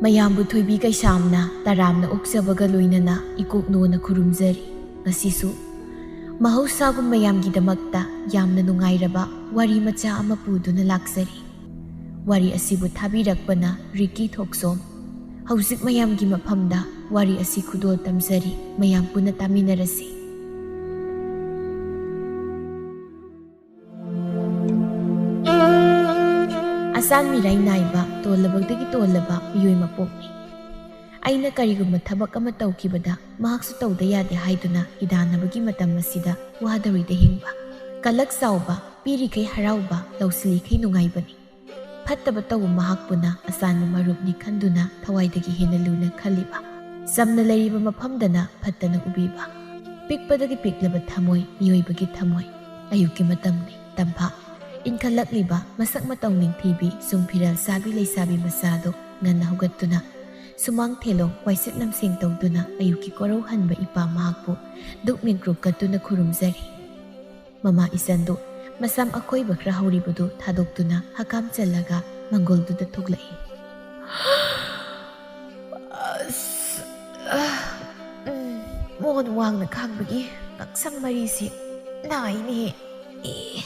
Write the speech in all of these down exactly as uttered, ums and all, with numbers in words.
ꯃꯌꯥꯝꯕꯨ ꯊꯣꯏꯕꯤ ꯀꯩꯁꯥꯝꯅ ꯇꯔꯥꯝꯅ ꯑꯣꯛꯆꯕꯒ ꯂꯣꯏꯅꯅ ꯏꯀꯣꯛꯅꯣꯅ ꯈꯨꯔꯨꯝꯖꯔꯤ꯫ ꯉꯁꯤꯁꯨ ꯃꯍꯧꯁꯥꯒꯨꯝ ꯃꯌꯥꯝꯒꯤꯗꯃꯛꯇ ꯌꯥꯝꯅ ꯅꯨꯡꯉꯥꯏꯔꯕ ꯋꯥꯔꯤ ꯃꯆꯥ ꯑꯃ ꯄꯨꯗꯨꯅ ꯂꯥꯛꯆꯔꯤ꯫ ꯋꯥꯔꯤ ꯑꯁꯤꯕꯨ ꯊꯥꯕꯤꯔꯛꯄꯅ ꯔꯤꯀꯤ ꯊꯣꯛꯆꯣꯝ꯫ ꯍꯧꯖꯤꯛ ꯃꯌꯥꯝꯒꯤ ꯃꯐꯝꯗ ꯋꯥꯔꯤ ꯑꯁꯤ ꯈꯨꯗꯣꯜ ꯇꯝꯖꯔꯤ, ꯃꯌꯥꯝ ꯄꯨꯟꯅ ꯇꯥꯃꯤꯟꯅꯔꯁꯤ꯫ ꯑꯁꯥꯟ ꯃꯤꯔꯥꯏ ꯅꯥꯏꯕ ꯇꯣꯜꯂꯕꯗꯒꯤ ꯇꯣꯜꯂꯕ ꯃꯤꯑꯣꯏ ꯃꯄꯣꯛꯅꯤ꯫ ꯑꯩꯅ ꯀꯔꯤꯒꯨꯝꯕ ꯊꯕꯛ ꯑꯃ ꯇꯧꯈꯤꯕꯗ ꯃꯍꯥꯛꯁꯨ ꯇꯧꯗ ꯌꯥꯗꯦ ꯍꯥꯏꯗꯨꯅ ꯏꯗꯥꯟꯅꯕꯒꯤ ꯃꯇꯝ ꯑꯁꯤꯗ ꯋꯥꯗꯧꯔꯤꯗ ꯍꯤꯡꯕ, ꯀꯂꯛ ꯆꯥꯎꯕ, ꯄꯤꯔꯤꯈꯩ ꯍꯔꯥꯎꯕ, ꯂꯧꯁꯤꯜꯂꯤꯈꯩ ꯅꯨꯡꯉꯥꯏꯕꯅꯤ꯫ ꯐꯠꯇꯕ ꯇꯧꯕ ꯃꯍꯥꯛꯄꯨꯅ ꯑꯁꯥꯟꯕ ꯃꯔꯨꯞꯅꯤ ꯈꯟꯗꯨꯅ ꯊꯋꯥꯏꯗꯒꯤ ꯍꯦꯟꯅ ꯂꯨꯅ ꯈꯜꯂꯤꯕ, ꯆꯝꯅ ꯂꯩꯔꯤꯕ ꯃꯐꯝꯗꯅ ꯐꯠꯇꯅ ꯎꯕꯤꯕ, ꯄꯤꯛꯄꯗꯒꯤ ꯄꯤꯛꯂꯕ ꯊꯃꯣꯏ, ꯃꯤꯑꯣꯏꯕꯒꯤ ꯊꯃꯣꯏ꯫ ꯑꯌꯨꯛꯀꯤ ꯃꯇꯝꯅꯤ, ꯇꯝꯐꯥ꯫ ꯏꯟꯈꯠꯂꯛꯂꯤꯕ ꯃꯁꯛ ꯃꯇꯧ ꯅꯤꯡꯊꯤꯕꯤ ꯁꯨꯝ ꯐꯤꯔꯥꯜ ꯆꯥꯕꯤ ꯂꯩꯁꯥꯕꯤ ꯃꯆꯥꯗꯣ ꯉꯟꯅ ꯍꯧꯒꯠꯇꯨꯅ ꯁꯨꯃꯥꯡ ꯊꯦꯂꯣꯡ ꯋꯥꯏꯁꯤꯠ ꯅꯝꯁꯦꯡ ꯇꯧꯗꯨꯅ ꯑꯌꯨꯛꯀꯤ ꯀꯣꯔꯧ ꯍꯟꯕ ꯏꯄꯥ ꯃꯍꯥꯛꯄꯨ ꯗꯨꯛ ꯅꯤꯡꯀ꯭ꯔꯨꯞ ꯀꯠꯇꯨꯅ ꯈꯨꯔꯨꯝꯖꯔꯤ꯫ ꯃꯃꯥ ꯏꯆꯟꯗꯨ ꯃꯁꯝ ꯑꯈꯣꯏꯕ ꯈꯔ ꯍꯧꯔꯤꯕꯗꯨ ꯊꯥꯗꯣꯛꯇꯨꯅ ꯍꯀꯥꯝ ꯆꯜꯂꯒ ꯃꯪꯒꯣꯜꯗꯨꯗ ꯊꯣꯛꯂꯛꯏ꯫ ꯑꯁ, ꯑ, ꯎꯝ, ꯃꯣꯟ ꯋꯥꯡꯅ ꯈꯥꯡꯕꯒꯤ ꯉꯛꯁꯝ ꯃꯔꯤꯁꯤ ꯅꯥꯏꯅꯦ꯫ ꯑꯦ,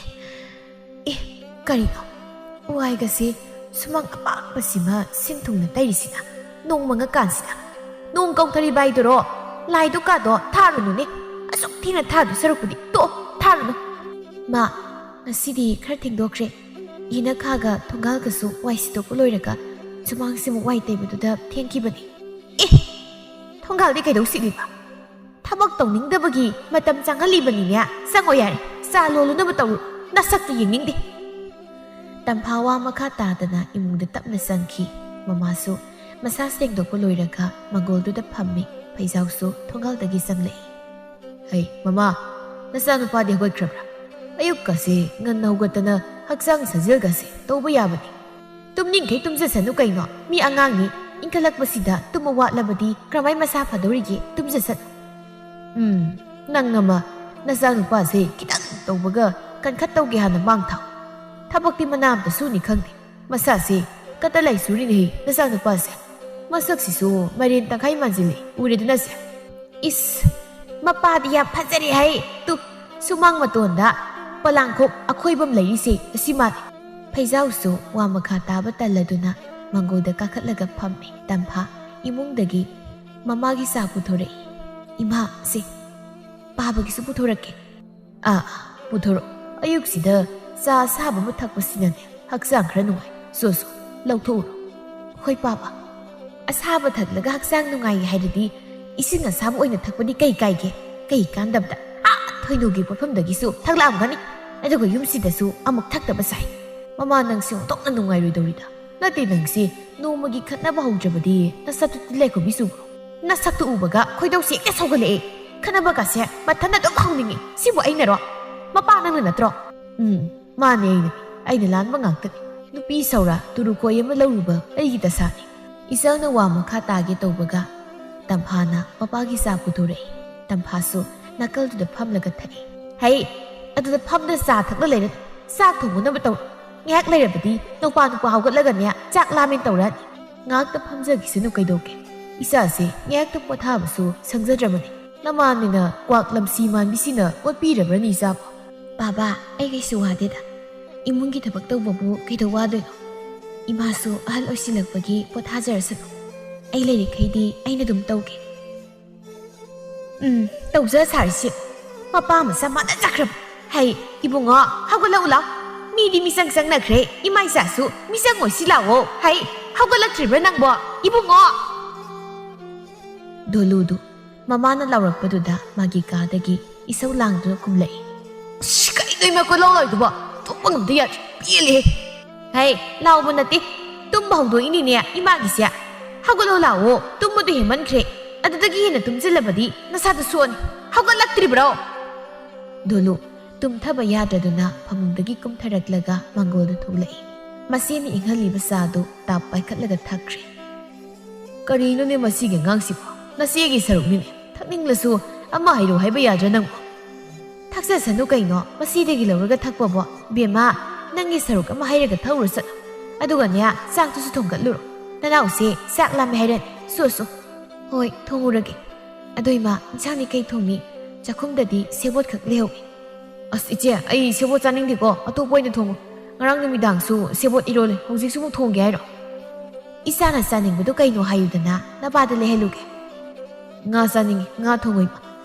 ꯑꯦ, ꯀꯔꯤꯅꯣ? ꯋꯥꯏꯒꯁꯦ ꯁꯨꯃꯥꯡ ꯑꯄꯥꯛꯄꯁꯤꯃ ꯁꯤꯟ ꯊꯨꯡꯅ ꯇꯩꯔꯤꯁꯤꯅ? ꯅꯣꯡ ꯃꯪꯉꯀꯥꯟꯁꯤꯗ? ꯅꯣꯡ ꯀꯧꯊꯔꯤꯕ ꯍꯥꯏꯗꯨꯔꯣ? ꯂꯥꯏꯗꯨ ꯀꯥꯗꯣ ꯊꯥꯔꯨꯅꯨꯅꯦ꯫ ꯑꯁꯨꯛ ꯊꯦꯡꯅ ꯊꯥꯗꯨ ꯁꯔꯨꯛꯄꯨꯗꯤ ꯇꯣꯛꯑꯣ, ꯊꯥꯔꯨꯅꯨ꯫ ꯃꯥ, ꯉꯁꯤꯗꯤ ꯈꯔ ꯊꯦꯡꯗꯣꯛꯈ꯭ꯔꯦ꯫ ꯏꯅꯈꯥꯒ ꯊꯣꯡꯒꯥꯜꯒꯁꯨ ꯋꯥꯏ ꯁꯤꯠꯇꯣꯛꯄ ꯂꯣꯏꯔꯒ ꯁꯨꯃꯥꯡꯁꯤꯃꯨꯛ ꯋꯥꯏ ꯇꯩꯕꯗꯨꯗ ꯊꯦꯡꯈꯤꯕꯅꯤ꯫ ꯑꯦ! ꯊꯣꯡꯒꯥꯜꯗꯤ ꯀꯩꯗꯧ ꯁꯤꯠꯂꯤꯕ? ꯊꯕꯛ ꯇꯧꯅꯤꯡꯗꯕꯒꯤ ꯃꯇꯝ ꯆꯪꯍꯜꯂꯤꯕꯅꯤꯅꯦ꯫ ꯆꯪꯉꯣ ꯌꯥꯔꯦ, ꯆꯥ ꯂꯣꯜꯂꯨꯅꯕ ꯇꯧꯔꯨ, ꯅꯁꯛꯇꯨ ꯌꯦꯡꯅꯤꯡꯗꯦ꯫ ꯇꯝꯐꯥ ꯋꯥ ꯃꯈꯥ ꯇꯥꯗꯅ ꯏꯃꯨꯡꯗ ꯇꯞꯅ ꯆꯪꯈꯤ꯫ ꯃꯃꯥꯁꯨ ꯃꯁꯥ ꯁꯦꯡꯗꯣꯛꯄ ꯂꯣꯏꯔꯒ ꯃꯪꯒꯣꯜꯗꯨꯗ ꯐꯝꯃꯤ, ꯐꯩꯖꯥꯎꯁꯨ ꯊꯣꯡꯒꯥꯜꯗꯒꯤ ꯆꯪꯂꯛꯏ꯫ ꯍꯩ, ꯃꯃꯥ, ꯅꯆꯥꯅꯨꯄꯥꯗꯤ ꯍꯧꯒꯠꯈ꯭ꯔꯕ꯭ꯔꯥ? ꯑꯌꯨꯛꯀꯁꯦ ꯉꯟꯅ ꯍꯧꯒꯠꯇꯅ ꯍꯛꯆꯥꯡ ꯁꯥꯖꯦꯜꯒꯁꯦ ꯇꯧꯕ ꯌꯥꯕꯅꯤ꯫ ꯇꯨꯝꯅꯤꯡꯈꯩ ꯇꯨꯝꯖꯁꯅꯨ ꯀꯩꯅꯣ, ꯃꯤ ꯑꯉꯥꯡꯅꯤ, ꯏꯟꯈꯠꯂꯛꯄꯁꯤꯗ ꯇꯨꯝꯕ ꯋꯥꯠꯂꯕꯗꯤ ꯀꯔꯝꯍꯥꯏ ꯃꯁꯥ ꯐꯗꯧꯔꯤꯒꯦ? ꯇꯨꯝꯖꯁꯅꯨ꯫ ꯎꯝ, ꯅꯪ ꯑꯃ, ꯅꯆꯥꯅꯨꯄꯥꯁꯦ ꯈꯤꯇꯪ ꯇꯧꯕꯒ ꯀꯟꯈꯠ ꯇꯧꯒꯦ ꯍꯥꯟꯅ ꯃꯥꯡ ꯊꯥꯎ꯫ ꯊꯕꯛꯇꯤ ꯃꯅꯥ ꯑꯝꯇ ꯁꯨꯅꯤ ꯈꯪꯗꯦ꯫ ꯃꯁꯥꯁꯦ ꯀꯇꯂꯥꯏ ꯆꯨꯔꯤꯅꯦꯍꯦ ꯅꯆꯥꯅꯨꯄꯥꯁꯦ꯫ ꯃꯁꯛꯁꯤꯁꯨ ꯃꯥꯏꯔꯦꯟ ꯇꯪꯈꯥꯏ ꯃꯥꯟꯁꯤꯜꯂꯦ, ꯎꯔꯦꯗꯅ ꯁꯦ꯫ ꯏꯁ, ꯃꯄꯥꯗꯤ ꯌꯥꯝ ꯐꯖꯔꯦ ꯍꯥꯏ꯫ ꯇꯨ, ꯁꯨꯃꯥꯡ ꯃꯇꯣꯟꯗ ꯄꯣꯂꯥꯡꯈꯣꯛ ꯑꯈꯣꯏꯕ ꯑꯃ ꯂꯩꯔꯤꯁꯦ ꯑꯁꯤ ꯃꯥꯜꯂꯦ꯫ ꯐꯩꯖꯥꯎꯁꯨ ꯋꯥ ꯃꯈꯥ ꯇꯥꯕ ꯇꯜꯂꯗꯨꯅ ꯃꯥꯡꯒꯣꯜꯗ ꯀꯥꯈꯠꯂꯒ ꯐꯝꯃꯦ꯫ ꯇꯝꯐꯥ ꯏꯃꯨꯡꯗꯒꯤ ꯃꯃꯥꯒꯤ ꯆꯥ ꯄꯨꯊꯣꯔꯛꯏ꯫ "ꯏꯃꯥ, ꯁꯦ, ꯄꯥꯕꯒꯤꯁꯨ ꯄꯨꯊꯣꯔꯛꯀꯦ꯫" "ꯑꯥ, ꯑꯥ, ꯄꯨꯊꯣꯔꯛꯑꯣ꯫ ꯑꯌꯨꯛꯁꯤꯗ ꯆꯥ ꯑꯁꯥꯕ ꯑꯃ ꯊꯛꯄꯁꯤꯅꯅꯦ ꯍꯛꯆꯥꯡ ꯈꯔ ꯅꯨꯡꯉꯥꯏ꯫ ꯁꯣ, ꯁꯣ, ꯂꯧꯊꯣꯛꯎꯔꯣ꯫" "ꯍꯣꯏ ꯄꯥꯕ꯫" "ꯑꯁꯥꯕ ꯊꯛꯂꯒ ꯍꯛꯆꯥꯡ ꯅꯨꯡꯉꯥꯏ ꯍꯥꯏꯔꯗꯤ ꯏꯁꯤꯡ ꯑꯁꯥꯕ ꯑꯣꯏꯅ ꯊꯛꯄꯗꯤ ꯀꯩ ꯀꯥꯏꯒꯦ? ꯀꯩ ꯀꯥꯟꯗꯕꯗ ꯑꯥ ꯊꯣꯏꯅꯨꯒꯤ ꯄꯣꯠꯐꯝꯗꯒꯤꯁꯨ ꯊꯛꯂꯛꯑꯝꯒꯅꯤ꯫ ꯑꯗꯨꯒ ꯌꯨꯝꯁꯤꯗꯁꯨ ꯑꯃꯨꯛ ꯊꯛꯇꯕ ꯁꯥꯏ꯫ ꯃꯃꯥ, ꯅꯪꯁꯦ ꯑꯣꯟꯊꯣꯛꯅ ꯅꯨꯡꯉꯥꯏꯔꯣꯏꯗꯧꯔꯤꯗ꯫ ꯅꯠꯇꯦ, ꯅꯪꯁꯦ ꯅꯣꯡꯃꯒꯤ ꯈꯠꯅꯕ ꯍꯧꯗ꯭ꯔꯕꯗꯤ ꯅꯁꯛꯇꯨꯗꯤ ꯂꯩꯈꯣꯝꯕꯤ ꯆꯨꯕ꯭ꯔꯣ? ꯅꯁꯛꯇꯨ ꯎꯕꯒ ꯈꯣꯏꯗꯧꯁꯦ ꯍꯦꯛꯇ ꯁꯧꯒꯠꯂꯛꯑꯦ꯫ ꯈꯠꯅꯕꯒꯁꯦ ꯃꯊꯟꯇ ꯑꯗꯨꯝ ꯍꯧꯅꯤꯡꯉꯤ꯫ ꯁꯤꯕꯨ ꯑꯩꯅꯔꯣ? ꯃꯄꯥ ꯅꯪꯅ ꯅꯠꯇ꯭ꯔꯣ?" "ꯎꯝ, ꯃꯥꯅꯦ, ꯑꯩꯅ꯫ ꯑꯩꯅ ꯂꯥꯟꯕ ꯉꯥꯛꯇꯅꯤ꯫ ꯅꯨꯄꯤ ꯁꯧꯔꯥ ꯇꯨꯔꯨꯀꯣꯏ ꯑꯃ ꯂꯧꯔꯨꯕ ꯑꯩꯒꯤ ꯗꯁꯥꯅꯤ꯫" ꯏꯆꯜꯅ ꯋꯥ ꯃꯈꯥ ꯇꯥꯒꯦ ꯇꯧꯕꯒ ꯇꯝꯐꯥꯅ ꯃꯄꯥꯒꯤ ꯆꯥ ꯄꯨꯊꯣꯔꯛꯏ꯫ ꯇꯝꯐꯥꯁꯨ ꯅꯥꯀꯜꯗꯨꯗ ꯐꯝꯂꯒ ꯊꯛꯏ꯫ "ꯍꯩ, ꯑꯗꯨꯗ ꯐꯝꯗ ꯆꯥ ꯊꯛꯂ ꯂꯩꯔꯦ꯫ ꯆꯥꯛ ꯊꯣꯡꯕꯅꯕ ꯇꯧꯔꯣ꯫ ꯉꯥꯏꯍꯥꯛ ꯂꯩꯔꯕꯗꯤ ꯅꯨꯄꯥ ꯅꯨꯄꯥ ꯍꯧꯒꯠꯂꯒꯅꯦ ꯆꯥꯛ ꯂꯥꯝꯃꯦꯅ ꯇꯧꯔꯛꯑꯅꯤ꯫ ꯉꯥꯏꯍꯥꯛꯇ ꯐꯝꯖꯈꯤꯁꯅꯨ ꯀꯩꯗꯧꯒꯦ? ꯏꯆꯥꯁꯦ ꯉꯥꯏꯍꯥꯛꯇ ꯄꯣꯊꯥꯕꯁꯨ ꯁꯪꯖꯗ꯭ꯔꯕꯅꯤ꯫ ꯅꯃꯥꯟꯅꯤꯅ ꯀ꯭ꯋꯥꯛ ꯂꯝꯁꯤ ꯃꯥꯟꯕꯤꯁꯤꯅ ꯑꯣꯠꯄꯤꯔꯕ꯭ꯔꯅꯤ ꯏꯆꯥꯕꯨ?" "ꯕꯥꯕꯥ, ꯑꯩ ꯀꯩꯁꯨ ꯋꯥꯗꯦꯗ꯫ ꯏꯃꯨꯡꯒꯤ ꯊꯕꯛ ꯇꯧꯕꯕꯨ ꯀꯩꯗꯧ ꯋꯥꯗꯣꯏꯅꯣ? ꯏꯃꯥꯁꯨ ꯑꯍꯜ ꯑꯣꯏꯁꯤꯜꯂꯛꯄꯒꯤ ꯄꯣꯊꯥꯖꯔꯁꯅꯨ꯫ ꯑꯩ ꯂꯩꯔꯤꯈꯩꯗꯤ ꯑꯩꯅ ꯑꯗꯨꯝ ꯇꯧꯒꯦ꯫" "ꯎꯝ, ꯇꯧꯖ ꯁꯥꯔꯤꯁꯤ꯫ ꯃꯄꯥ ꯃꯆꯥ ꯃꯥꯟꯅꯖꯈ꯭ꯔꯕ꯫ ꯍꯩ, ꯏꯕꯨꯡꯉꯣ, ꯍꯧꯒꯠꯂꯛꯎ ꯂꯥꯎ꯫ ꯃꯤꯗꯤ ꯃꯤꯆꯪ ꯆꯪꯅꯈ꯭ꯔꯦ, ꯏꯃꯥ ꯏꯆꯥꯁꯨ ꯃꯤꯆꯪ ꯑꯣꯏꯁꯤ ꯂꯥꯎꯑꯣ꯫ ꯍꯩ, ꯍꯧꯒꯠꯂꯛꯇ꯭ꯔꯤꯕ꯭ꯔꯥ ꯅꯪꯕꯣ, ꯏꯕꯨꯡꯉꯣ?" ꯗꯣꯂꯨꯗꯨ ꯃꯃꯥꯅ ꯂꯥꯎꯔꯛꯄꯗꯨꯗ ꯃꯥꯒꯤ ꯀꯥꯗꯒꯤ ꯏꯁꯧ ꯂꯥꯡꯗꯨꯅ ꯀꯨꯝꯂꯛꯏ꯫ "ꯑꯁ, ꯀꯩꯅꯣ ꯏꯃꯥ ꯀꯣꯏꯂꯥꯎ ꯂꯥꯎꯔꯤꯗꯨꯕꯣ? ꯇꯨꯝꯕ ꯉꯝꯗ ꯌꯥꯗ꯭ꯔꯦ, ꯄꯦꯜꯂꯦꯍꯦ!" "ꯍꯩ, ꯂꯥꯎꯕ ꯅꯠꯇꯦ, ꯇꯨꯝꯕ ꯍꯧꯗꯣꯛꯏꯅꯤꯅꯦ ꯏꯃꯥꯒꯤꯁꯦ꯫ ꯍꯧꯒꯠꯂꯣ ꯂꯥꯛꯑꯣ, ꯇꯨꯝꯕꯗꯣ ꯍꯦꯟꯃꯟꯈ꯭ꯔꯦ꯫ ꯑꯗꯨꯗꯒꯤ ꯍꯦꯟꯅ ꯇꯨꯝꯁꯤꯜꯂꯕꯗꯤ ꯅꯁꯥꯗꯣ ꯁꯣꯛꯑꯅꯤ꯫ ꯍꯧꯒꯠꯂꯛꯇ꯭ꯔꯤꯕ꯭ꯔꯣ?" ꯗꯣꯂꯨ ꯇꯨꯝꯊꯕ ꯌꯥꯗ꯭ꯔꯗꯨꯅ ꯐꯃꯨꯡꯗꯒꯤ ꯀꯨꯝꯊꯔꯛꯂꯒ ꯃꯥꯡꯒꯣꯜꯗ ꯊꯣꯛꯂꯛꯏ꯫ ꯃꯆꯦꯅ ꯏꯪꯍꯜꯂꯤꯕ ꯆꯥꯗꯨ ꯇꯥꯞ ꯄꯥꯏꯈꯠꯂꯒ ꯊꯛꯈ꯭ꯔꯦ꯫ "ꯀꯔꯤꯅꯣꯅꯦ ꯃꯁꯤꯒꯤ ꯑꯉꯥꯡꯁꯤꯕꯣ? ꯅꯆꯦꯒꯤ ꯁꯔꯨꯛꯅꯤꯅꯦ꯫ ꯊꯛꯅꯤꯡꯂꯁꯨ ꯑꯃ ꯍꯩꯔꯨ ꯍꯥꯏꯕ ꯌꯥꯗ꯭ꯔꯥ ꯅꯪꯕꯣ?" "ꯊꯛꯆꯁꯅꯨ ꯀꯩꯅꯣ, ꯃꯆꯦꯗꯒꯤ ꯂꯧꯔꯒ ꯊꯛꯄꯕꯣ? ꯕꯦꯝꯃ, ꯅꯪꯒꯤ ꯁꯔꯨꯛ ꯑꯃ ꯍꯩꯔꯒ ꯊꯛꯎꯔꯣ ꯆꯠꯂꯣ꯫ ꯑꯗꯨꯒꯅꯦ, ꯆꯥꯛꯇꯨꯁꯨ ꯊꯣꯡꯒꯠꯂꯨꯔꯣ꯫" ꯅꯅꯥꯎꯁꯦ ꯆꯥꯛ ꯂꯥꯝꯃꯦ ꯍꯥꯏꯔꯅꯤ꯫ ꯁꯣ, ꯁꯣ꯫ ꯍꯣꯏ, ꯊꯣꯡꯉꯨꯔꯒꯦ꯫ ꯑꯗꯣ ꯏꯃꯥ, ꯏꯟꯁꯥꯡꯗꯤ ꯀꯩ ꯊꯣꯡꯅꯤ? ꯆꯥꯛꯈꯨꯝꯗꯗꯤ ꯁꯦꯕꯣꯠ ꯈꯛ ꯂꯩꯍꯧꯏ꯫ ꯑꯁ ꯏꯆꯦ, ꯑꯩ ꯁꯦꯕꯣꯠ ꯆꯥꯅꯤꯡꯗꯦꯀꯣ, ꯑꯇꯣꯞꯄ ꯑꯣꯏꯅ ꯊꯣꯡꯉꯣ꯫ ꯉꯔꯥꯡ ꯅꯨꯃꯤꯗꯥꯡꯁꯨ ꯁꯦꯕꯣꯠ ꯏꯔꯣꯜꯂꯦ, ꯍꯧꯖꯤꯛꯁꯨ ꯑꯃꯨꯛ ꯊꯣꯡꯒꯦ ꯍꯥꯏꯔꯣ? ꯏꯆꯥꯅ ꯆꯥꯅꯤꯡꯕꯗꯣ ꯀꯩꯅꯣ ꯍꯥꯏꯌꯨꯗꯅ, ꯅꯄꯥꯗ ꯂꯩꯍꯜꯂꯨꯒꯦ꯫ ꯉꯥ ꯆꯥꯅꯤꯡꯉꯤ, ꯉꯥ ꯊꯣꯡꯉꯣ ꯏꯃꯥ꯫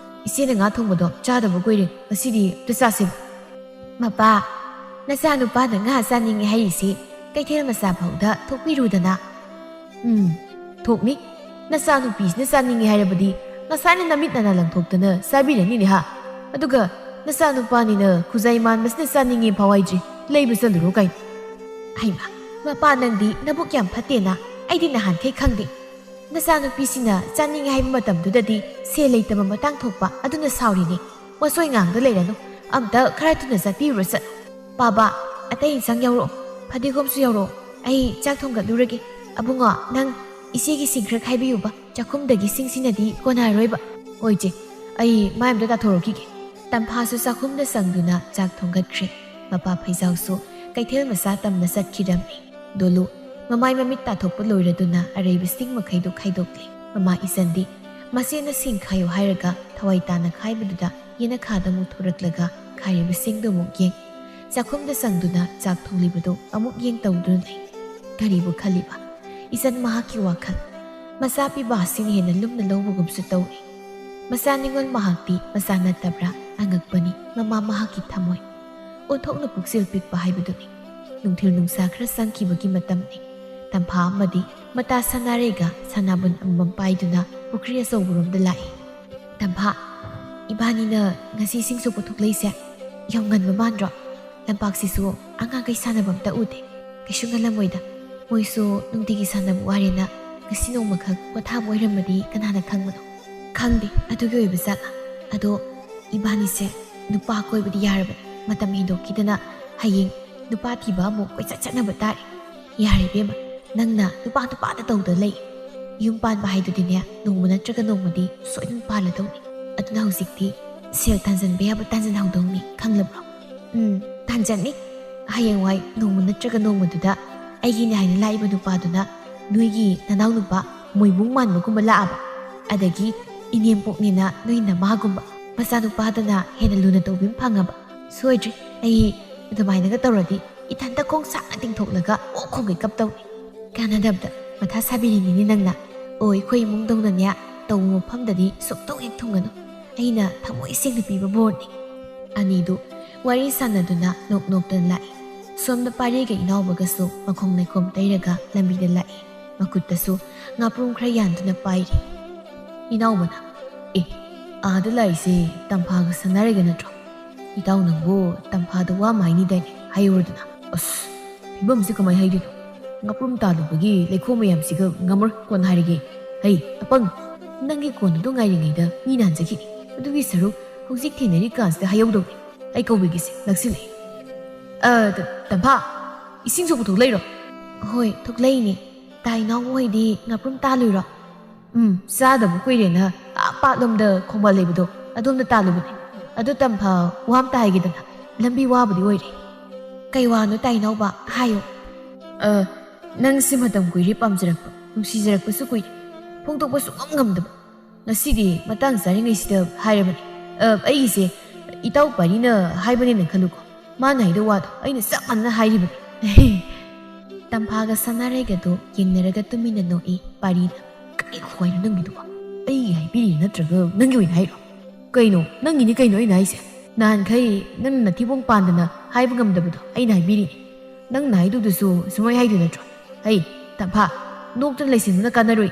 ꯏꯆꯦꯅ ꯉꯥ ꯊꯣꯡꯕꯗꯣ ꯆꯥꯗꯕ ꯀꯨꯏꯔꯦ, ꯉꯁꯤꯗꯤ ꯑꯝꯇ ꯆꯥꯁꯦꯕ꯫ ꯃꯄꯥ, ꯅꯆꯥꯅꯨꯄꯥꯅ ꯉꯥ ꯆꯥꯅꯤꯡꯉꯦ ꯍꯥꯏꯔꯤꯁꯤ ꯀꯩꯊꯦꯜ ꯃꯆꯥ ꯐꯥꯎꯗ ꯊꯣꯛꯄꯤꯔꯨꯗꯅ꯫ ꯎꯝ, ꯊꯣꯛꯅꯤ꯫ ꯅꯆꯥꯅꯨꯄꯤꯁꯤꯅ ꯆꯥꯅꯤꯡꯉꯦ ꯍꯥꯏꯔꯕꯗꯤ ꯉꯁꯥꯏꯅ ꯅꯃꯤꯠ ꯅꯅꯥ ꯂꯪꯊꯣꯛꯇꯅ ꯆꯥꯕꯤꯔꯅꯤꯅꯦ ꯍꯥ꯫ ꯑꯗꯨꯒ ꯅꯆꯥꯅꯨꯄꯥꯅꯤꯅ ꯈꯨꯖꯥꯏ ꯃꯥꯟꯕꯁꯤꯅ ꯆꯥꯅꯤꯡꯉꯦ ꯐꯥꯎ ꯍꯥꯏꯗ꯭ꯔꯤ, ꯂꯩꯕ ꯆꯠꯂꯨꯔꯣ ꯀꯥꯏꯅ꯫ ꯍꯩꯃꯥ, ꯃꯄꯥ ꯅꯪꯗꯤ ꯅꯕꯨꯛ ꯌꯥꯝ ꯐꯠꯇꯦꯅ, ꯑꯩꯗꯤ ꯅꯍꯥꯟꯈꯩ ꯈꯪꯗꯦ꯫ ꯅꯆꯥꯅꯨꯄꯤꯁꯤꯅ ꯆꯥꯅꯤꯡꯉꯦ ꯍꯥꯏꯕ ꯃꯇꯝꯗꯨꯗꯗꯤ ꯁꯦꯜ ꯂꯩꯇꯕ ꯃꯇꯥꯡ ꯊꯣꯛꯄ ꯑꯗꯨꯅ ꯁꯥꯎꯔꯤꯅꯦ꯫ ꯃꯁꯣꯏ ꯉꯥꯡꯗ ꯂꯩꯔꯅꯨ, ꯑꯝꯇ ꯈꯔ ꯊꯨꯅ ꯆꯠꯄꯤꯔꯨꯔꯣ ꯆꯠꯂꯣ꯫ ꯄꯥꯕ, ꯑꯇꯩ ꯏꯟꯁꯥꯡ ꯌꯥꯎꯔꯛꯑꯣ, ꯐꯗꯤꯒꯣꯝꯁꯨ ꯌꯥꯎꯔꯛꯑꯣ, ꯑꯩ ꯆꯥꯛ ꯊꯣꯡꯒꯠꯂꯨꯔꯒꯦ꯫ ꯑꯕꯨꯡꯉꯣ, ꯅꯪ ꯏꯆꯦꯒꯤ ꯁꯤꯡ ꯈꯔ ꯈꯥꯏꯕꯤꯌꯨꯕ, ꯆꯥꯛꯈꯨꯝꯗꯒꯤ ꯁꯤꯡꯁꯤꯅꯗꯤ ꯀꯣꯟꯅꯔꯣꯏꯕ꯫ ꯍꯣꯏ ꯏꯆꯦ, ꯑꯩ ꯃꯥꯏ ꯑꯝꯇ ꯇꯥꯊꯣꯔꯛꯈꯤꯒꯦ꯫ ꯇꯝꯐꯥꯁꯨ ꯆꯥꯛꯈꯨꯝꯗ ꯆꯪꯗꯨꯅ ꯆꯥꯛ ꯊꯣꯡꯒꯠꯈ꯭ꯔꯦ꯫ ꯃꯄꯥ ꯐꯩꯖꯥꯎꯁꯨ ꯀꯩꯊꯦꯜ ꯃꯆꯥ ꯇꯝꯅ ꯆꯠꯈꯤꯔꯝꯃꯤ꯫ ꯗꯣꯂꯨ ꯃꯃꯥꯏ ꯃꯃꯤꯠ ꯇꯥꯊꯣꯛꯄ ꯂꯣꯏꯔꯗꯨꯅ ꯑꯔꯩꯕ ꯁꯤꯡ ꯃꯈꯩꯗꯨ ꯈꯥꯏꯗꯣꯛꯂꯦ꯫ ꯃꯃꯥ ꯏꯆꯟꯗꯤ ꯃꯆꯦꯅ ꯁꯤꯡ ꯈꯥꯏꯌꯨ ꯍꯥꯏꯔꯒ ꯊꯋꯥꯏ ꯇꯥꯅ ꯈꯥꯏꯕꯗꯨꯗ ꯌꯦꯅꯈꯥꯗ ꯑꯃꯨꯛ ꯊꯣꯔꯛꯂꯒ ꯈꯥꯏꯔꯤꯕ ꯁꯤꯡꯗꯨ ꯑꯃꯨꯛ ꯌꯦꯡ, ꯆꯥꯛꯈꯨꯝꯗ ꯆꯪꯗꯨꯅ ꯆꯥꯛ ꯊꯣꯡꯂꯤꯕꯗꯨ ꯑꯃꯨꯛ ꯌꯦꯡ ꯇꯧꯗꯨꯅ ꯂꯩ꯫ ꯀꯔꯤꯕꯨ ꯈꯜꯂꯤꯕ? ꯏꯆꯟ ꯃꯍꯥꯛꯀꯤ ꯋꯥꯈꯜ꯫ ꯃꯆꯥ ꯄꯤꯕꯥꯁꯤꯅ ꯍꯦꯟꯅ ꯂꯨꯝꯅ ꯂꯧꯕꯒꯨꯝꯁꯨ ꯇꯧꯏ꯫ ꯃꯆꯥ ꯅꯤꯡꯉꯣꯜ ꯃꯍꯥꯛꯇꯤ ꯃꯆꯥ ꯅꯠꯇꯕ꯭ꯔꯥ? ꯑꯉꯛꯄꯅꯤ ꯃꯃꯥ ꯃꯍꯥꯛꯀꯤ ꯊꯃꯣꯏ꯫ ꯑꯣꯟꯊꯣꯛꯅ ꯄꯨꯛꯆꯦꯜ ꯄꯤꯛꯄ ꯍꯥꯏꯕꯗꯨꯅꯤ꯫ ꯅꯨꯡꯊꯤꯜ ꯅꯨꯡꯁꯥ ꯈꯔ ꯆꯪꯈꯤꯕꯒꯤ ꯃꯇꯝꯅꯤ꯫ ꯇꯝꯐꯥ ꯑꯃꯗꯤ ꯃꯇꯥ ꯁꯅꯥꯔꯩꯒ ꯁꯅꯥꯕꯨꯟ ꯑꯃꯃꯝ ꯄꯥꯏꯗꯨꯅ ꯄꯨꯈ꯭ꯔꯤ ꯑꯆꯧꯕꯔꯣꯝꯗ ꯂꯥꯛꯏ꯫ "ꯇꯝꯐꯥ, ꯏꯕꯥꯅꯤꯅ ꯉꯁꯤ ꯁꯤꯡ ꯁꯣꯛꯄ ꯊꯣꯛꯂꯛꯏꯁꯦ ꯌꯥꯝ ꯉꯟꯕ ꯃꯥꯟꯗ꯭ꯔꯣ? ꯂꯝꯄꯥꯛꯁꯤꯁꯨ ꯑꯉꯥꯡꯈꯩ ꯁꯥꯟꯅꯕ ꯑꯝꯇ ꯎꯗꯦ꯫ ꯀꯩꯁꯨ ꯉꯜꯂꯝꯃꯣꯏꯗ꯫ ꯃꯣꯏꯁꯨ ꯅꯨꯡꯇꯤꯒꯤ ꯁꯥꯟꯅꯕ ꯋꯥꯔꯦꯅ ꯉꯁꯤ ꯅꯣꯡꯃꯈꯛ ꯄꯣꯊꯥꯕ ꯑꯣꯏꯔꯝꯃꯗꯤ ꯀꯅꯥꯅ ꯈꯪꯕꯅꯣ?" "ꯈꯪꯗꯦ ꯑꯗꯨꯒꯤ ꯑꯣꯏꯕ ꯖꯥꯠꯂꯥ꯫ ꯑꯗꯣ ꯏꯕꯥꯅꯤꯁꯦ ꯅꯨꯄꯥ ꯀꯣꯏꯕꯗꯤ ꯌꯥꯔꯕꯅꯤ꯫ ꯃꯇꯝ ꯍꯦꯟꯗꯣꯛꯈꯤꯗꯅ ꯍꯌꯦꯡ ꯅꯨꯄꯥ ꯊꯤꯕ ꯑꯃꯨꯛ ꯀꯣꯏꯆꯠ ꯆꯠꯅꯕ ꯇꯥꯔꯦ꯫ ꯌꯥꯔꯦ ꯏꯕꯦꯝꯃ, ꯅꯪꯅ ꯅꯨꯄꯥ ꯅꯨꯄꯥꯗ ꯇꯧꯗ ꯂꯩ꯫ ꯌꯨꯝ ꯄꯥꯟꯕ ꯍꯥꯏꯗꯨꯗꯤꯅꯦ ꯅꯣꯡꯃ ꯅꯠꯇ꯭ꯔꯒ ꯅꯣꯡꯃꯗꯤ ꯁꯣꯏꯗꯅ ꯄꯥꯜꯂꯗꯧꯅꯤ꯫ ꯑꯗꯨꯅ ꯍꯧꯖꯤꯛꯇꯤ ꯁꯦꯜ ꯇꯥꯟꯖꯟꯕ ꯌꯥꯕ ꯇꯥꯟꯖꯟꯍꯧꯗꯧꯅꯤ, ꯈꯪꯂꯕ꯭ꯔꯣ?" "ꯎꯝ, ꯇꯥꯟꯖꯟꯅꯤ꯫ ꯍꯌꯦꯡꯋꯥꯏ ꯅꯣꯡꯃ ꯅꯠꯇ꯭ꯔꯒ ꯅꯣꯡꯃꯗꯨꯗ ꯑꯩꯒꯤꯅꯦ ꯍꯥꯏꯅ ꯂꯥꯛꯏꯕ ꯅꯨꯄꯥꯗꯨꯅ ꯅꯣꯏꯒꯤ ꯅꯅꯥꯎꯅꯨꯄꯥ ꯃꯣꯏꯕꯨꯡ ꯃꯥꯟꯕꯒꯨꯝꯕ ꯂꯥꯛꯑꯕ? ꯑꯗꯒꯤ ꯏꯅꯦꯝꯄꯣꯛꯅꯦꯅ ꯅꯣꯏ ꯅꯃꯥꯒꯨꯝꯕ, ꯃꯆꯥꯅꯨꯄꯥꯗꯅ ꯍꯦꯟꯅ ꯂꯨꯅ ꯇꯧꯕꯤꯕ ꯐꯪꯉꯕ? ꯁꯣꯏꯗ꯭ꯔꯤ, ꯑꯩ ꯑꯗꯨꯃꯥꯏꯅꯒ ꯇꯧꯔꯗꯤ ꯏꯊꯟꯇ ꯈꯣꯡ ꯁꯥꯡꯅ ꯇꯤꯡꯊꯣꯛꯂꯒ ꯑꯣꯛ ꯈꯣꯡꯒꯩ ꯀꯞꯇꯧꯅꯤ꯫ ꯀꯥꯟꯅꯗꯕꯗ ꯃꯊꯥ ꯁꯥꯕꯤꯔꯤꯅꯤꯅꯦ ꯅꯪꯅ꯫ ꯑꯣ, ꯑꯩꯈꯣꯏ ꯏꯃꯨꯡꯗꯧꯅꯅꯦ, ꯇꯧꯕ ꯃꯐꯝꯗꯗꯤ ꯁꯨꯡꯇꯧ ꯍꯦꯛ ꯊꯨꯡꯒꯅꯨ꯫ ꯑꯩꯅ ꯊꯃꯣꯏ ꯁꯦꯡꯅ ꯄꯤꯕ ꯕꯣꯔꯅꯤ꯫ ꯑꯅꯤꯗꯨ ꯋꯥꯔꯤ ꯁꯥꯟꯅꯗꯨꯅ ꯅꯣꯛ ꯅꯣꯛꯇꯅ ꯂꯥꯛꯏ꯫ ꯁꯣꯝꯗ ꯄꯥꯔꯤꯒ ꯏꯅꯥꯎꯕꯒꯁꯨ ꯃꯈꯣꯡ ꯂꯩꯈꯣꯝ ꯇꯩꯔꯒ ꯂꯝꯕꯤꯗ ꯂꯥꯛꯏ꯫ ꯃꯈꯨꯠꯇꯁꯨ ꯉꯥꯄ꯭ꯔꯨꯝ ꯈꯔ ꯌꯥꯟꯗꯨꯅ ꯄꯥꯏꯔꯤ꯫ ꯏꯅꯥꯎꯕꯅ, "ꯑꯦ, ꯑꯥꯗ ꯂꯥꯛꯏꯁꯦ ꯇꯝꯐꯥꯒ ꯁꯅꯥꯔꯩꯒ ꯅꯠꯇ꯭ꯔꯣ? ꯏꯇꯥꯎ ꯅꯪꯕꯨ ꯇꯝꯐꯥꯗ ꯋꯥ ꯑꯃ ꯍꯥꯏꯅꯤꯗꯥꯏꯅꯦ, ꯍꯥꯏꯌꯨꯔꯗꯅ?" "ꯑꯁ, ꯐꯤꯕꯝꯁꯦ ꯀꯃꯥꯏ ꯍꯥꯏꯗꯣꯏꯅꯣ? ꯉꯥꯄ꯭ꯔꯨꯝ ꯇꯥꯜꯂꯨꯕꯒꯤ ꯂꯩꯈꯣꯝ ꯃꯌꯥꯝꯁꯤꯒ ꯉꯝꯃꯔꯣꯏ, ꯀꯣꯟꯅ ꯍꯥꯏꯔꯒꯦ꯫ ꯍꯩ, ꯑꯄꯪ, ꯅꯪꯒꯤ ꯀꯣꯟ ꯑꯗꯨ ꯉꯥꯏꯔꯤꯉꯩꯗ ꯃꯤꯅ ꯍꯟꯖꯈꯤꯅꯤ꯫ ꯑꯗꯨꯒꯤ ꯁꯔꯨꯛ ꯍꯧꯖꯤꯛ ꯊꯦꯡꯅꯔꯤ ꯀꯥꯟꯁꯤꯗ ꯍꯥꯏꯍꯧꯗꯧꯅꯤ꯫ ꯑꯩ ꯀꯧꯕꯤꯒꯦꯁꯦ, ꯅꯛꯁꯤꯜꯂꯛꯑꯦ꯫ ꯑ, ꯇ-, ꯇꯝꯐꯥ, ꯏꯁꯤꯡ ꯁꯣꯛꯄ ꯊꯣꯛꯂꯛꯏꯔꯣ?" "ꯍꯣꯏ, ꯊꯣꯛꯂꯛꯏꯅꯦ꯫ ꯇꯥ ꯏꯅꯥꯎꯕ ꯍꯣꯏꯗꯤ ꯉꯥꯄ꯭ꯔꯨꯝ ꯇꯥꯜꯂꯨꯏꯔꯣ?" "ꯎꯝ, ꯆꯥꯗꯕ ꯀꯨꯏꯔꯦꯅ ꯑꯥ ꯄꯥꯠꯂꯣꯝꯗ ꯈꯣꯡꯕꯥꯜ ꯂꯩꯕꯗꯣ, ꯑꯗꯣꯝꯗ ꯇꯥꯜꯂꯨꯕꯅꯦ꯫ ꯑꯗꯣ ꯇꯝꯐꯥ, ꯋꯥ ꯑꯝꯇ ꯍꯥꯏꯒꯦꯗꯅ, ꯂꯝꯕꯤ ꯋꯥꯕꯨꯗꯤ ꯑꯣꯏꯔꯦ꯫" "ꯀꯩ ꯋꯥꯅꯣ ꯇꯥ ꯏꯅꯥꯎꯕ? ꯍꯥꯏꯌꯨ꯫" "ꯑ, ꯅꯪꯁꯦ ꯃꯇꯝ ꯀꯨꯏꯔꯦ ꯄꯥꯝꯖꯔꯛꯄ, ꯅꯨꯡꯁꯤꯖꯔꯛꯄꯁꯨ ꯀꯨꯏꯔꯦ, ꯐꯣꯡꯗꯣꯛꯄ ꯁꯨꯡꯉꯝ ꯉꯝꯗꯕ꯫ ꯉꯁꯤꯗꯤ ꯃꯇꯥꯡ ꯆꯥꯔꯤꯉꯩꯁꯤꯗ ꯍꯥꯏꯔꯕꯅꯤ꯫ ꯑ, ꯑꯩꯒꯤꯁꯦ ꯏꯇꯥꯎ ꯄꯥꯔꯤꯅ ꯍꯥꯏꯕꯅꯦꯅ ꯈꯜꯂꯨꯀꯣ꯫ ꯃꯥꯅ ꯍꯥꯏꯗꯣ ꯋꯥꯗꯣ ꯑꯩꯅ ꯆꯞ ꯃꯥꯟꯅꯅ ꯍꯥꯏꯔꯤꯕꯅꯤ꯫" ꯇꯝꯐꯥꯒ ꯁꯅꯥꯔꯩꯒꯗꯣ ꯌꯦꯡꯅꯔꯒ ꯇꯨꯃꯤꯟꯅ ꯅꯣꯛꯏ ꯄꯥꯔꯤꯅ꯫ "ꯀꯔꯤ ꯈꯨꯍꯥꯏꯅꯣ ꯅꯪꯒꯤꯗꯨꯕꯣ? ꯑꯩꯒꯤ ꯍꯥꯏꯕꯤꯔꯤꯔ ꯅꯠꯇ꯭ꯔꯒ ꯅꯪꯒꯤ ꯑꯣꯏꯅ ꯍꯥꯏꯔꯣ?" "ꯀꯩꯅꯣ? ꯅꯪꯒꯤꯅꯤ ꯀꯩꯅꯣ ꯑꯩꯅ ꯍꯥꯏꯁꯦ꯫ ꯅꯍꯥꯟꯈꯩ ꯅꯪꯅ ꯅꯊꯤꯕꯣꯡ ꯄꯥꯟꯗꯅ ꯍꯥꯏꯕ ꯉꯝꯗꯕꯗꯣ ꯑꯩꯅ ꯍꯥꯏꯕꯤꯔꯤꯅꯤ꯫ ꯅꯪꯅ ꯍꯥꯏꯗꯧꯗꯨꯁꯨ ꯁꯨꯃꯥꯏ ꯍꯥꯏꯗꯣꯏ ꯅꯠꯇ꯭ꯔꯣ? ꯍꯩ, ꯇꯝꯐꯥ, ꯅꯣꯛꯇꯅ ꯂꯩꯁꯤꯟꯕꯅ ꯀꯥꯟꯅꯔꯣꯏ꯫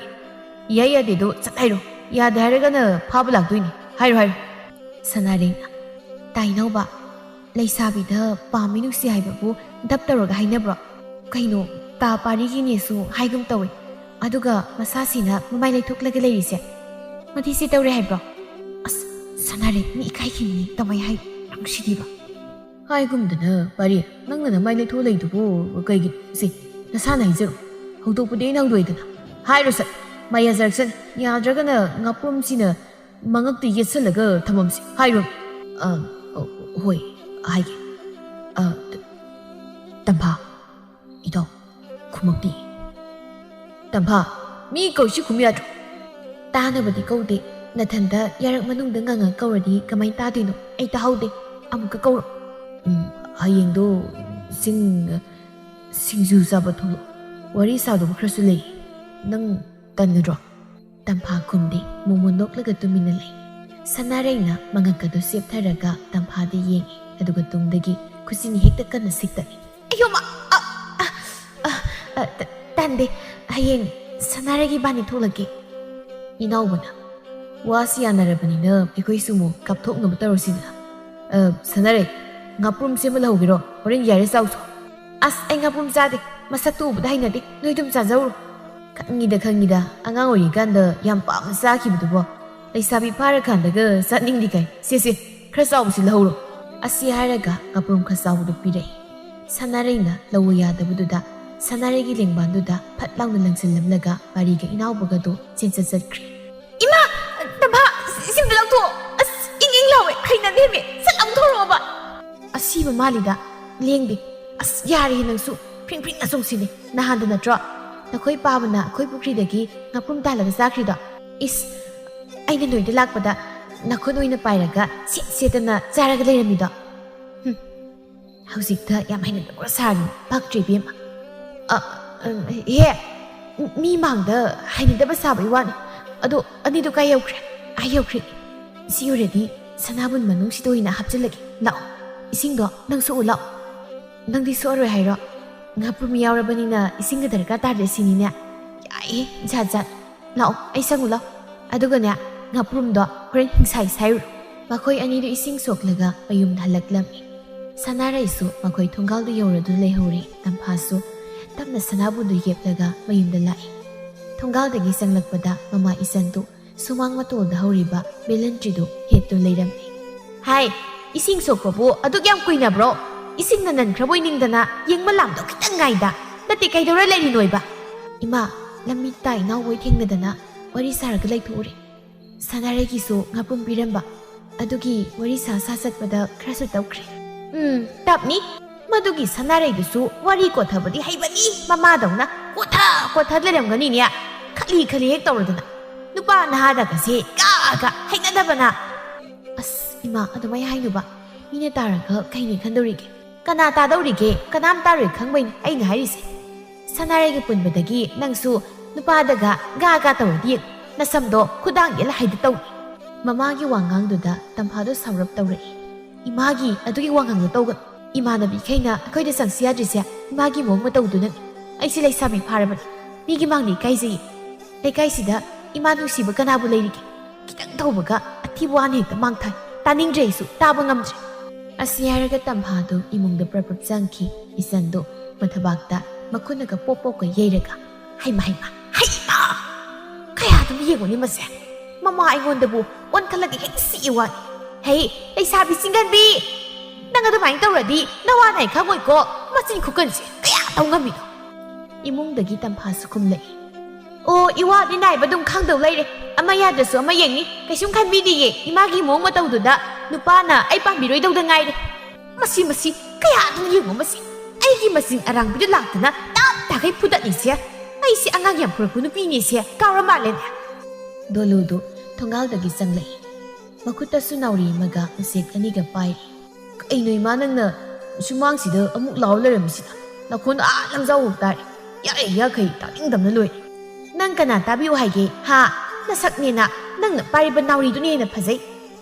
ꯏꯌꯥ ꯌꯥꯗꯦꯗꯣ ꯆꯠ ꯍꯥꯏꯔꯣ꯫ ꯌꯥꯗꯦ ꯍꯥꯏꯔꯒꯅ ꯐꯥꯕ ꯂꯥꯛꯇꯣꯏꯅꯤ꯫ ꯍꯥꯏꯔꯣ, ꯍꯥꯏꯔꯣ꯫" ꯁꯅꯥꯔꯩꯅ, "ꯇꯥ ꯏꯅꯥꯎꯕ, ꯂꯩꯁꯥꯕꯤꯗ ꯄꯥꯝꯃꯤ ꯅꯨꯡꯁꯤ ꯍꯥꯏꯕꯕꯨ ꯗꯞ ꯇꯧꯔꯒ ꯍꯥꯏꯅꯕ꯭ꯔꯣ? ꯀꯩꯅꯣ, ꯇꯥ ꯄꯥꯔꯤꯒꯤꯅꯦꯁꯨ ꯍꯥꯏꯒꯨꯝ ꯇꯧꯏ꯫ ꯑꯗꯨꯒ ꯃꯁꯥꯁꯤꯅ ꯃꯃꯥꯏ ꯂꯩꯊꯣꯛꯂꯒ ꯂꯩꯔꯤꯁꯦ꯫ ꯃꯊꯤꯁꯦ ꯇꯧꯔꯦ ꯍꯥꯏꯕ꯭ꯔꯣ? ꯑꯁ, ꯁꯅꯥꯔꯩ, ꯃꯤ ꯏꯀꯥꯏꯈꯤꯅꯤ, ꯇꯧꯃꯩ ꯍꯥꯏ꯫ ꯅꯨꯡꯁꯤꯗꯤꯕ꯫ ꯍꯥꯏꯒꯨꯝꯗꯅ, ꯄꯥꯔꯤ, ꯅꯪꯅ ꯅꯃꯥꯏ ꯂꯩꯊꯣꯛ ꯂꯩꯗꯨꯕꯨ ꯀꯩꯒꯤꯅꯣ? ꯁꯤ, ꯅꯁꯥꯅ ꯍꯥꯏꯖꯔꯣ꯫ ꯍꯧꯗꯣꯛꯄꯗꯤ ꯑꯩꯅ ꯍꯧꯗꯣꯛꯑꯦꯗꯅ꯫ ꯍꯥꯏꯔꯣ ꯁꯠ, ꯃꯥꯏ ꯌꯥꯖꯔꯛꯁꯅꯤ꯫ ꯌꯥꯗ꯭ꯔꯒꯅ ꯉꯥꯄ꯭ꯔꯨꯝꯁꯤꯅ ꯃꯉꯛꯇ ꯌꯦꯠꯁꯜꯂꯒ ꯊꯝꯃꯝꯁꯤ꯫ ꯍꯥꯏꯔꯣ꯫" "ꯑ, ꯑ, ꯍꯣꯏ, ꯍꯥꯏꯒꯦ꯫ ꯑ, ꯇ-, ꯇꯝꯐꯥ, ꯏꯇꯥꯎ, ꯈꯨꯃꯛꯇꯤ?" "ꯇꯝꯐꯥ, ꯃꯤ ꯀꯧꯁꯤ ꯈꯨꯝ ꯌꯥꯗ꯭ꯔꯣ?" "ꯇꯥꯅꯕꯗꯤ ꯀꯧꯗꯦ꯫ ꯅꯊꯟꯗ ꯌꯥꯔꯛ ꯃꯅꯨꯡꯗ ꯉꯪꯉ ꯀꯧꯔꯗꯤ ꯀꯃꯥꯏꯅ ꯇꯥꯗꯣꯏꯅꯣ? ꯑꯩ ꯇꯥꯍꯧꯗꯦ꯫ ꯑꯃꯨꯛꯀ ꯀꯧꯔꯣ꯫" "ꯎꯝ, ꯍꯌꯦꯡꯗꯣ ꯆꯤꯡ, ꯁꯤꯡꯖꯨ ꯆꯥꯕ ꯊꯣꯛꯂꯛꯑꯣ꯫ ꯋꯥꯔꯤ ꯁꯥꯗꯧꯕ ꯈꯔꯁꯨ ꯂꯩ꯫ ꯅꯪ ꯇꯟꯒꯗ꯭ꯔꯣ?" ꯇꯝꯐꯥ ꯈꯨꯝꯗꯦ꯫ ꯃꯣꯃꯣ ꯅꯣꯛꯂꯒ ꯇꯨꯃꯤꯟꯅ ꯂꯩ꯫ ꯁꯅꯥꯔꯩꯅ ꯃꯉꯛꯀꯗꯨ ꯆꯦꯞꯊꯔꯒ ꯇꯝꯐꯥꯗ ꯌꯦꯡꯉꯤ, ꯑꯗꯨꯒ ꯇꯨꯡꯗꯒꯤ ꯈꯨꯖꯤꯟ ꯍꯦꯛꯇ ꯀꯟꯅ ꯁꯤꯛꯇꯠꯂꯤ꯫ "ꯑꯌꯣꯃ! ꯑ, ꯑ, ꯑ, ꯑ, ꯇ-, ꯇꯟꯗꯦ꯫ ꯍꯌꯦꯡ ꯁꯅꯥꯔꯩꯒ ꯏꯕꯥꯅꯤ ꯊꯣꯛꯂꯛꯀꯦ꯫" ꯏꯅꯥꯎꯕꯅ, "ꯋꯥꯁꯤ ꯌꯥꯅꯔꯕꯅꯤꯅ ꯑꯩꯈꯣꯏꯁꯨ ꯑꯃꯨꯛ ꯀꯥꯞꯊꯣꯛꯅꯕ ꯇꯧꯔꯁꯤꯗꯅ꯫ ꯑ, ꯁꯅꯥꯔꯩ, ꯉꯥꯄ꯭ꯔꯨꯝ ꯁꯦꯝꯕ ꯂꯧꯍꯧꯒꯦꯔꯣ? ꯍꯣꯔꯦꯟ ꯌꯥꯏꯔ ꯆꯥꯎꯁꯣ꯫" "ꯑꯁ, ꯑꯩ ꯉꯥꯄ꯭ꯔꯨꯝ ꯆꯥꯗꯦ꯫ ꯃꯁꯛꯇꯨ ꯎꯕꯗ ꯍꯩꯅꯗꯦ꯫ ꯅꯣꯏ ꯑꯗꯨꯝ ꯆꯥꯖꯧꯔꯣ꯫" "ꯈꯪꯉꯤꯗ, ꯈꯪꯉꯤꯗ꯫ ꯑꯉꯥꯡ ꯑꯣꯏꯔꯤꯀꯥꯟꯗ ꯌꯥꯝ ꯄꯥꯝꯅ ꯆꯥꯈꯤꯕꯗꯨꯕꯣ꯫ ꯂꯩꯁꯥꯕꯤ ꯐꯥꯔꯀꯥꯟꯗꯒ ꯆꯥꯅꯤꯡꯗꯦ ꯀꯥꯏ꯫ ꯁꯦ, ꯁꯦ, ꯈꯔ ꯆꯥꯎꯕꯁꯤ ꯂꯧꯍꯧꯔꯣ꯫" ꯑꯁꯤ ꯍꯥꯏꯔꯒ ꯉꯥꯄ꯭ꯔꯨꯝ ꯈꯔ ꯆꯥꯎꯕꯗꯨ ꯄꯤꯔꯛꯏ꯫ ꯁꯅꯥꯔꯩꯅ ꯂꯧꯕ ꯌꯥꯗꯕꯗꯨꯗ ꯁꯅꯥꯔꯩꯒꯤ ꯂꯦꯡꯕꯥꯟꯗꯨꯗ ꯐꯠ ꯂꯥꯎꯅ ꯂꯪꯁꯤꯜꯂꯝꯂꯒ ꯄꯥꯔꯤꯒ ꯏꯅꯥꯎꯕꯒꯗꯨ ꯆꯦꯟꯆꯠ ꯆꯠꯈ꯭ꯔꯦ꯫ "ꯏꯃꯥ! ꯇꯝꯐꯥ! ꯏꯁꯤꯡꯗ ꯂꯧꯊꯣꯛꯑꯣ꯫ ꯑꯁ, ꯏꯪ ꯏꯪ ꯂꯥꯎꯋꯦ꯫ ꯍꯩꯅꯗꯦꯃꯤ꯫ ꯁꯠ ꯂꯥꯎ ꯊꯣꯔꯛꯑꯣꯕ꯫" "ꯑꯁꯤꯕ ꯃꯥꯜꯂꯤꯗ꯫ ꯂꯦꯡꯗꯦ꯫ ꯑꯁ, ꯌꯥꯔꯦꯍꯦ ꯅꯪꯁꯨ꯫ ꯐ꯭ꯔꯤꯡ ꯐ꯭ꯔꯤꯡ ꯑꯆꯣꯡꯁꯤꯅꯦ꯫ ꯅꯍꯥꯟꯗ ꯅꯠꯇ꯭ꯔꯣ ꯅꯈꯣꯏ ꯄꯥꯕꯅ ꯑꯩꯈꯣꯏ ꯄꯨꯈ꯭ꯔꯤꯗꯒꯤ ꯉꯥꯄ꯭ꯔꯨꯝ ꯇꯥꯜꯂꯒ ꯆꯥꯈ꯭ꯔꯤꯗꯣ? ꯏꯁ, ꯑꯩꯅ ꯅꯣꯏꯗ ꯂꯥꯛꯄꯗ ꯅꯈꯨꯠ ꯑꯣꯏꯅ ꯄꯥꯏꯔꯒ ꯁꯦꯠ ꯁꯦꯠꯇꯅ ꯆꯥꯔꯒ ꯂꯩꯔꯝꯃꯤꯗꯣ꯫ ꯍꯨꯝ, ꯍꯧꯖꯤꯛꯇ ꯌꯥꯝ ꯍꯩꯅꯗꯕ ꯁꯥꯔꯅꯨ, ꯄꯛꯇ꯭ꯔꯦ ꯏꯕꯦꯝꯃ꯫ ꯑ, ꯎꯝ, ꯍꯦ, ꯃꯤ ꯃꯥꯡꯗ ꯍꯩꯅꯗꯕ ꯁꯥꯕꯩ ꯋꯥꯅꯤ꯫ ꯑꯗꯣ ꯑꯅꯤꯗꯣ ꯀꯥꯏ ꯌꯧꯈ꯭ꯔꯦ?" "ꯑꯥ ꯌꯧꯈ꯭ꯔꯦ꯫ ꯁꯤ ꯑꯣꯏꯔꯗꯤ ꯁꯅꯥꯕꯨꯟ ꯃꯅꯨꯡꯁꯤꯗ ꯑꯣꯏꯅ ꯍꯥꯞꯆꯤꯜꯂꯒꯦ꯫ ꯂꯥꯛꯑꯣ, ꯏꯁꯤꯡꯗꯣ ꯅꯪꯁꯨ ꯎ ꯂꯥꯛꯑꯣ꯫" "ꯅꯪꯗꯤ ꯁꯣꯛꯑꯔꯣꯏ ꯍꯥꯏꯔꯣ? ꯉꯥꯄ꯭ꯔꯨꯝ ꯌꯥꯎꯔꯕꯅꯤꯅ ꯏꯁꯤꯡꯒ ꯗꯔꯀꯥꯔ ꯇꯥꯗ꯭ꯔꯦ ꯁꯤꯅꯤꯅꯦ꯫ ꯌꯥꯏꯌꯦ, ꯖꯥꯠ ꯖꯥꯠ꯫ ꯂꯥꯛꯑꯣ, ꯑꯩ ꯁꯪꯉꯨ ꯂꯥꯛꯑꯣ꯫ ꯑꯗꯨꯒꯅꯦ, ꯉꯥꯄ꯭ꯔꯨꯝꯗꯣ ꯍꯣꯔꯦꯟ ꯍꯤꯡꯁꯥꯏ ꯁꯥꯏꯔꯨꯔꯣ꯫" ꯃꯈꯣꯏ ꯑꯅꯤꯗꯨ ꯏꯁꯤꯡ ꯁꯣꯛꯂꯒ ꯃꯌꯨꯝꯗ ꯍꯜꯂꯛꯂꯝꯃꯤ꯫ ꯁꯅꯥꯔꯩꯁꯨ ꯃꯈꯣꯏ ꯊꯣꯡꯒꯥꯜꯗ ꯌꯧꯔꯗꯨꯅ ꯂꯩꯍꯧꯔꯤ꯫ ꯇꯝꯐꯥꯁꯨ ꯇꯞꯅ ꯁꯅꯥꯕꯨꯟꯗꯨ ꯌꯦꯞꯂꯒ ꯃꯌꯨꯝꯗ ꯂꯥꯛꯏ꯫ ꯊꯣꯡꯒꯥꯜꯗꯒꯤ ꯆꯪꯂꯛꯄꯗ ꯃꯃꯥ ꯏꯆꯟꯗꯨ ꯁꯨꯃꯥꯡ ꯃꯇꯣꯜꯗ ꯍꯧꯔꯤꯕ ꯕꯦꯂꯟꯗ꯭ꯔꯤꯗꯨ ꯍꯦꯠꯇꯨꯅ ꯂꯩꯔꯝꯃꯤ꯫ "ꯍꯥꯏ, ꯏꯁꯤꯡ ꯁꯣꯛꯄꯕꯨ ꯑꯗꯨꯛ ꯌꯥꯝ ꯀꯨꯏꯅꯕ꯭ꯔꯣ? ꯏꯁꯤꯡꯅ ꯅꯟꯈ꯭ꯔꯕꯣꯏ ꯅꯤꯡꯗꯅ ꯌꯦꯡꯕ ꯂꯥꯝꯗꯧ ꯈꯤꯇꯪ ꯉꯥꯏꯗ꯫ ꯅꯠꯇꯦ, ꯀꯩꯗꯧꯔ ꯂꯩꯔꯤꯅꯣꯏꯕ?" "ꯏꯃꯥ, ꯂꯝꯕꯤꯗ ꯏꯅꯥꯎꯕꯣꯏ ꯊꯦꯡꯅꯗꯅ ꯋꯥꯔꯤ ꯁꯥꯔꯒ ꯂꯩꯊꯣꯛꯎꯔꯦ꯫ ꯁꯅꯥꯔꯩꯒꯤꯁꯨ ꯉꯥꯄ꯭ꯔꯨꯝ ꯄꯤꯔꯝꯕ꯫ ꯑꯗꯨꯒꯤ ꯋꯥꯔꯤ ꯁꯥ ꯁꯥ ꯆꯠꯄꯗ ꯈꯔꯁꯨ ꯇꯞꯈ꯭ꯔꯦ꯫" "ꯎꯝ, ꯇꯞꯅꯤ꯫ ꯑꯗꯨꯒꯤ ꯁꯅꯥꯔꯩꯗꯨꯁꯨ ꯋꯥꯔꯤ ꯀꯣꯊꯕꯗꯤ ꯍꯩꯕꯅꯤ, ꯃꯃꯥꯗꯧꯅ ꯀꯣꯊ ꯀꯣꯊ ꯂꯩꯔꯝꯒꯅꯤꯅꯦ꯫ ꯈꯠꯂꯤ ꯈꯠꯂꯤ ꯍꯦꯛ ꯇꯧꯔꯗꯅ, ꯅꯨꯄꯥ ꯅꯍꯥꯗꯒꯁꯦ ꯀꯥꯒ ꯍꯩꯅꯗꯕꯅ꯫ ꯑꯁ ꯏꯃꯥ, ꯑꯗꯨꯃꯥꯏ ꯍꯥꯏꯅꯨꯕ꯫ ꯃꯤꯅ ꯇꯥꯔꯒ ꯀꯩꯅꯦ ꯈꯟꯗꯧꯔꯤꯒꯦ? ꯀꯅꯥ ꯇꯥꯗꯧꯔꯤꯒꯦ? ꯀꯅꯥꯝ ꯇꯥꯔꯣꯏ ꯈꯪꯕꯩꯅꯦ ꯑꯩꯅ ꯍꯥꯏꯔꯤꯁꯦ꯫ ꯁꯅꯥꯔꯩꯒ ꯄꯨꯟꯕꯗꯒꯤ ꯅꯪꯁꯨ ꯅꯨꯄꯥꯗꯒ ꯒꯥ ꯒꯥ ꯇꯧꯔꯗꯤ ꯌꯦꯡꯉꯨ, ꯅꯁꯝꯗꯣ ꯈꯨꯗꯥꯡ ꯌꯦꯠꯂ ꯍꯥꯏꯗ ꯇꯧꯅꯤ꯫ ꯃꯃꯥꯒꯤ ꯋꯥꯉꯥꯡꯗꯨꯗ ꯇꯝꯐꯥꯗꯣ ꯁꯥꯎꯔꯞ ꯇꯧꯔꯛꯏ꯫ ꯏꯃꯥꯒꯤ ꯑꯗꯨꯒꯤ ꯋꯥꯉꯥꯡꯗꯣ ꯇꯧꯒꯅꯨ꯫ ꯏꯃꯥꯟꯅꯕꯤꯈꯩꯅ ꯑꯩꯈꯣꯏꯗ ꯆꯪꯁꯤ ꯌꯥꯗ꯭ꯔꯤꯁꯦ ꯏꯃꯥꯒꯤ ꯃꯑꯣꯡ ꯃꯇꯧꯗꯨꯅꯅꯤ꯫ ꯑꯩꯁꯦ ꯂꯩꯁꯥꯕꯤ ꯐꯥꯔꯕꯅꯤ꯫ ꯃꯤꯒꯤ ꯃꯥꯡꯗ ꯏꯀꯥꯏꯖꯩ꯫ ꯂꯩꯀꯥꯏꯁꯤꯗ ꯏꯃꯥ ꯅꯨꯡꯁꯤꯕ ꯀꯅꯥꯕꯨ ꯂꯩꯔꯤꯒꯦ? ꯈꯤꯇꯪ ꯇꯧꯕꯒ ꯑꯊꯤꯕ ꯋꯥꯅ ꯍꯦꯛꯇ ꯃꯥꯡꯊꯥꯏ꯫ ꯇꯥꯅꯤꯡꯗ꯭ꯔꯦ ꯑꯩꯁꯨ, ꯇꯥꯕ ꯉꯝꯗ꯭ꯔꯦ꯫ ꯑꯁꯤ ꯍꯥꯏꯔꯒ ꯇꯝꯐꯥꯗꯨ ꯏꯃꯨꯡꯗ ꯄ꯭ꯔꯞ ꯄ꯭ꯔꯞ ꯆꯪꯈꯤ꯫ ꯏꯆꯟꯗꯨ ꯃꯊꯕꯥꯛꯇ ꯃꯈꯨꯠꯅꯒ ꯄꯣꯞ ꯄꯣꯞꯀ ꯌꯩꯔꯒ, "ꯍꯩꯃ ꯍꯩꯃ ꯍꯩꯃ! ꯀꯌꯥꯗꯨꯝ ꯌꯦꯡꯉꯨꯅꯦ ꯃꯁꯦ꯫ ꯃꯃꯥ ꯑꯩꯉꯣꯟꯗꯕꯨ ꯑꯣꯟꯈꯠꯂꯒ ꯍꯦꯛ ꯁꯤꯛꯏ ꯋꯥꯅꯤ꯫ ꯍꯩ, ꯂꯩꯁꯥꯕꯤ ꯆꯤꯡꯒꯟꯕꯤ! ꯅꯪ ꯑꯗꯨꯃꯥꯏꯅ ꯇꯧꯔꯗꯤ ꯅꯋꯥ ꯅꯥꯏ ꯈꯪꯉꯣꯏꯀꯣ꯫ ꯃꯆꯤꯟ ꯈꯨꯀꯟꯁꯦ ꯀꯌꯥ ꯇꯧ ꯉꯝꯃꯤꯅꯣ?" ꯏꯃꯨꯡꯗꯒꯤ ꯇꯝꯐꯥꯁꯨ ꯈꯨꯝꯂꯛꯏ꯫ "ꯑꯣ, ꯏꯋꯥ ꯃꯤꯅꯥꯏꯕ ꯑꯗꯨꯝ ꯈꯪꯗꯧ ꯂꯩꯔꯦ꯫ ꯑꯃ ꯌꯥꯗ꯭ꯔꯁꯨ ꯑꯃ ꯌꯦꯡꯅꯤ꯫ ꯀꯩꯁꯨꯝ ꯈꯟꯕꯤꯗꯤꯌꯦ꯫ ꯏꯃꯥꯒꯤ ꯃꯑꯣꯡ ꯃꯇꯧꯗꯨꯗ ꯅꯨꯄꯥꯅ ꯑꯩ ꯄꯥꯝꯕꯤꯔꯣꯏꯗꯧꯗ ꯉꯥꯏꯔꯦ꯫ ꯃꯁꯤ, ꯃꯁꯤ, ꯀꯌꯥꯗꯨꯝ ꯌꯦꯡꯉꯣ ꯃꯁꯤ꯫ ꯑꯩꯒꯤ ꯃꯆꯤꯟ ꯑꯔꯥꯡꯕꯤꯗꯨ ꯂꯥꯛꯇꯅ ꯇꯥꯞ ꯇꯥꯈꯩ ꯐꯨꯗꯠꯅꯤꯁꯦ꯫ ꯑꯩꯁꯦ ꯑꯉꯥꯡ ꯌꯥꯝ ꯐꯨꯔꯛꯄ ꯅꯨꯄꯤꯅꯤꯁꯦ꯫ ꯀꯥꯎꯔ ꯃꯥꯜꯂꯦꯅꯦ?" ꯗꯣꯂꯨꯗꯨ ꯊꯣꯡꯒꯥꯜꯗꯒꯤ ꯆꯪꯂꯛꯏ꯫ ꯃꯈꯨꯠꯇꯁꯨ ꯅꯥꯎꯔꯤ ꯑꯃꯒ ꯎꯆꯦꯛ ꯑꯅꯤꯒ ꯄꯥꯏꯔꯤ꯫ "ꯀꯩꯅꯣ ꯏꯃꯥ, ꯅꯪꯅ ꯁꯨꯃꯥꯡꯁꯤꯗ ꯑꯃꯨꯛ ꯂꯥꯎꯔ ꯂꯩꯔꯝꯃꯤꯁꯤꯅ? ꯅꯈꯣꯟꯗꯣ ꯑꯥ ꯂꯝꯖꯥꯎꯕꯧ ꯇꯥꯔꯦ꯫ ꯌꯥꯔꯦ, ꯌꯥꯈꯩ ꯇꯥꯅꯤꯡꯗꯕꯅ ꯂꯣꯏꯔꯦ꯫ ꯅꯪ ꯀꯅꯥ ꯇꯥꯕꯤꯌꯨ ꯍꯥꯏꯒꯦ, ꯍꯥ? ꯅꯁꯛꯅꯦꯅ ꯅꯪꯅ ꯄꯥꯏꯔꯤꯕ ꯅꯥꯎꯔꯤꯗꯨꯅ ꯍꯦꯟꯅ ꯐꯖꯩ꯫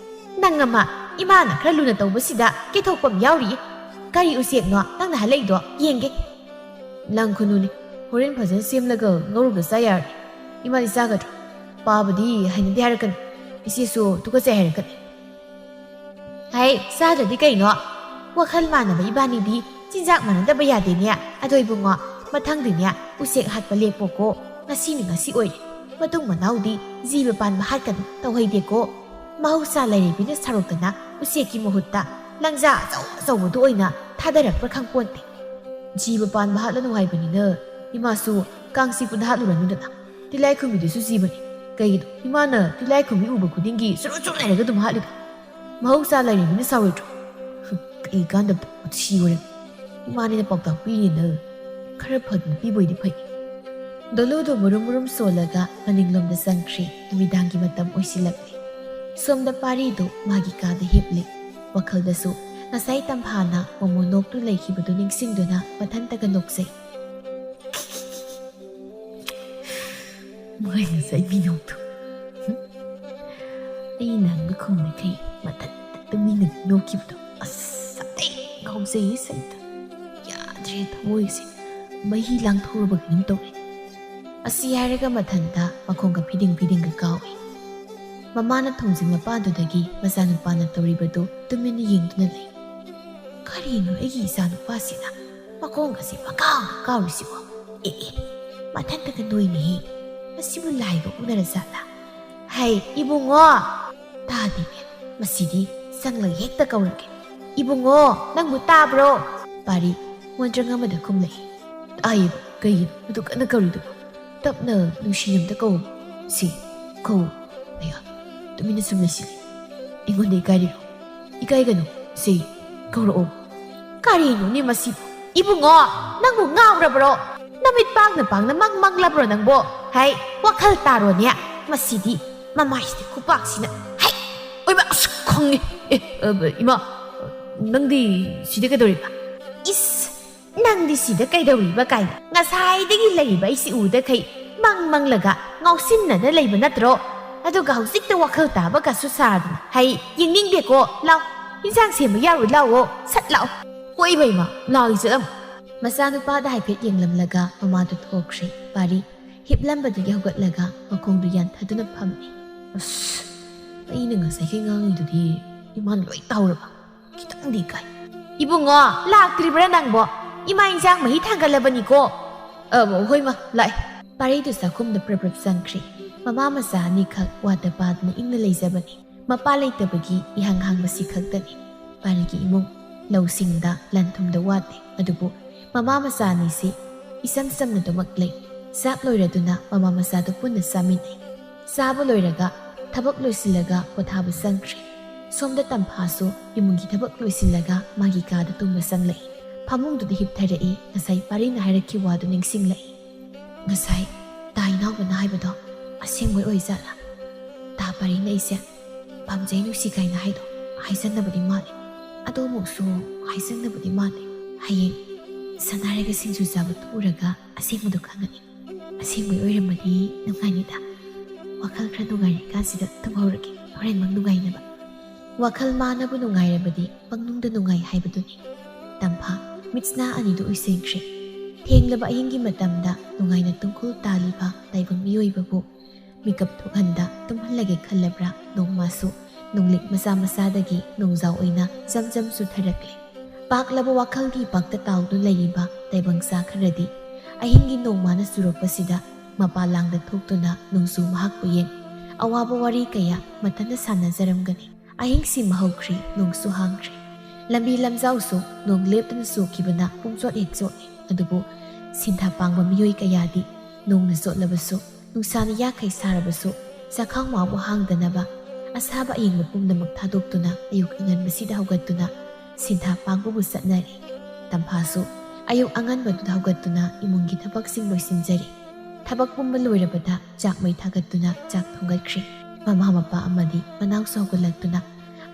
ꯅꯪ ꯑꯃ, ꯏꯃꯥꯅ ꯈꯔ ꯂꯨꯅ ꯇꯧꯕꯁꯤꯗ ꯀꯦꯊꯣꯛꯄ ꯑꯃ ꯌꯥꯎꯔꯤꯌꯦ꯫ ꯀꯔꯤ ꯎꯆꯦꯛꯅꯣ ꯅꯪꯅ ꯍꯜꯂꯛꯏꯗꯣ? ꯌꯦꯡꯒꯦ꯫ ꯂꯪ ꯈꯨꯅꯨꯅꯦ꯫ ꯍꯣꯔꯦꯟ ꯐꯖꯅ ꯁꯦꯝꯂꯒ ꯉꯧꯔꯒ ꯆꯥ ꯌꯥꯔꯦ꯫ ꯏꯃꯥꯗꯤ ꯆꯥꯒꯗ꯭ꯔꯣ? ꯄꯥꯕꯗꯤ ꯍꯩꯅꯗꯦ ꯍꯥꯏꯔꯛꯀꯅꯤ꯫ ꯏꯆꯦꯁꯨ ꯇꯨꯀꯠꯆꯩ ꯍꯥꯏꯔꯛꯀꯅꯤ꯫ ꯍꯩ, ꯆꯥꯗ꯭ꯔꯗꯤ ꯀꯩꯅꯣ? ꯋꯥꯈꯜ ꯃꯥꯟꯅꯕ ꯏꯕꯥꯅꯤꯗꯤ ꯆꯤꯟꯖꯥꯛ ꯃꯥꯟꯅꯗꯕ ꯌꯥꯗꯦꯅꯦ꯫ ꯑꯗꯣ ꯏꯕꯨꯡꯉꯣ, ꯃꯊꯪꯗꯤꯅꯦ ꯎꯆꯦꯛ ꯍꯥꯠꯄ ꯂꯦꯞꯄꯣꯀꯣ꯫ ꯉꯁꯤꯅ ꯉꯁꯤ ꯑꯣꯏꯔꯦ꯫ ꯃꯇꯨꯡ ꯃꯅꯥꯎꯗꯤ ꯖꯤꯕ ꯄꯥꯟꯕ ꯍꯥꯠꯀꯅꯨ, ꯇꯧꯍꯩꯗꯦꯀꯣ꯫ ꯃꯍꯧꯁꯥ ꯂꯥꯏꯔꯦꯝꯕꯤꯅ ꯁꯥꯎꯔꯛꯇꯅ ꯎꯆꯦꯛꯀꯤ ꯃꯍꯨꯠꯇ ꯂꯪꯖꯥ ꯑꯆꯧ ꯑꯆꯧꯕꯗꯨ ꯑꯣꯏꯅ ꯊꯥꯗꯔꯛꯄ꯭ꯔꯥ ꯈꯪꯄꯣꯟꯇꯦ꯫ ꯖꯤꯕ ꯄꯥꯟꯕ ꯍꯥꯠꯂꯅꯨ ꯍꯥꯏꯕꯅꯤꯅ ꯏꯃꯥꯁꯨ ꯀꯥꯡ ꯆꯤꯛꯄꯗ ꯍꯥꯠꯂꯨꯔꯅꯨꯗꯅ꯫ ꯇꯤꯜꯂꯥꯏꯈꯨꯝꯕꯤꯗꯨꯁꯨ ꯖꯤꯕꯅꯤ꯫ ꯀꯩꯒꯤꯅꯣ ꯏꯃꯥꯅ ꯇꯤꯜꯂꯥꯏꯈꯨꯝꯕꯤ ꯎꯕ ꯈꯨꯗꯤꯡꯒꯤ ꯆꯨꯔꯨ ꯆꯨꯔꯨ ꯂꯩꯔꯒ ꯑꯗꯨꯝ ꯍꯥꯠꯂꯤꯗꯣ? ꯃꯍꯧꯁꯥ ꯂꯥꯏꯔꯦꯝꯕꯤꯅ ꯁꯥꯎꯔꯣꯏꯗ꯭ꯔꯣ? ꯍꯨꯝ, ꯀꯩ ꯀꯥꯟꯗꯕꯗ ꯃꯊꯤ ꯋꯥꯔꯦꯝ꯫ ꯏꯃꯥꯅꯤꯅ ꯄꯥꯎꯇꯥꯛ ꯄꯤꯔꯤꯅ ꯈꯔ ꯐꯗꯅ ꯄꯤꯕꯣꯏꯗꯤ ꯐꯩ꯫ ꯗꯣꯂꯨꯗꯣ ꯃꯨꯔꯨꯝ ꯃꯨꯔꯨꯝ ꯁꯣꯜꯂꯒ ꯃꯅꯤꯡꯂꯣꯝꯗ ꯆꯪꯈ꯭ꯔꯦ꯫ ꯅꯨꯃꯤꯗꯥꯡꯒꯤ ꯃꯇꯝ ꯑꯣꯏꯁꯤꯜꯂꯛꯂꯦ꯫ ꯁꯣꯝꯗ ꯄꯥꯔꯤꯗꯣ ꯃꯥꯒꯤ ꯀꯥꯗ ꯍꯤꯞꯂꯤ꯫ ꯋꯥꯈꯜꯗꯁꯨ ꯉꯁꯥꯏ ꯇꯝꯐꯥꯅ ꯃꯣꯃꯣ ꯅꯣꯛꯇꯨ ꯂꯩꯈꯤꯕꯗꯨ ꯅꯤꯡꯁꯤꯡꯗꯨꯅ ꯃꯊꯟꯇꯒ ꯅꯣꯛꯆꯩ꯫ ꯃꯣꯏ ꯉꯁꯥꯏ ꯃꯤꯅꯣꯛꯇꯣ꯫ ꯑꯩ ꯅꯪꯒ ꯈꯨꯝꯃꯤꯈꯩ ꯃꯊꯟꯇ ꯃꯤꯅ ꯅꯣꯛꯈꯤꯕꯗꯣ꯫ ꯑꯁ, ꯑꯩ ꯉꯥꯎꯖꯩꯌꯦ ꯁꯩꯇ꯫ ꯌꯥꯗ꯭ꯔꯦ, ꯊꯃꯣꯏꯁꯦ ꯃꯍꯤ ꯂꯥꯡꯊꯣꯛꯑꯕ ꯀꯩꯅꯣꯝ ꯇꯧꯔꯦ꯫ ꯑꯁꯤ ꯍꯥꯏꯔꯒ ꯃꯊꯟꯇ ꯃꯈꯣꯡꯒ ꯐꯤꯗꯤꯡ ꯐꯤꯗꯤꯡꯒ ꯀꯥꯎꯏ꯫ ꯃꯃꯥꯅ ꯊꯣꯡꯖꯤꯟ ꯃꯄꯥꯗꯨꯗꯒꯤ ꯃꯆꯥꯅꯨꯄꯥꯅ ꯇꯧꯔꯤꯕꯗꯨ ꯇꯨꯃꯤꯟꯅ ꯌꯦꯡꯗꯨꯅ ꯂꯩ꯫ ꯀꯔꯤꯅꯣ ꯑꯩꯒꯤ ꯏꯆꯥꯅꯨꯄꯥꯁꯤꯅ ꯃꯈꯣꯡꯒꯁꯦ ꯄꯪꯀꯥꯎꯗ ꯀꯥꯎꯔꯤꯁꯤꯕꯣ? ꯑꯦ, ꯑꯦ, ꯃꯊꯟꯇꯒ ꯅꯣꯏꯅꯦꯍꯦ꯫ ꯃꯁꯤꯕꯨ ꯂꯥꯏꯒ ꯎꯅꯔ ꯖꯥꯠꯂꯥ? ꯍꯩ, ꯏꯕꯨꯡꯉꯣ! ꯇꯥꯗꯦꯅꯦ, ꯃꯁꯤꯗꯤ ꯆꯪꯂꯒ ꯍꯦꯛꯇ ꯀꯧꯔꯒꯦ꯫ ꯏꯕꯨꯡꯉꯣ, ꯅꯪꯕꯨ ꯇꯥꯕ꯭ꯔꯣ? ꯄꯥꯔꯤ ꯃꯣꯟꯗ꯭ꯔꯪ ꯑꯃꯗ ꯈꯨꯝꯂꯛꯏ꯫ ꯇꯥꯏꯌꯦꯕ, ꯀꯩꯒꯤꯅꯣ ꯑꯗꯨ ꯀꯟꯅ ꯀꯧꯔꯤꯗꯨꯕꯣ? ꯇꯞꯅ ꯅꯨꯡꯁꯤꯅ ꯑꯝꯇ ꯀꯧ꯫ ꯁꯤ, ꯀꯧ꯫ ꯑꯌꯥ, ꯇꯨꯃꯤꯟꯅ ꯁꯨꯝ ꯂꯩꯁꯤꯜꯂꯤ꯫ ꯑꯩꯉꯣꯟꯗ ꯏꯀꯥꯏꯔꯤꯔꯣ? ꯏꯀꯥꯏꯒꯅꯨ꯫ ꯁꯤ, ꯀꯧꯔꯛꯑꯣ꯫ ꯀꯔꯤꯅꯣꯅꯦ ꯃꯁꯤꯕꯨ? ꯏꯕꯨꯡꯉꯣ, ꯅꯪꯕꯨ ꯉꯥꯎꯔꯕ꯭ꯔꯣ? ꯅꯃꯤꯠ ꯄꯥꯡꯅ ꯄꯥꯡꯅ ꯃꯪ ꯃꯪꯂꯕ꯭ꯔꯣ ꯅꯪꯕꯣ? ꯍꯩ, ꯋꯥꯈꯜ ꯇꯥꯔꯣꯅꯦ꯫ ꯃꯁꯤꯗꯤ ꯃꯃꯥꯏꯁꯤꯗ ꯈꯨꯄꯥꯛꯁꯤꯅ꯫ ꯍꯩ! ꯑꯣꯏꯃꯥ, ꯑꯁ, ꯈꯪꯉꯦ꯫ ꯑꯦ, ꯑ, ꯏꯃꯥ, ꯅꯪꯗꯤ ꯁꯤꯗ ꯀꯩꯗꯧꯔꯤꯕ? ꯏꯁ, ꯅꯪꯗꯤ ꯁꯤꯗ ꯀꯩꯗꯧꯔꯤꯕ ꯀꯥꯏꯅ ꯉꯁꯥꯏꯗꯒꯤ ꯂꯩꯔꯤꯕ ꯑꯩꯁꯤ ꯎꯗꯈꯩ ꯃꯪ ꯃꯪꯂꯒ ꯉꯥꯎꯁꯤꯟꯅꯅ ꯂꯩꯕ ꯅꯠꯇ꯭ꯔꯣ? ꯑꯗꯨꯒ ꯍꯧꯖꯤꯛꯇ ꯋꯥꯈꯜ ꯇꯥꯕꯒꯁꯨ ꯁꯥꯗꯅ꯫ ꯍꯩ, ꯌꯦꯡꯅꯤꯡꯗꯦꯀꯣ꯫ ꯂꯥꯎ, ꯏꯟꯁꯥꯡ ꯁꯦꯝꯕ ꯌꯥꯔꯨ ꯂꯥꯎꯑꯣ꯫ ꯁꯠ ꯂꯥꯎ꯫ ꯀꯣꯏꯕ ꯏꯃꯥ, ꯂꯥꯎ ꯆꯠꯂꯝꯃꯨ꯫ ꯃꯆꯥꯅꯨꯄꯥꯗ ꯍꯥꯏꯐꯦꯠ ꯌꯦꯡꯂꯝꯂꯒ ꯃꯃꯥꯗꯨ ꯊꯣꯛꯈ꯭ꯔꯦ꯫ ꯄꯥꯔꯤ ꯍꯤꯞꯂꯝꯕꯗꯒꯤ ꯍꯧꯒꯠꯂꯒ ꯃꯈꯣꯡꯗꯨ ꯌꯥꯟꯊꯗꯨꯅ ꯐꯝꯃꯤ꯫ ꯑꯁ, ꯑꯩꯅ ꯉꯁꯥꯏꯒꯤ ꯉꯥꯡꯉꯤꯗꯨꯗꯤ ꯏꯃꯥꯅ ꯂꯣꯏ ꯇꯥꯍꯧꯔꯕ꯫ ꯈꯤꯇꯪꯗꯤ ꯏꯀꯥꯏ꯫ ꯏꯕꯨꯡꯉꯣ, ꯂꯥꯛꯇ꯭ꯔꯤꯕ꯭ꯔꯥ ꯅꯪꯕꯣ? ꯏꯃꯥ ꯏꯟꯖꯥꯡ ꯃꯍꯤ ꯊꯥꯡꯒꯠꯂꯕꯅꯤꯀꯣ꯫ ꯑ, ꯍꯣꯏ ꯃꯥ, ꯂꯥꯛꯑꯦ꯫ ꯄꯥꯔꯤꯗꯨ ꯆꯥꯛꯈꯨꯝꯗ ꯄ꯭ꯔꯞ ꯄ꯭ꯔꯞ ꯆꯪꯈ꯭ꯔꯦ꯫ ꯃꯃꯥ ꯃꯆꯥ ꯑꯅꯤꯈꯛ ꯋꯥꯗ ꯄꯥꯗꯅ ꯏꯪꯅ ꯂꯩꯖꯕꯅꯤ꯫ ꯃꯄꯥ ꯂꯩꯇꯕꯒꯤ ꯏꯍꯥꯡ ꯍꯥꯡꯕꯁꯤ ꯈꯛꯇꯅꯤ꯫ ꯄꯥꯔꯤꯒꯤ ꯏꯃꯨꯡ ꯂꯧꯁꯤꯡꯗ ꯂꯟ ꯊꯨꯝꯗ ꯋꯥꯠꯇꯦ, ꯑꯗꯨꯕꯨ ꯃꯃꯥ ꯃꯆꯥ ꯑꯅꯤꯁꯤ ꯏꯆꯝ ꯆꯝꯅꯗꯨꯃꯛ ꯂꯩ꯫ ꯆꯥꯛ ꯂꯣꯏꯔꯗꯨꯅ ꯃꯃꯥ ꯃꯆꯥꯗꯨ ꯄꯨꯟꯅ ꯆꯥꯃꯤꯟꯅꯩ꯫ ꯆꯥꯕ ꯂꯣꯏꯔꯒ ꯊꯕꯛ ꯂꯣꯏꯁꯤꯜꯂꯒ ꯄꯣꯊꯥꯕ ꯆꯪꯈ꯭ꯔꯦ꯫ ꯁꯣꯝꯗ ꯇꯝꯐꯥꯁꯨ ꯏꯃꯨꯡꯒꯤ ꯊꯕꯛ ꯂꯣꯏꯁꯤꯜꯂꯒ ꯃꯥꯒꯤ ꯀꯥꯗ ꯇꯨꯝꯕ ꯆꯪꯂꯛꯏ꯫ ꯐꯃꯨꯡꯗꯨꯗ ꯍꯤꯞꯊꯔꯛꯏ꯫ ꯉꯁꯥꯏ ꯄꯥꯔꯤꯅ ꯍꯥꯏꯔꯛꯈꯤꯕ ꯋꯥꯗꯨ ꯅꯤꯡꯁꯤꯡꯂꯛꯏ꯫ "ꯉꯁꯥꯏ ꯇꯥ ꯏꯅꯥꯎꯕꯅ ꯍꯥꯏꯕꯗꯣ ꯑꯁꯦꯡꯕꯩ ꯑꯣꯏꯖꯥꯠꯂꯥ? ꯇꯥ ꯄꯥꯔꯤꯅ ꯑꯩꯁꯦ ꯄꯥꯝꯖꯩ, ꯅꯨꯡꯁꯤ ꯀꯥꯏꯅ ꯍꯥꯏꯗꯣ ꯍꯥꯏꯖꯟꯅꯕꯗꯤ ꯃꯥꯜꯂꯦ꯫ ꯑꯗꯣ ꯑꯃꯨꯛꯁꯨ ꯍꯥꯏꯖꯟꯅꯕꯗꯤ ꯃꯥꯜꯂꯦ꯫ ꯍꯌꯦꯡ ꯁꯅꯥꯔꯩꯒ ꯁꯤꯡꯖꯨ ꯆꯥꯕ ꯊꯣꯛꯎꯔꯒ ꯑꯁꯦꯡꯕꯗꯣ ꯈꯪꯉꯅꯤ꯫ ꯑꯁꯦꯡꯕꯩ ꯑꯣꯏꯔꯝꯃꯗꯤ ꯅꯨꯡꯉꯥꯏꯅꯤꯗ꯫ ꯋꯥꯈꯜ ꯈꯔ ꯅꯨꯡꯉꯥꯏꯔꯤꯀꯥꯟꯁꯤꯗ ꯇꯨꯝꯍꯧꯔꯒꯦ, ꯍꯣꯔꯦꯟꯃꯛ ꯅꯨꯡꯉꯥꯏꯅꯕ꯫ ꯋꯥꯈꯜ ꯃꯥꯅꯕꯨ ꯅꯨꯡꯉꯥꯏꯔꯕꯗꯤ ꯄꯪꯅꯨꯡꯗ ꯅꯨꯡꯉꯥꯏ ꯍꯥꯏꯕꯗꯨꯅꯤ꯫ ꯇꯝꯐꯥ ꯃꯤꯠꯁꯅꯥ ꯑꯅꯤꯗꯨ ꯎꯏꯁꯤꯟꯈ꯭ꯔꯦ꯫ ꯊꯦꯡꯂꯕ ꯑꯍꯤꯡꯒꯤ ꯃꯇꯝꯗ ꯅꯨꯡꯉꯥꯏꯅ ꯇꯨꯝꯈꯨꯜ ꯇꯥꯜꯂꯤꯕ ꯇꯥꯏꯕꯪ ꯃꯤꯑꯣꯏꯕꯕꯨ ꯃꯤꯀꯞ ꯊꯣꯛꯍꯟꯗ ꯇꯨꯝꯍꯜꯂꯒꯦ ꯈꯜꯂꯕ꯭ꯔꯥ? ꯅꯣꯡꯃꯁꯨ ꯅꯣꯡꯂꯤꯛ ꯃꯆꯥ ꯃꯆꯥꯗꯒꯤ ꯅꯣꯡꯖꯥꯎ ꯑꯣꯏꯅ ꯖꯝ ꯖꯝ ꯆꯨꯊꯔꯛꯂꯦ꯫ ꯄꯥꯛꯂꯕ ꯋꯥꯈꯜꯒꯤ ꯄꯥꯛꯇ ꯇꯥꯎꯗꯨꯅ ꯂꯩꯔꯤꯕ ꯇꯥꯏꯕꯪ ꯆꯥ ꯈꯔꯗꯤ ꯑꯍꯤꯡꯒꯤ ꯅꯣꯡꯃꯥꯅ ꯆꯨꯔꯛꯄꯁꯤꯗ ꯃꯄꯥ ꯂꯥꯡꯗ ꯊꯣꯛꯇꯨꯅ ꯅꯣꯡꯖꯨ ꯃꯍꯥꯛꯄꯨ ꯌꯦꯡ ꯑꯋꯥꯕ ꯋꯥꯔꯤ ꯀꯌꯥ ꯃꯊꯟꯇ ꯁꯥꯟꯅꯖꯔꯝꯒꯅꯤ꯫ ꯑꯍꯤꯡꯁꯤꯃ ꯍꯧꯈ꯭ꯔꯤ, ꯅꯣꯡꯁꯨ ꯍꯥꯡꯈ꯭ꯔꯤ꯫ ꯂꯝꯕꯤ ꯂꯝꯖꯥꯎꯁꯨ ꯅꯣꯡ ꯂꯦꯞꯇꯅ ꯆꯨꯈꯤꯕꯅ ꯄꯨꯡꯆꯣꯠ ꯍꯦꯛ ꯆꯣꯠꯂꯦ꯫ ꯑꯗꯨꯕꯨ ꯁꯤꯟꯊꯥ ꯄꯥꯡꯕ ꯃꯤꯑꯣꯏ ꯀꯌꯥꯗꯤ ꯅꯣꯡꯅ ꯆꯣꯠꯂꯕꯁꯨ, ꯅꯨꯡꯁꯥꯅ ꯌꯥꯈꯩ ꯁꯥꯔꯕꯁꯨ, ꯆꯥꯛꯈꯥꯎ ꯃꯥꯕꯨ ꯍꯥꯡꯗꯅꯕ ꯑꯁꯥꯕ ꯑꯌꯤꯡꯕ ꯄꯨꯝꯅꯃꯛ ꯊꯥꯗꯣꯛꯇꯨꯅ ꯑꯌꯨꯛ ꯑꯉꯟꯕꯁꯤꯗ ꯍꯧꯒꯠꯇꯨꯅ ꯁꯤꯟꯊꯥ ꯄꯥꯡꯕꯕꯨ ꯆꯠꯅꯔꯤ꯫ ꯇꯝꯐꯥꯁꯨ ꯑꯌꯨꯛ ꯑꯉꯟꯕꯗꯨꯗ ꯍꯧꯒꯠꯇꯨꯅ ꯏꯃꯨꯡꯒꯤ ꯊꯕꯛꯁꯤꯡ ꯂꯣꯏꯁꯤꯟꯖꯔꯤ꯫ ꯊꯕꯛ ꯄꯨꯝꯕ ꯂꯣꯏꯔꯕꯗ ꯆꯥꯛ ꯃꯩ ꯊꯥꯒꯠꯇꯨꯅ ꯆꯥꯛ ꯊꯣꯡꯒꯠꯈ꯭ꯔꯦ꯫ ꯃꯃꯥ ꯃꯄꯥ ꯑꯃꯗꯤ ꯃꯅꯥꯎꯁꯨ ꯍꯧꯒꯠꯂꯛꯇꯨꯅ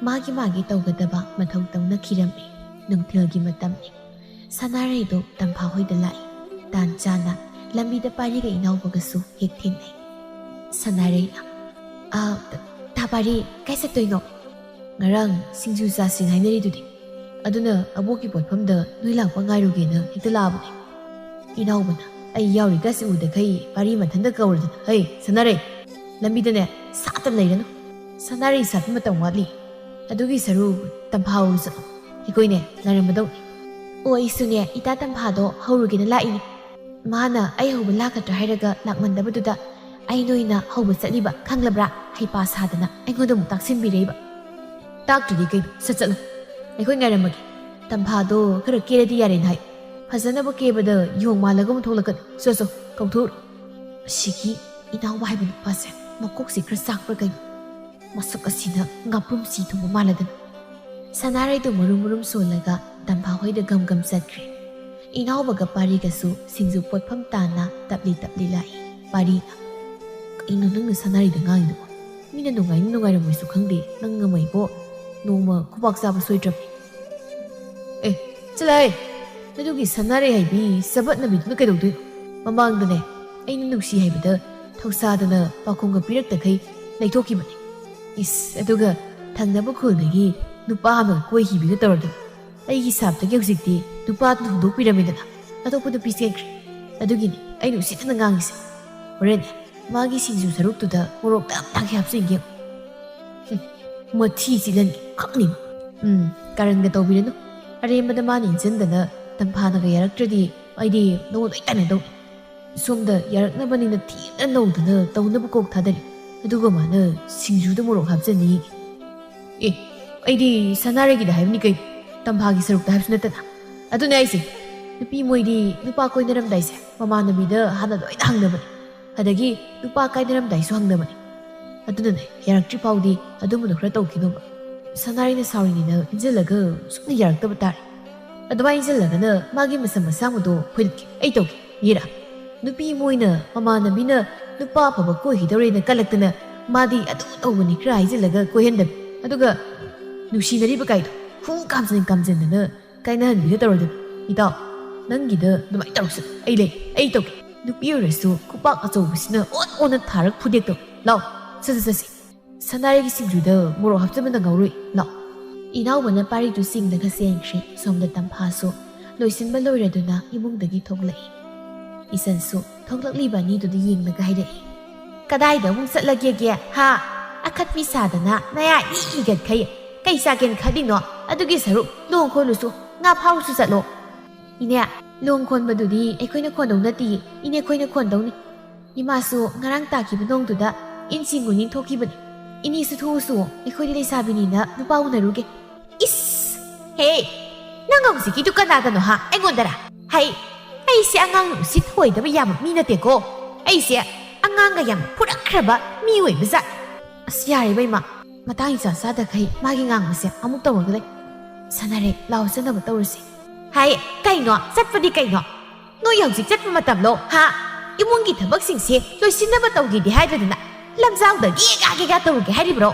ꯃꯥꯒꯤ ꯃꯥꯒꯤ ꯇꯧꯒꯗꯕ ꯃꯊꯧ ꯇꯧꯅꯈꯤꯔꯝꯃꯤ꯫ ꯅꯨꯡꯊꯤꯜꯒꯤ ꯃꯇꯝꯅꯤ꯫ ꯁꯅꯥꯔꯩꯗꯣ ꯇꯝꯐꯥ ꯍꯣꯏꯗ ꯂꯥꯛꯏ꯫ ꯇꯥꯟ ꯆꯥꯅ ꯂꯝꯕꯤꯗ ꯄꯥꯔꯤꯒ ꯏꯅꯥꯎꯕꯒꯁꯨ ꯍꯦꯛ ꯊꯦꯡꯅꯩ꯫ ꯁꯅꯥꯔꯩꯅ, "ꯑ, ꯇ-, ꯇꯥ ꯄꯥꯔꯤ, ꯀꯥꯏ ꯆꯠꯇꯣꯏꯅꯣ?" "ꯉꯔꯥꯡ ꯁꯤꯡꯖꯨ ꯆꯥꯁꯦꯅ ꯍꯥꯏꯅꯔꯤꯗꯨꯗꯤ꯫ ꯑꯗꯨꯅ ꯑꯕꯣꯛꯀꯤ ꯄꯣꯠꯐꯝꯗ ꯅꯣꯏ ꯂꯥꯛꯄ ꯉꯥꯏꯔꯨꯒꯦꯅ ꯍꯦꯛꯇ ꯂꯥꯛꯑꯕꯅꯦ꯫ ꯏꯅꯥꯎꯕꯅ ꯑꯩ ꯌꯥꯎꯔꯤꯒꯁꯤ ꯎꯗꯈꯩ ꯄꯥꯔꯤ ꯃꯊꯟꯇ ꯀꯧꯔꯗꯅ꯫ ꯍꯩ, ꯁꯅꯥꯔꯩ, ꯂꯝꯕꯤꯗꯅꯦ ꯁꯥꯠꯇ ꯂꯩꯔꯅꯨ꯫ ꯁꯅꯥꯔꯩ ꯁꯥꯠꯄ ꯃꯇꯝ ꯋꯥꯠꯂꯤ꯫ ꯑꯗꯨꯒꯤ ꯁꯔꯨ ꯇꯝꯐꯥ ꯍꯧꯔꯨ ꯆꯠꯂꯣ꯫ ꯑꯩꯈꯣꯏꯅꯦ ꯉꯥꯏꯔꯝꯃꯗꯧꯅꯤ꯫" "ꯑꯣ, ꯑꯩꯁꯨꯅꯦ ꯏꯇꯥ ꯇꯝꯐꯥꯗꯣ ꯍꯧꯔꯨꯒꯦꯅ ꯂꯥꯛꯏꯅꯦ꯫ ꯃꯥꯅ ꯑꯩ ꯍꯧꯕ ꯂꯥꯛꯀꯗ꯭ꯔꯥ ꯍꯥꯏꯔꯒ ꯂꯥꯛꯃꯟꯗꯕꯗꯨꯗ ꯑꯩ ꯅꯣꯏꯅ ꯍꯧꯕ ꯆꯠꯂꯤꯕ ꯈꯪꯂꯕ꯭ꯔꯥ? ꯍꯩꯄꯥ ꯁꯥꯗꯅ ꯑꯩꯉꯣꯟꯗ ꯑꯃꯨꯛ ꯇꯥꯛꯁꯤꯟꯕꯤꯔꯛꯏꯕ꯫" "ꯇꯥꯛꯇ꯭ꯔꯗꯤ ꯀꯩꯅꯣ? ꯁꯠ ꯆꯠꯂꯣ꯫ ꯑꯩꯈꯣꯏ ꯉꯥꯏꯔꯝꯃꯒꯦ꯫ ꯇꯝꯐꯥꯗꯣ ꯈꯔ ꯀꯦꯔꯗꯤ ꯌꯥꯔꯦꯅ ꯍꯥꯏ꯫ ꯐꯖꯅꯕ ꯀꯦꯕꯗ ꯌꯣꯡ ꯃꯥꯜꯂꯒ ꯑꯃꯨꯛ ꯊꯣꯛꯂꯛꯀꯅꯤ꯫ ꯆꯣ, ꯆꯣ, ꯀꯧꯊꯣꯛꯎꯔꯣ꯫" ꯑꯁꯤꯒꯤ ꯏꯅꯥꯎꯕ ꯍꯥꯏꯕ ꯅꯨꯄꯥꯁꯦ ꯃꯀꯣꯛꯁꯤ ꯈꯔ ꯆꯥꯛꯄ꯭ꯔꯥ ꯀꯩꯅꯣ? ꯃꯁꯛ ꯑꯁꯤꯅ ꯉꯥꯄ꯭ꯔꯨꯝ ꯁꯤ ꯊꯨꯡꯕ ꯃꯥꯜꯂꯗꯅ꯫ ꯁꯅꯥꯔꯩꯗꯣ ꯃꯔꯨꯝ ꯃꯔꯨꯝ ꯁꯣꯜꯂꯒ ꯇꯝꯐꯥ ꯍꯣꯏꯗ ꯒꯝ ꯒꯝ ꯆꯠꯈ꯭ꯔꯦ꯫ ꯏꯅꯥꯎꯕꯒ ꯄꯥꯔꯤꯒꯁꯨ ꯁꯤꯡꯖꯨ ꯄꯣꯠꯐꯝ ꯇꯥꯟꯅ ꯇꯞꯂꯤ ꯇꯞꯂꯤ ꯂꯥꯛꯏ꯫ ꯄꯥꯔꯤꯅ, "ꯀꯩꯅꯣ ꯅꯪꯅ ꯁꯥꯟꯅꯔꯤꯗ ꯉꯥꯡꯉꯤꯗꯨꯕꯣ? ꯃꯤꯅ ꯅꯨꯡꯉꯥꯏꯅꯤ ꯅꯨꯡꯉꯥꯏꯔꯝꯃꯣꯏꯁꯨ ꯈꯪꯗꯦ, ꯅꯪ ꯑꯃ ꯏꯕꯣ, ꯅꯣꯡꯃ ꯈꯨꯕꯥꯛ ꯆꯥꯕ ꯁꯣꯏꯗ꯭ꯔꯕꯅꯤ"꯫ "ꯑꯦ, ꯆꯠꯂꯍꯦ! ꯅꯗꯨꯒꯤ ꯁꯥꯟꯅꯔꯦ ꯍꯥꯏꯕꯤ ꯆꯕꯠꯅꯕꯤꯗꯨꯅ ꯀꯩꯗꯧꯗꯣꯏꯅꯣ? ꯃꯃꯥꯡꯗꯅꯦ, ꯑꯩꯅ ꯅꯨꯡꯁꯤ ꯍꯥꯏꯕꯗ ꯊꯧꯁꯥꯗꯅ ꯄꯥꯈꯣꯡꯒ ꯄꯤꯔꯛꯇꯈꯩ ꯂꯩꯊꯣꯛꯈꯤꯕꯅꯦ꯫ ꯏꯁ, ꯑꯗꯨꯒ ꯊꯪꯅꯕ ꯈꯨꯜꯗꯒꯤ ꯅꯨꯄꯥ ꯑꯃꯒ ꯀꯣꯏꯈꯤꯕꯤꯒ ꯇꯧꯔꯗꯅ ꯑꯩꯒꯤ ꯁꯥꯞꯇꯒꯤ ꯍꯧꯖꯤꯛꯇꯤ ꯅꯨꯄꯥꯗꯨꯅ ꯍꯨꯟꯗꯣꯛꯄꯤꯔꯝꯃꯦꯗꯅ ꯑꯇꯣꯞꯄ ꯅꯨꯄꯤ ꯆꯦꯟꯈ꯭ꯔꯦ꯫ ꯑꯗꯨꯒꯤꯅꯤ ꯑꯩꯅ ꯎꯁꯤꯠꯇꯅ ꯉꯥꯡꯉꯤꯁꯦ꯫ ꯍꯣꯔꯦꯟꯅꯦ, ꯃꯥꯒꯤ ꯁꯤꯡꯖꯨ ꯁꯔꯨꯛꯇꯨꯗ ꯃꯣꯔꯣꯛ ꯇꯞ ꯇꯥꯒꯩ ꯍꯥꯞꯆꯤꯟꯒꯦ꯫ ꯍꯨꯝ, ꯃꯊꯤ ꯆꯤꯜꯍꯟꯒꯦ ꯈꯛꯅꯤ꯫ ꯎꯝ, ꯀꯥꯔꯟꯒ ꯇꯧꯕꯤꯔꯅꯨ꯫ ꯑꯔꯦꯝꯕꯗ ꯃꯥꯅ ꯏꯟꯁꯤꯟꯗꯅ ꯇꯝꯐꯥꯅꯒ ꯌꯥꯔꯛꯇ꯭ꯔꯗꯤ ꯑꯩꯗꯤ ꯅꯉꯣꯟ ꯂꯣꯏ ꯇꯥꯏꯅꯗꯧꯅꯤ꯫ ꯁꯣꯝꯗ ꯌꯥꯔꯛꯅꯕꯅꯤꯅ ꯊꯤꯅ ꯅꯧꯗꯅ ꯇꯧꯅꯕ ꯀꯣꯛ ꯊꯥꯗꯔꯤ꯫ ꯑꯗꯨꯒ ꯃꯥꯅ ꯁꯤꯡꯖꯨꯗ ꯃꯣꯔꯣꯛ ꯍꯥꯞꯆꯟꯅꯤ꯫ ꯑꯦ, ꯑꯩꯗꯤ ꯁꯅꯥꯔꯩꯒꯤꯗ ꯍꯥꯏꯕꯅꯤ ꯀꯩꯅꯣ, ꯇꯝꯐꯥꯒꯤ ꯁꯔꯨꯛꯇ ꯍꯥꯏꯕꯁꯨ ꯅꯠꯇꯅ꯫ ꯑꯗꯨꯅꯦ ꯑꯩꯁꯦ, ꯅꯨꯄꯤ ꯃꯣꯏꯗꯤ ꯅꯨꯄꯥ ꯀꯣꯏꯅꯔꯝꯗꯥꯏꯁꯦ ꯃꯃꯥꯟꯅꯕꯤꯗ ꯍꯥꯟꯅ ꯂꯣꯏꯅ ꯍꯪꯅꯕꯅꯦ꯫ ꯑꯗꯒꯤ ꯅꯨꯄꯥ ꯀꯥꯏꯅꯔꯝꯗꯥꯏꯁꯨ ꯍꯪꯅꯕꯅꯦ꯫ ꯑꯗꯨꯅꯅꯦ, ꯌꯥꯔꯛꯇ꯭ꯔꯤ ꯐꯥꯎꯗꯤ ꯑꯗꯨꯝꯕꯗꯣ ꯈꯔ ꯇꯧꯈꯤꯅꯣꯕ꯫ ꯁꯅꯥꯔꯩꯅ ꯁꯥꯎꯔꯤꯅꯦꯅ ꯏꯟꯁꯤꯜꯂꯒ ꯁꯨꯝ ꯌꯥꯔꯛꯇꯕ ꯇꯥꯔꯦ꯫ ꯑꯗꯨꯃꯥꯏꯅ ꯏꯟꯁꯤꯜꯂꯒꯅ ꯃꯥꯒꯤ ꯃꯁꯝ ꯑꯁꯥꯡꯕꯗꯣ ꯐꯣꯏꯗꯠꯀꯦ ꯑꯩ ꯇꯧꯒꯦ꯫ ꯌꯦꯔꯥ, ꯅꯨꯄꯤ ꯃꯣꯏꯅ ꯃꯃꯥꯟꯅꯕꯤꯅ ꯅꯨꯄꯥ ꯑꯐꯕ ꯀꯣꯏꯈꯤꯗꯧꯔꯦꯅ ꯀꯜꯂꯛꯇꯅ ꯃꯥꯗꯤ ꯑꯗꯨ ꯇꯧꯕꯅꯤ ꯈꯔ ꯍꯥꯏꯖꯤꯜꯂꯒ ꯀꯣꯏꯍꯟꯗꯕ꯫ ꯑꯗꯨꯒ ꯅꯨꯡꯁꯤꯅꯔꯤꯕ ꯀꯥꯏꯗꯣ ꯍꯨ ꯀꯥꯝꯖꯟ ꯀꯥꯝꯖꯟꯗꯅ ꯀꯥꯏꯅꯍꯟꯕꯤꯒ ꯇꯧꯔꯗꯅ꯫ ꯏꯇꯥꯎ, ꯅꯪꯒꯤꯗ ꯑꯗꯨꯃꯥꯏꯅ ꯇꯧꯔꯁꯨ ꯑꯩ ꯂꯩ, ꯑꯩ ꯇꯧꯒꯦ꯫ ꯅꯨꯄꯤ ꯑꯣꯏꯔꯁꯨ ꯈꯨꯄꯥꯛ ꯑꯆꯧꯕꯁꯤꯅ ꯑꯣꯟ ꯑꯣꯟꯅ ꯊꯥꯔꯒ ꯐꯨꯗꯦꯛꯇꯧ꯫ ꯂꯥꯎ, ꯆꯠꯁꯤ ꯆꯠꯁꯤ꯫ ꯁꯅꯥꯔꯩꯒꯤ ꯁꯤꯡꯖꯨꯗ ꯃꯣꯔꯣꯛ ꯍꯥꯞꯆꯕꯅ ꯉꯧꯔꯣꯏ꯫ ꯂꯥꯎ꯫ ꯏꯅꯥꯎꯕꯅ ꯄꯥꯔꯤꯗꯨ ꯆꯤꯡꯗꯒ ꯆꯦꯟꯈ꯭ꯔꯦ꯫ ꯁꯣꯝꯗ ꯇꯝꯐꯥꯁꯨ ꯂꯣꯏꯁꯤꯟꯕ ꯂꯣꯏꯔꯗꯨꯅ ꯏꯃꯨꯡꯗꯒꯤ ꯊꯣꯛꯂꯛꯏ꯫ ꯏꯆꯟꯁꯨ ꯊꯣꯛꯂꯛꯂꯤꯕ ꯑꯅꯤꯗꯨꯗ ꯌꯦꯡꯂꯒ ꯍꯥꯏꯔꯛꯏ, "ꯀꯗꯥꯏꯗ ꯑꯃꯨꯛ ꯆꯠꯂꯒꯦꯒꯦ, ꯍꯥ? ꯑꯈꯠꯄꯤ ꯁꯥꯗꯅ ꯅꯌꯥ ꯏ ꯏꯒꯠꯈꯩ꯫ ꯀꯩ ꯆꯥꯒꯦꯅ ꯈꯜꯂꯤꯅꯣ? ꯑꯗꯨꯒꯤ ꯁꯔꯨꯛ ꯂꯣꯡ ꯈꯣꯜꯂꯨꯁꯨ, ꯉꯥ ꯐꯥꯔꯨꯁꯨ ꯆꯠꯂꯣ"꯫ "ꯏꯅꯦ, ꯂꯣꯡ ꯈꯣꯟꯕꯗꯨꯗꯤ ꯑꯩꯈꯣꯏꯅ ꯈꯣꯟꯗꯧ ꯅꯠꯇꯤꯌꯦ, ꯏꯅꯦ ꯑꯩꯈꯣꯏꯅ ꯈꯣꯟꯗꯧꯅꯤ꯫ ꯏꯃꯥꯁꯨ ꯉꯔꯥꯡ ꯇꯥꯈꯤꯕ ꯅꯣꯡꯗꯨꯗ ꯏꯟ ꯆꯤꯡꯉꯨꯅꯤ ꯊꯣꯛꯈꯤꯕꯅꯤ꯫ ꯏꯅꯦꯁꯨ ꯊꯣꯛꯎꯁꯨ, ꯑꯩꯈꯣꯏꯗꯤ ꯂꯩꯁꯥꯕꯤꯅꯤꯅ ꯅꯨꯄꯥ ꯎꯅꯔꯨꯒꯦ"꯫ "ꯏꯁ! ꯍꯦ! ꯅꯪ ꯍꯧꯖꯤꯛꯀꯤꯗꯨ ꯀꯅꯥꯒꯅꯣ ꯍꯥ? ꯑꯩꯉꯣꯟꯗꯔꯥ? ꯍꯩ! ꯑꯩꯁꯦ ꯑꯉꯥꯡ ꯎꯁꯤꯠ ꯊꯑꯣꯏꯗꯕ ꯌꯥꯕ ꯃꯤ ꯅꯠꯇꯦꯀꯣ꯫ ꯑꯩꯁꯦ ꯑꯉꯥꯡꯒ ꯌꯥꯝ ꯐꯨꯔꯛꯈ꯭ꯔꯕ ꯃꯤ ꯑꯣꯏꯕ ꯖꯥꯠ"꯫ ꯑꯁ, ꯌꯥꯔꯦ ꯏꯕꯦꯝꯃ, ꯃꯇꯥꯡ ꯏꯆꯥ ꯆꯥꯗꯈꯩ ꯃꯥꯒꯤ ꯉꯥꯡꯕꯁꯦ ꯑꯃꯨꯛ ꯇꯧꯔꯒ ꯂꯩ꯫ "ꯁꯥꯟꯅꯔꯦ, ꯂꯥꯎ, ꯆꯠꯅꯕ ꯇꯧꯔꯁꯤ"꯫ "ꯍꯥꯏ, ꯀꯩꯅꯣ? ꯆꯠꯄꯗꯤ ꯀꯩꯅꯣ? ꯅꯣꯏ ꯍꯧꯖꯤꯛ ꯆꯠꯄ ꯃꯇꯝꯂꯣ? ꯍꯥ? ꯏꯃꯨꯡꯒꯤ ꯊꯕꯛꯁꯤꯡꯁꯦ ꯂꯣꯏꯁꯤꯟꯅꯕ ꯇꯧꯒꯦꯗꯤ ꯍꯥꯏꯗꯗꯅ ꯂꯝꯖꯥꯎꯗ ꯒꯦꯒꯥ ꯒꯦꯒꯥ ꯇꯧꯔꯨꯒꯦ ꯍꯥꯏꯔꯤꯕ꯭ꯔꯣ?"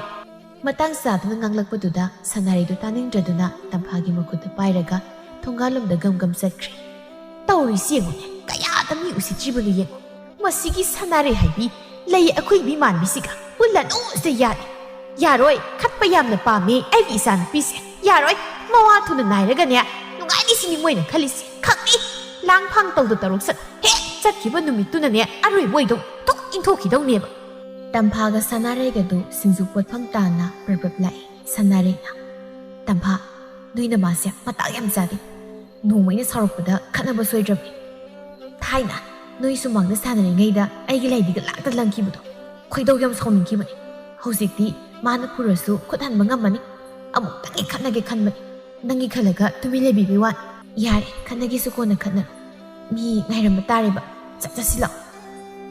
ꯃꯇꯥꯡ ꯆꯥꯗꯅ ꯉꯥꯡꯂꯛꯄꯗꯨꯗ ꯁꯥꯟꯅꯔꯩꯗꯣ ꯇꯥꯅꯤꯡꯗ꯭ꯔꯗꯨꯅ ꯇꯝꯐꯥꯒꯤ ꯃꯈꯨꯠꯇꯨ ꯄꯥꯏꯔꯒ ꯊꯣꯡꯒꯥꯜꯂꯣꯝꯗ ꯒꯝ ꯒꯝ ꯆꯠꯈ꯭ꯔꯦ꯫ "ꯇꯧꯔꯤꯁꯤ ꯌꯦꯡꯉꯨꯅꯦ, ꯀꯌꯥꯗ ꯃꯤ ꯎꯁꯤꯠꯇ꯭ꯔꯤꯕꯅꯣ ꯌꯦꯡꯉꯨ꯫ ꯃꯁꯤꯒꯤ ꯁꯥꯟꯅꯔꯩ ꯍꯥꯏꯕꯤ ꯂꯩ ꯑꯩꯈꯣꯏ ꯃꯤ ꯃꯥꯟꯕꯤꯁꯤꯒ ꯄꯨꯜꯂꯅꯨ ꯁꯤꯗ ꯌꯥꯗꯦ꯫ ꯌꯥꯔꯣꯏ, ꯈꯠꯄ ꯌꯥꯝꯅ ꯄꯥꯝꯃꯤ ꯑꯩꯒꯤ ꯏꯆꯥꯅꯨꯄꯤꯁꯦ꯫ ꯌꯥꯔꯣꯏ, ꯃꯋꯥ ꯊꯨꯅ ꯅꯥꯏꯔꯒꯅꯦ ꯅꯨꯡꯉꯥꯏꯅꯤ ꯁꯤꯅꯤ ꯃꯣꯏꯅ ꯈꯜꯂꯤꯁꯦ꯫ ꯈꯪꯅꯤ, ꯂꯥꯡ ꯐꯥꯡ ꯇꯧꯗ ꯇꯧꯔꯨꯛꯁꯠ ꯍꯦꯛ ꯆꯠꯈꯤꯕ ꯅꯨꯃꯤꯠꯇꯨꯅꯅꯦ ꯑꯔꯣꯏꯕ ꯑꯣꯏꯗꯧ ꯊꯣꯛ ꯏꯟꯊꯣꯛꯈꯤꯗꯧꯅꯦꯕ"꯫ ꯇꯝꯐꯥꯒ ꯁꯥꯟꯅꯔꯩꯒꯗꯨ ꯁꯤꯡꯖꯨ ꯄꯣꯠꯐꯝ ꯇꯥꯟꯅ ꯄ꯭ꯔꯞ ꯄ꯭ꯔꯞ ꯂꯥꯛꯏ꯫ ꯁꯥꯟꯅꯔꯩꯅ, "ꯇꯝꯐꯥ, ꯅꯣꯏ ꯅꯃꯥꯁꯦ ꯃꯇꯥ ꯌꯥꯝ ꯆꯥꯗꯦ꯫ ꯅꯣꯡꯃ ꯑꯩꯅ ꯁꯥꯎꯔꯛꯄꯗ ꯈꯠꯅꯕ ꯁꯣꯏꯗ꯭ꯔꯕꯅꯤ꯫ ꯊꯥꯏꯅ ꯅꯣꯏ ꯁꯨꯃꯥꯡꯗ ꯁꯥꯟꯅꯔꯤꯉꯩꯗ ꯑꯩꯒꯤ ꯂꯩꯗꯤꯒ ꯂꯥꯛꯇ ꯂꯪꯈꯤꯕꯗꯣ ꯈꯣꯏꯗꯧ ꯌꯥꯝ ꯁꯥꯎꯅꯤꯡꯈꯤꯕꯅꯤ꯫ ꯍꯧꯖꯤꯛꯇꯤ ꯃꯥꯅ ꯐꯨꯔꯁꯨ ꯈꯨꯠ ꯍꯟꯕ ꯉꯝꯃꯅꯤ꯫ ꯑꯃꯨꯛꯇꯪꯒꯤ ꯈꯠꯅꯒꯦ ꯈꯟꯕꯅꯤ꯫ ꯅꯪꯒꯤ ꯈꯜꯂꯒ ꯇꯨꯃꯤꯟ ꯂꯩꯕꯤꯕꯩ ꯋꯥꯅꯤ꯫ ꯌꯥꯔꯦ, ꯈꯠꯅꯒꯦꯁꯨ ꯀꯣꯟꯅ ꯈꯠꯅꯔꯣ꯫ ꯃꯤ ꯉꯥꯏꯔꯝꯕ ꯇꯥꯔꯦꯕ꯫ ꯆꯠ ꯆꯠꯁꯤꯜꯂꯛꯑꯣ꯫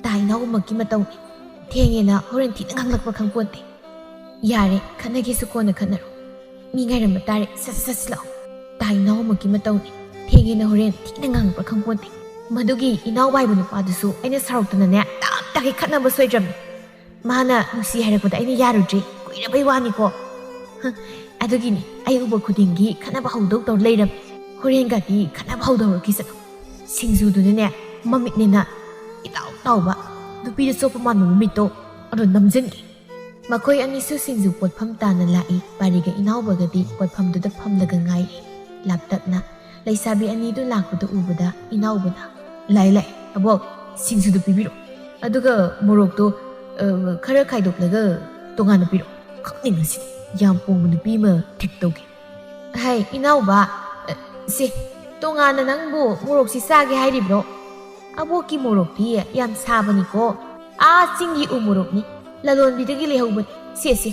ꯇꯥ ꯏꯅꯥꯎꯒꯨꯝꯕꯀꯤ ꯃꯇꯧꯅꯤ꯫ ꯊꯦꯡꯉꯦꯅ ꯍꯣꯔꯦꯟ ꯊꯤꯅ ꯉꯥꯡꯂꯛꯄ꯭ꯔꯥ ꯈꯪꯄꯣꯟꯇꯦ꯫ ꯌꯥꯔꯦ, ꯈꯠꯅꯒꯦꯁꯨ ꯀꯣꯟꯅ ꯈꯠꯅꯔꯣ꯫ ꯃꯤ ꯉꯥꯏꯔꯝꯕ ꯇꯥꯔꯦ꯫ ꯁꯠ ꯁꯠ ꯆꯠꯁꯤꯜꯂꯛꯑꯣ꯫ ꯇꯥ ꯏꯅꯥꯎꯃꯛꯀꯤ ꯃꯇꯧꯅꯤ꯫ ꯊꯦꯡꯉꯦꯅ ꯍꯣꯔꯦꯟ ꯊꯤꯅ ꯉꯥꯡꯉꯛꯄ꯭ꯔꯥ ꯈꯪꯄꯣꯟꯇꯦ꯫ ꯃꯗꯨꯒꯤ ꯏꯅꯥꯎ ꯍꯥꯏꯕ ꯅꯨꯄꯥꯗꯨꯁꯨ ꯑꯩꯅ ꯁꯥꯎꯔꯛꯇꯅꯅꯦ ꯇꯞ ꯇꯥꯒꯩ ꯈꯠꯅꯕ ꯁꯣꯏꯗ꯭ꯔꯕꯅꯤ꯫ ꯃꯥꯅ ꯅꯨꯡꯁꯤ ꯍꯥꯏꯔꯛꯄꯗ ꯑꯩꯅ ꯌꯥꯔꯨꯗ꯭ꯔꯦ꯫ ꯀꯨꯏꯔꯕꯩ ꯋꯥꯅꯤꯀꯣ꯫ ꯍ, ꯑꯗꯨꯒꯤꯅꯤ ꯑꯩ ꯎꯕ ꯈꯨꯗꯤꯡꯒꯤ ꯈꯠꯅꯕ ꯍꯧꯗꯧ ꯇꯧꯔ ꯂꯩꯔꯕꯅꯤ꯫ ꯍꯣꯔꯦꯟꯒꯗꯤ ꯈꯠꯅꯕ ꯍꯧꯗꯧꯔꯛꯈꯤꯁꯅꯨ꯫ ꯁꯤꯡꯖꯨꯗꯨꯅꯅꯦ ꯃꯃꯤꯠꯅꯦꯅ ꯏꯇꯥꯎ ꯇꯥꯎꯕ ꯅꯨꯄꯤꯗ ꯆꯣꯞꯄ ꯃꯥꯟꯕ ꯃꯃꯤꯠꯇꯣ ꯑꯗꯣ ꯅꯝꯖꯟꯒꯦ꯫ ꯃꯈꯣꯏ ꯑꯅꯤꯁꯨ ꯁꯤꯡꯖꯨ ꯄꯣꯠꯐꯝ ꯇꯥꯟꯅ ꯂꯥꯛꯏ꯫ ꯄꯥꯔꯤꯒ ꯏꯅꯥꯎꯕꯒꯗꯤ ꯄꯣꯠꯐꯝꯗꯨꯗ ꯐꯝꯂꯒ ꯉꯥꯏꯔꯤ꯫ ꯂꯥꯞꯇꯛꯅ ꯂꯩꯁꯥꯕꯤ ꯑꯅꯤꯗꯨ ꯂꯥꯛꯄꯗꯨ ꯎꯕꯗ ꯏꯅꯥꯎꯕꯅ, "ꯂꯥꯛꯑꯦ, ꯂꯥꯛꯑꯦ, ꯑꯕꯣꯛ, ꯁꯤꯡꯖꯨꯗꯨ ꯄꯤꯕꯤꯔꯣ꯫ ꯑꯗꯨꯒ ꯃꯣꯔꯣꯛꯇꯣ, ꯑ, ꯈꯔ ꯈꯥꯏꯗꯣꯛꯂꯒ ꯇꯣꯉꯥꯟꯅ ꯄꯤꯔꯣ꯫ ꯈꯪꯅꯤꯡꯉꯁꯤꯗꯤ ꯌꯥꯝ ꯄꯣꯡꯕ ꯅꯨꯄꯤ ꯑꯃ ꯇ꯭ꯔꯤꯠ ꯇꯧꯒꯦ"꯫ "ꯍꯩ, ꯏꯅꯥꯎꯕ, ꯑ, ꯁꯦ, ꯇꯣꯉꯥꯟꯅ ꯅꯪꯕꯨ ꯃꯣꯔꯣꯛꯁꯤ ꯆꯥꯒꯦ ꯍꯥꯏꯔꯤꯕ꯭ꯔꯣ? ꯑꯕꯣꯛꯀꯤ ꯃꯣꯔꯣꯛꯇꯤ ꯌꯥꯝ ꯁꯥꯕꯅꯤꯀꯣ꯫ ꯑꯥ, ꯆꯤꯡꯒꯤ ꯎ ꯃꯣꯔꯣꯛꯅꯤ꯫ ꯂꯂꯣꯟꯕꯤꯗꯒꯤ ꯂꯩꯍꯧꯕꯅꯤ꯫ ꯁꯦ, ꯁꯦ,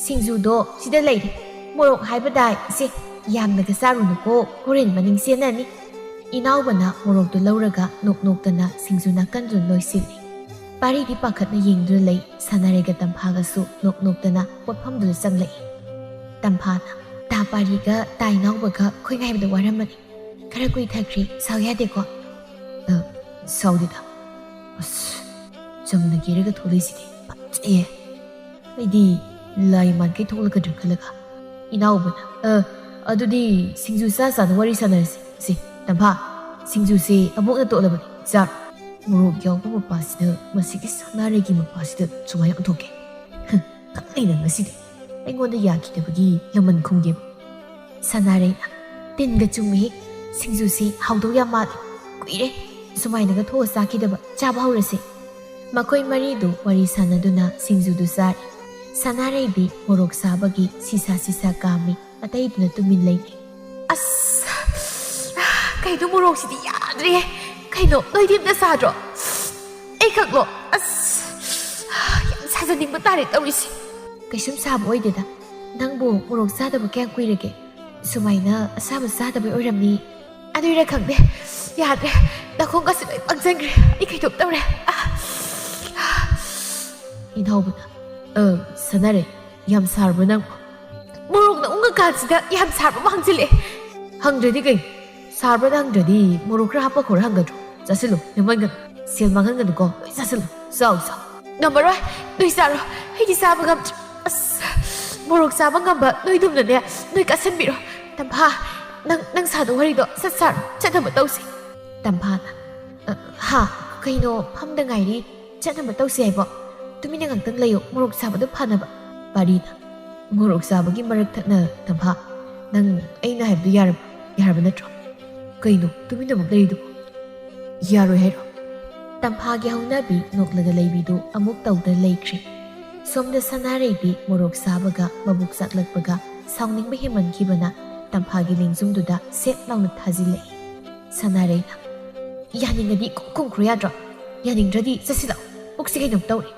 ꯁꯤꯡꯖꯨꯗꯣ ꯁꯤꯗ ꯂꯩꯔꯦ꯫ ꯃꯣꯔꯣꯛ ꯍꯥꯏꯕ ꯇꯥꯏ꯫ ꯁꯦ, ꯌꯥꯝꯅꯒ ꯆꯥꯔꯨꯅꯨꯀꯣ, ꯍꯣꯔꯦꯟ ꯃꯅꯤꯡ ꯆꯦꯟꯅꯅꯤ"꯫ ꯏꯅꯥꯎꯕꯅ ꯃꯣꯔꯣꯛꯇꯨ ꯂꯧꯔꯒ ꯅꯣꯛ ꯅꯣꯛꯇꯅ ꯁꯤꯡꯖꯨ ꯅꯥꯀꯟꯗꯨ ꯂꯣꯏꯁꯤꯜꯂꯤ꯫ ꯄꯥꯔꯤꯗꯤ ꯄꯥꯈꯠꯅ ꯌꯦꯡꯗꯨꯅ ꯂꯩ꯫ ꯁꯥꯟꯅꯔꯩꯒ ꯇꯝꯐꯥꯒꯁꯨ ꯅꯣꯛ ꯅꯣꯛꯇꯅ ꯄꯣꯠꯐꯝꯗꯨꯗ ꯆꯪꯂꯛꯏ꯫ ꯇꯝꯐꯥꯅ, "ꯇꯥ ꯄꯥꯔꯤꯒ ꯇꯥꯏ ꯏꯅꯥꯎꯕꯒ ꯑꯩꯈꯣꯏ ꯉꯥꯏꯕꯗ ꯋꯥꯔꯝꯃꯅꯤ꯫ ꯈꯔ ꯀꯨꯏꯊꯈ꯭ꯔꯦ, ꯁꯥꯎ ꯌꯥꯗꯦꯀꯣ? ꯑ, ꯁꯥꯎꯗꯦꯗ꯫ ꯑꯁ, ꯆꯝꯅ ꯀꯦꯔꯒ ꯊꯣꯛꯂꯛꯏꯁꯤꯗꯤ ꯐꯖꯩꯌꯦ꯫ ꯑꯩꯗꯤ ꯂꯥꯏ ꯃꯥꯟꯈꯩ ꯊꯣꯛꯂꯛꯀꯗ꯭ꯔꯥ ꯈꯜꯂꯒ꯫ ꯏꯅꯥꯎꯕꯅ, "ꯑ, ꯑꯗꯨꯗꯤ ꯁꯤꯡꯖꯨ ꯆꯥ ꯆꯥꯅ ꯋꯥꯔꯤ ꯁꯥꯟꯅꯔꯁꯤ꯫ ꯁꯤ, ꯇꯝꯐꯥ, ꯁꯤꯡꯖꯨꯁꯦ ꯑꯕꯣꯛꯅ ꯇꯣꯠꯂꯕꯅꯤ, ꯆꯥꯔꯣ꯫" ꯃꯣꯔꯣꯛ ꯌꯥꯎꯕ ꯃꯄꯥꯁꯤꯗ, ꯃꯁꯤꯒꯤ ꯁꯅꯥꯔꯩꯒꯤ ꯃꯄꯥꯁꯤꯗ ꯁꯨꯃꯥꯏꯅ ꯑꯣꯟꯊꯣꯛꯀꯦ꯫ ꯍ, ꯈꯪꯅꯩꯅ ꯉꯁꯤꯗꯤ ꯑꯩꯉꯣꯟꯗ ꯌꯥꯈꯤꯗꯕꯒꯤ ꯂꯃꯟ ꯈꯨꯝꯒꯦꯕ꯫ ꯁꯅꯥꯔꯩꯅ, "ꯇꯤꯟꯒ ꯆꯨꯝꯃꯤꯍꯦ, ꯁꯤꯡꯖꯨꯁꯤ ꯍꯥꯎꯗꯧ ꯌꯥꯝ ꯃꯥꯜꯂꯤ꯫ ꯀꯨꯏꯔꯦ ꯁꯨꯃꯥꯏꯅꯒ ꯊꯣꯛꯑ ꯆꯥꯈꯤꯗꯕ, ꯆꯥꯕ ꯍꯧꯔꯁꯦ꯫" ꯃꯈꯣꯏ ꯃꯔꯤꯗꯨ ꯋꯥꯔꯤ ꯁꯥꯟꯅꯗꯨꯅ ꯁꯤꯡꯖꯨꯗꯨ ꯆꯥꯔꯤ꯫ ꯁꯅꯥꯔꯩꯗꯤ ꯃꯣꯔꯣꯛ ꯁꯥꯕꯒꯤ ꯁꯤꯁꯥ ꯁꯤꯁꯥ ꯀꯥꯝꯃꯤ, ꯑꯇꯩꯗꯨꯅ ꯇꯨꯃꯤꯟ ꯂꯩꯅꯩ꯫ "ꯑꯁ, ꯀꯩꯅꯣ, ꯃꯣꯔꯣꯛꯁꯤꯗꯤ ꯌꯥꯗ꯭ꯔꯦ꯫ ꯀꯩꯅꯣ, ꯅꯣꯏꯗꯤ ꯑꯝꯇ ꯁꯥꯗ꯭ꯔꯣ? ꯑꯩ ꯈꯛꯂꯣ? ꯑꯁ, ꯌꯥꯝ ꯁꯥꯖꯅꯤꯡꯕ ꯇꯥꯔꯦ ꯇꯧꯔꯤꯁꯦ꯫" "ꯀꯩꯁꯨꯝ ꯁꯥꯕ ꯑꯣꯏꯗꯦꯗ꯫ ꯅꯪꯕꯨ ꯃꯣꯔꯣꯛ ꯆꯥꯗꯕ ꯀꯌꯥꯝ ꯀꯨꯏꯔꯒꯦ? ꯁꯨꯃꯥꯏꯅ ꯑꯁꯥꯕ ꯆꯥꯗꯕꯩ ꯑꯣꯏꯔꯝꯅꯤ꯫" "ꯑꯗꯨꯏꯔꯥ ꯈꯪꯗꯦ, ꯌꯥꯗ꯭ꯔꯦ꯫ ꯅꯥꯈꯣꯡꯒꯁꯦ ꯂꯣꯏ ꯄꯪꯁꯟꯈ꯭ꯔꯦ꯫ ꯑꯩ ꯀꯩꯅꯣꯝ ꯇꯧꯔꯦ꯫" ꯑꯥ꯫ ꯏꯅꯥꯎꯕꯅ, "ꯑ, ꯁꯥꯟꯅꯔꯦ꯫ ꯌꯥꯝ ꯁꯥꯔꯕꯣ ꯅꯪ?" "ꯃꯣꯔꯣꯛꯅ ꯎꯪꯉꯀꯥꯟꯁꯤꯗ ꯌꯥꯝ ꯁꯥꯔꯕ ꯑꯃ ꯍꯪꯖꯤꯜꯂꯛꯑꯦ꯫" "ꯍꯪꯗ꯭ꯔꯗꯤ ꯀꯩ? ꯁꯥꯔꯕꯅ ꯍꯪꯗ꯭ꯔꯗꯤ ꯃꯣꯔꯣꯛ ꯈꯔ ꯍꯥꯞꯄ ꯈꯣꯔ ꯍꯪꯒꯗ꯭ꯔꯣ? ꯆꯥꯁꯤꯜꯂꯨ, ꯂꯦꯝꯍꯟꯒꯅꯨ꯫ ꯁꯦꯜ ꯃꯥꯡꯍꯟꯒꯅꯨꯀꯣ, ꯂꯣꯏ ꯆꯥꯁꯤꯜꯂꯨ꯫ ꯆꯥꯎ, ꯆꯥꯎ꯫" "ꯉꯝꯃꯔꯣꯏ, ꯅꯣꯏ ꯆꯥꯔꯣ꯫ ꯑꯩꯗꯤ ꯆꯥꯕ ꯉꯝꯗ꯭ꯔꯦ꯫ ꯑꯁ, ꯃꯣꯔꯣꯛ ꯆꯥꯕ ꯉꯝꯕ ꯅꯣꯏꯗꯨꯝꯅꯅꯦ, ꯅꯣꯏ ꯀꯥꯁꯟꯕꯤꯔꯣ꯫ ꯇꯝꯐꯥ, ꯅꯪ, ꯅꯪ ꯁꯥꯗꯣ ꯋꯥꯔꯤꯗꯣ ꯁꯠ ꯁꯥꯔꯣ, ꯆꯠꯅꯕ ꯇꯧꯁꯤ꯫" ꯇꯝꯐꯥꯅ, "ꯑ, ꯍꯥ? ꯀꯩꯅꯣ, ꯐꯝꯗ ꯉꯥꯏꯔꯤ, ꯆꯠꯅꯕ ꯇꯧꯁꯤ ꯍꯥꯏꯕꯣ? ꯇꯨꯃꯤꯟꯅ ꯉꯥꯛꯇꯪ ꯂꯩꯌꯣ, ꯃꯣꯔꯣꯛ ꯆꯥꯕꯗꯣ ꯐꯅꯕ꯫" ꯄꯥꯔꯤꯅ, "ꯃꯣꯔꯣꯛ ꯆꯥꯕꯒꯤ ꯃꯔꯛ ꯊꯠꯅ, ꯇꯝꯐꯥ, ꯅꯪ ꯑꯩꯅ ꯍꯥꯏꯕꯗꯨ ꯌꯥꯔꯕ, ꯌꯥꯔꯕ ꯅꯠꯇ꯭ꯔꯣ? ꯀꯩꯅꯣ, ꯇꯨꯃꯤꯟꯅꯃꯛ ꯂꯩꯔꯤꯗꯨꯕꯣ? ꯌꯥꯔꯣꯏ ꯍꯥꯏꯔꯣ?" ꯇꯝꯐꯥꯒꯤ ꯍꯧꯅꯕꯤ ꯅꯣꯛꯂꯒ ꯂꯩꯕꯤꯗꯨ ꯑꯃꯨꯛ ꯇꯧꯗ ꯂꯩꯈ꯭ꯔꯦ꯫ ꯁꯣꯝꯗ ꯁꯅꯥꯔꯩꯗꯤ ꯃꯣꯔꯣꯛ ꯆꯥꯕꯒ ꯃꯕꯨꯛ ꯆꯥꯛꯂꯛꯄꯒ ꯁꯥꯎꯅꯤꯡꯕ ꯍꯦꯟꯃꯟꯈꯤꯕꯅ ꯇꯝꯐꯥꯒꯤ ꯂꯦꯡꯖꯨꯝꯗꯨꯗ ꯁꯦꯠ ꯂꯥꯎꯅ ꯊꯥꯖꯤꯜꯂꯛꯏ꯫ ꯁꯅꯥꯔꯩꯅ, "ꯌꯥꯅꯤꯡꯉꯗꯤ ꯀꯨꯝ ꯀꯨꯝꯈ꯭ꯔꯣ ꯌꯥꯗ꯭ꯔꯣ? ꯌꯥꯅꯤꯡꯗ꯭ꯔꯗꯤ ꯆꯠꯁꯤꯜꯂꯛꯑꯣ꯫ ꯄꯨꯛꯁꯤ ꯀꯩꯅꯣꯝ ꯇꯧꯔꯦ꯫"